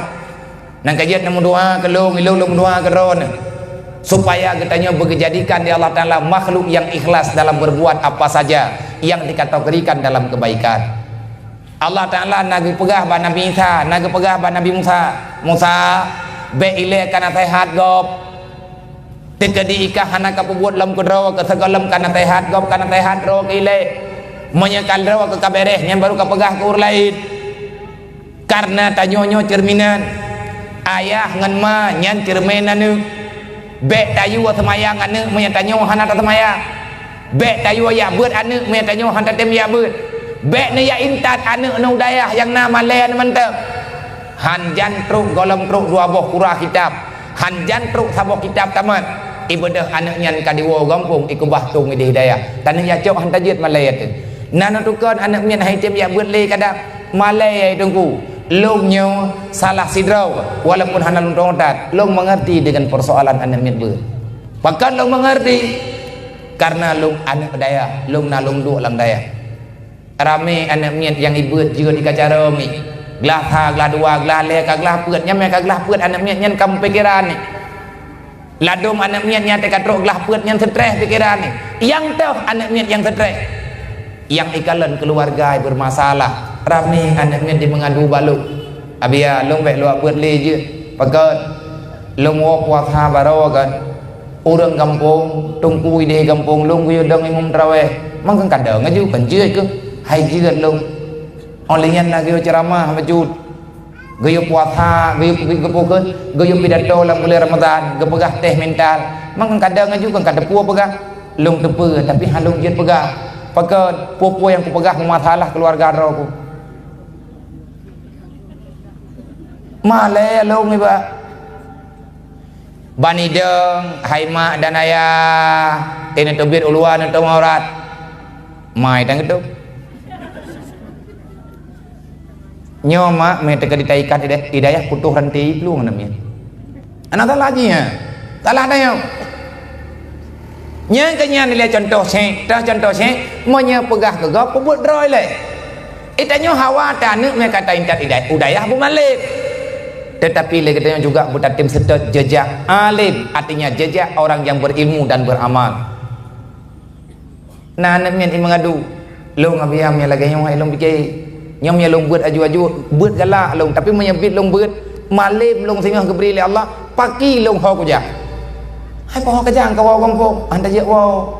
Nyang ka jeuet neumeudoa keu lôn, ilôn lôn meudoa keu droeneuh, supaya geutanyoe beugeujadikan di Allah Ta'ala makhluk yang ikhlas dalam berbuat apa saja yang dikategorikan dalam kebaikan. Allah Ta'ala na geupeugah bak Nabi Isa, na geupeugah bak Nabi Musa, "Musa, bék ilée ka naseuhat gob. Teukeudi ikah hana kapeubuet lom keudroe, keu sigohlom ka naseuhat gob, ka naseuhat droe keu ilée. Meunyoe ka droe keu ka béréh, nyan baru kapeugah keu ureuëng laén." Karena tanyoe nyoe ceureuminan, ayah ngon ma nyan ceureumen aneuëk. Bék tayue seumayang aneuëk meunyoe tanyoe hana taseumayang. Bék tayue jak beuet aneuëk meunyoe tanyoe hana tatem jak beuet. Bék neujak intat aneuëk ngon dayah nyang na malée mantong. Hanjan trok gohlom trok dua boh kura kitab. Hanjan trok saboh kitab tamat, ibeudôh aneuëk nyan ka diwoe gampông ikeubah tông idéh dayah. Taneuk jak cok han tajeuet malée teuh. Na neutukon aneuëk miet han item jak beuet lé kadang. Malée ai Teungku, lôn nyoe salah sidroe, walaupun hana lôn tueng that, lôn mengerti dengan persoalan aneuëk miet beuet. Pakon lôn mengerti? Karena lôn aneuëk dayah, lôn na lôn duek lam dayah. Ramé aneuëk miet nyang ibeuet jeuet di kacarong nyoe. Glah sa, glah dua, glah lhée, ka glah peuet. Nyang mé ka glah peuet aneuëk miet nyan ka meupikéran nyoe. Ladôm aneuëk miet nyang teuka trok glah peuet nyan seutreh pikéran nyoe. Nyang toh aneuëk miet nyang seutreh. Nyang ikalon keuluwarga bermasalah. Ramé aneuëk miet jimeungadu bak lôn. "Abiya, lôn bék luwah beuet lé jeuet. Pakon? Lôn woe puasa baroe kan." Ureuëng gampông, teungku idéh gampông lôn geuyue dong imum taraweh. Mangkang kadang aju kan jeuet keuh, hai jeuet lôn. Óh lheueh nyan na geuyue ceuramah bacut. Geuyue puasa, geuyue, geuyue, geuyue, geuyue pidato lam buleuen Ramadhan, geupeugah teh mental. Mangkang kadang aju kan ka teupeu peugah. Lôn teupeu, tapi han lôn jeuet peugah. Pakon, peue-peue nyang kupeugah meumasalah keuluwarga droe ku. Malée lôn iba. Ban idong, hai mak dan ayah, teuneuteubiet uluwa neuteueng aurat. Mai tang itu. Nyoe mak mé teuka ditaikan idayah putôh ranté plueng aneuk miet. Aneuk salah jih nyan. Salah tanyoe. Nyang keu nyan ilée contoh syiek, toh contoh syiek, meunyoe peugah keu gob peubuet droe ilée. Itanyoe hawa ta aneuëk mé ka taintat idayah, u dayah beumalém. Tetapi lé geutanyoe juga beutatem seutôt jejak alim, artinya jejak orang yang berilmu dan beramal. Na aneuëk miet imeungadu, "Lôn abiya meunyoe lagée nyoe hai lôn pike. Nyoe meunyoe lôn beuet aju-aju, beuet galak lôn, tapi meunyoe biet lôn beuet, malém lôn singoh geubri lé Allah, paki lôn ho kujak." Hai poh kajang ka woe gampông, han tajak woe.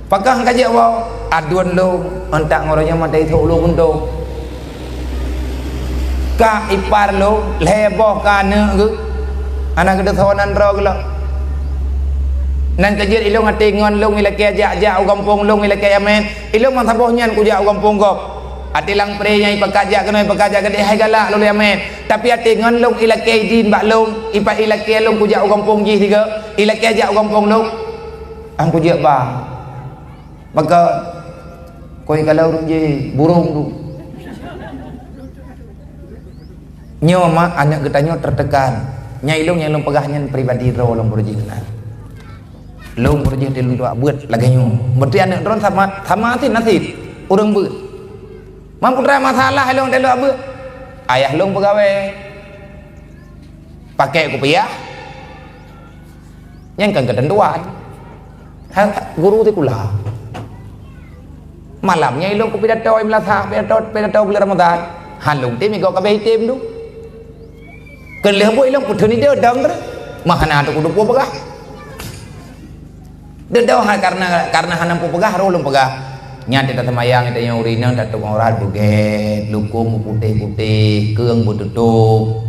Pakon han kajak woe, aduen lôn, antak ngoroe nyoe mata ithok lôn untông. Ka ipar lôn, lhèe boh ka aneuk geuh. Hana geuteusoe nan droe geuh lom. Nan keujeuet ilôn até ngon lôn ilakèe jak-jak u gampông lôn ilakèe Yamen. Ilôn masa boh nyan kujak u gampông gob. Até lam pré nyang ipakat jak keunoe, ipakat jak keudéh, hai galak lôn lé Yamen. Tapi até ngon lôn ilakèe idin bak lôn, ipa-, ilakèe lôn kujak u gampông jih tiga, ilakèe jak u gampông lôn. Ang kujak ba. Maka, koi kalau ureueng jih burông tu. Nyoe mak aneuk geutanyoe teutekan. Nyang ilôn nyang lôn peugah nyan pribadi droe lôn beureuji meunan. Lôn beureuji di lôn tuak beuet lagèe nyoe. Berarti aneuk droe sama, sama sit nasib ureueng beuet. Mak putra masalah ilôn di lôn beuet. Ayah lôn peugawée. Pakai kupiah. Nyan kan keuteuntuan. Ha, guru sikula. Malam nyan ilôn kupidato, imlasah, pidato, pidato buleuen Ramadhan. Han lôn tem igoe ka abéh item tu. Keu lheueh buet ilôn peuteun ideh dong terus. Mah hana tu kudu peugah. Deudeuh hai karena, karena hana peugah, roh lôn peugah. Nyan teuka seumayang, tanyong ureueng inong tatôb aurat beugét, lukông beuputéh-putéh, keueng beututôb.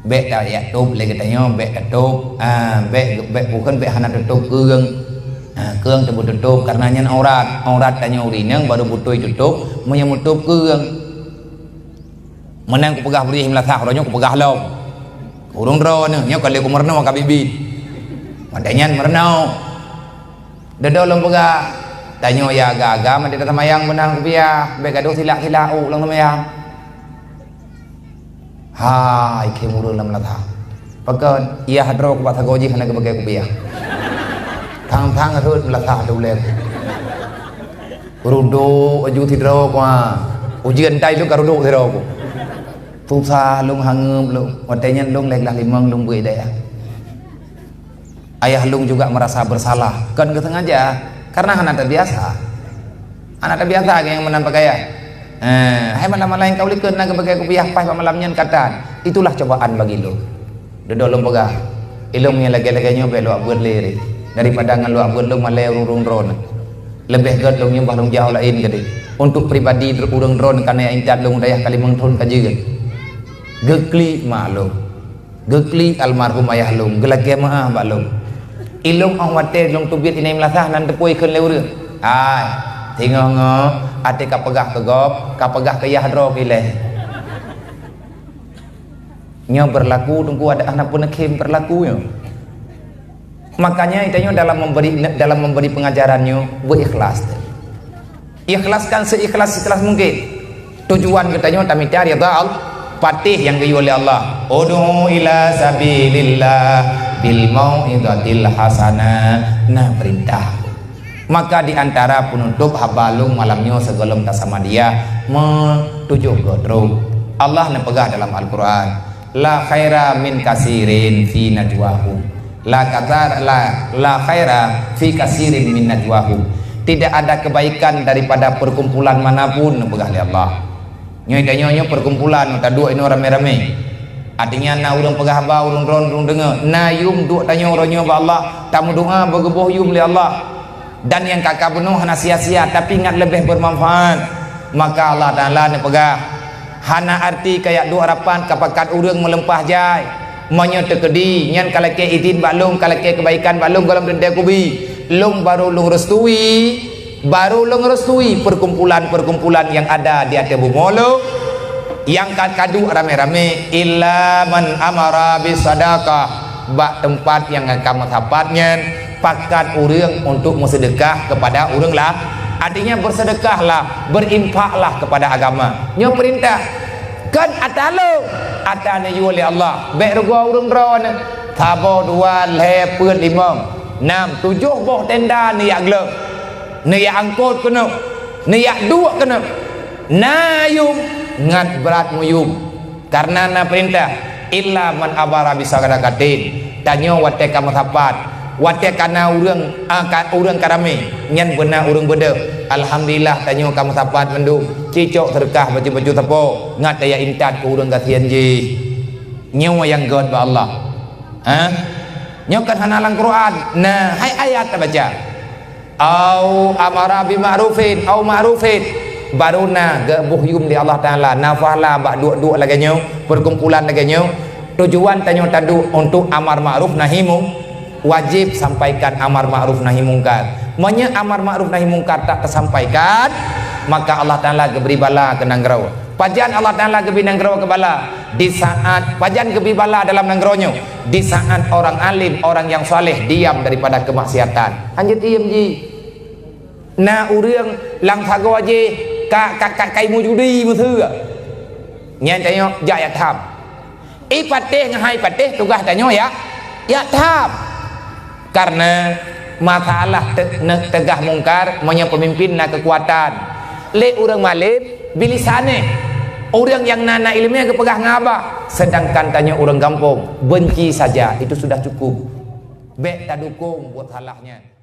Bèk tajak tôb lé geutanyoe, bèk tatôb. Ah, bèk, bèk bukon bèk hana tutôb keueng. Ah, keueng teubeututôb karena nyan aurat. Aurat tanyoe ureueng inong baru beutôi tutôb, meunyoe meutôb keueng. Meunan kupeugah bri meulasah, uroe nyoe kupeugah lom. Ureueng droeneuh, nyoe ka lheueh kumeurunoe ka biet-biet. Watèe nyan meurunoe. Deudeuh lôn peugah, tanyoe ya aga-aga, meudeh taseumayang beunang kupiah, bèk gadôh silak-silak u lam seumayang. Hai, khem ureueng lam lata. Pakon, yah droe kubak sagoe jih hana geupakai kupiah. Thang-thang rhot meulasah di ulèe. Rudok aju sidroe ku, ha. Ujeuen tai lôn ka rudok sidroe ku. Susah lôn hangeup lôn. Watèe nyan lôn lhèe glah limong lôn beuet dayah. Ayah lôn juga merasa bersalah. Kon geusengaja, karena hana terbiasa. Hana terbiasa nyang meunan pakaian. Eh, hai malam-malam nyang ka ulikot na geupakai kupiah paih bak malam nyan katan. Itulah cobaan bagi lôn. Dudoe lôn peugah, ilôn nyang lagèe-lagèe nyoe bèk lôn beuet lé ré, daripada ngon lôn beuet lôn malèe ureueng-ureueng droeneuh. Leubeh gèt lôn nyumbah lôn jaoh laén keudéh. Untuk pribadi ureueng droeneuh ka na intat lôn dayah ka limong thôn ka jeuet. Geuklik mak lôn. Geuklik almarhum ayah lôn, geulakèe meu'ah bak lôn. Ilôn 'oh watèe lôn teubiet inai meulasah nan teupeu ikheun lé ureueng. Hai, singoh-ngoh até ka peugah keu gob, ka peugah keu yah droe keu ilèe. Nyoe berlaku teungku ada aneuk peuneukhem berlaku nyoe. Makanya geutanyoe dalam memberi, dalam memberi pengajaran nyoe beu ikhlas. Ikhlaskan seikhlas-ikhlas mungkin. Tujuan geutanyoe tamita ridha Allah. Patéh nyang geuyue lé Allah. Ud'u ila sabilillah bil mau'izatil hasanah. Nah, perintah. Maka di antara penutup haba lôn malam nyoe sigohlom tasamadiyah meutujoh goe trok. Allah neupeugah dalam Al-Quran, "La khaira min kasirin fi najwahum." La kathar, la, la khaira fi kasirin min najwahum. Tidak ada kebaikan daripada perkumpulan manapun, neupeugah lé Allah. Nyoe tanyoe nyoe perkumpulan, taduek inoe ramé-ramé. Artinya na ureueng peugah haba, ureueng droen, ureueng deungoe. Na yum duek tanyoe uroe nyoe bak Allah, tameudoa beugeuboh yum lé Allah. Dan nyang ka ka bunoe hana sia-sia, tapi ngat leubeh bermanfaat. Maka Allah Taala neupeugah, hana arti kajak duek rapat ka pakat ureueng meuleumpah jai. Meunyoe teukeudi, nyan ka lakèe idhin bak lôn, ka lakèe keubaikan bak lôn gohlom teuntèe kubi. Lôn baru lôn reustui, baru lôn reustui perkumpulan-perkumpulan nyang ada di ateueh bumoe lôn, nyang ka kaduek ramé-ramé, illa man amara bisadaqah, bak teumpat nyang ka meusapat nyan, pakat ureueng untuk meuseudeukah keupada ureueng la-, artinya, beuseudeukahlah, beurinfaklah keupada agama. Nyoe peurintah. Kon ata lôn, ata neuyue lé Allah. Bèk rugoe ureueng droeneuh. Saboh, dua, lhèe, peuet, limong, nam, tujoh boh tenda neujak gleh. Neujak angkot keunoe. Neujak duek keunoe. Na yum, ngat brat meuyum. Karena na peurintah, "Illa man amara bisadaqatin." Tanyoe watèe ka meusapat, watèe ka na ureueng, a, ka, ureueng ka ramé, nyan beuna ureueng beudeuh. Alhamdulillah, tanyoe ka meusapat mandum. Cicok seudeukah baju-baju sapo, ngat tajak intat keu ureueng gasien jih. Nyoe nyang gèt bak Allah. Ha? Nyoe kan hana lam Quran. Nah, hai ayat tabaca. Au amara bi ma'rufin, au ma'rufin. Baru na geuboh yum lé Allah Taala, na pahala bak duek-duek lagée nyoe, perkumpulan lagée nyoe. Tujuan tanyoe taduek untuk amar ma'ruf nahi mu-, wajib sampaikan amar ma'ruf nahi mungkar. Meunyoe amar ma'ruf nahi mungkar tak tasampaikan, maka Allah Taala geubri bala keu nanggroe. Pajan Allah Taala geubri nanggroe keu bala? Di saat, pajan geubri bala dalam nanggroe nyoe? Di saat orang alim, orang yang saleh diam daripada kemaksiatan. Hanjeuet diem ji. Na ureuëng lam sagoe jih ka, ka, ka, ka imum judi miseue. Nyan tanyoe jak jak tham. Ié patéh ngon hai patéh tugaih tanyoe jak, jak tham. Karena masalah te-, ne-, teugah mungkar, meunyoe peumimpin na keukuatan. Lé ureuëng malém, bilisanéh. Ureuëng nyang na, na iéleumé geupeugah ngon abah, sedangkan tanyoe ureuëng gampông, benci saja, itu sudah cukup. Bék tadukong buet salah nyan.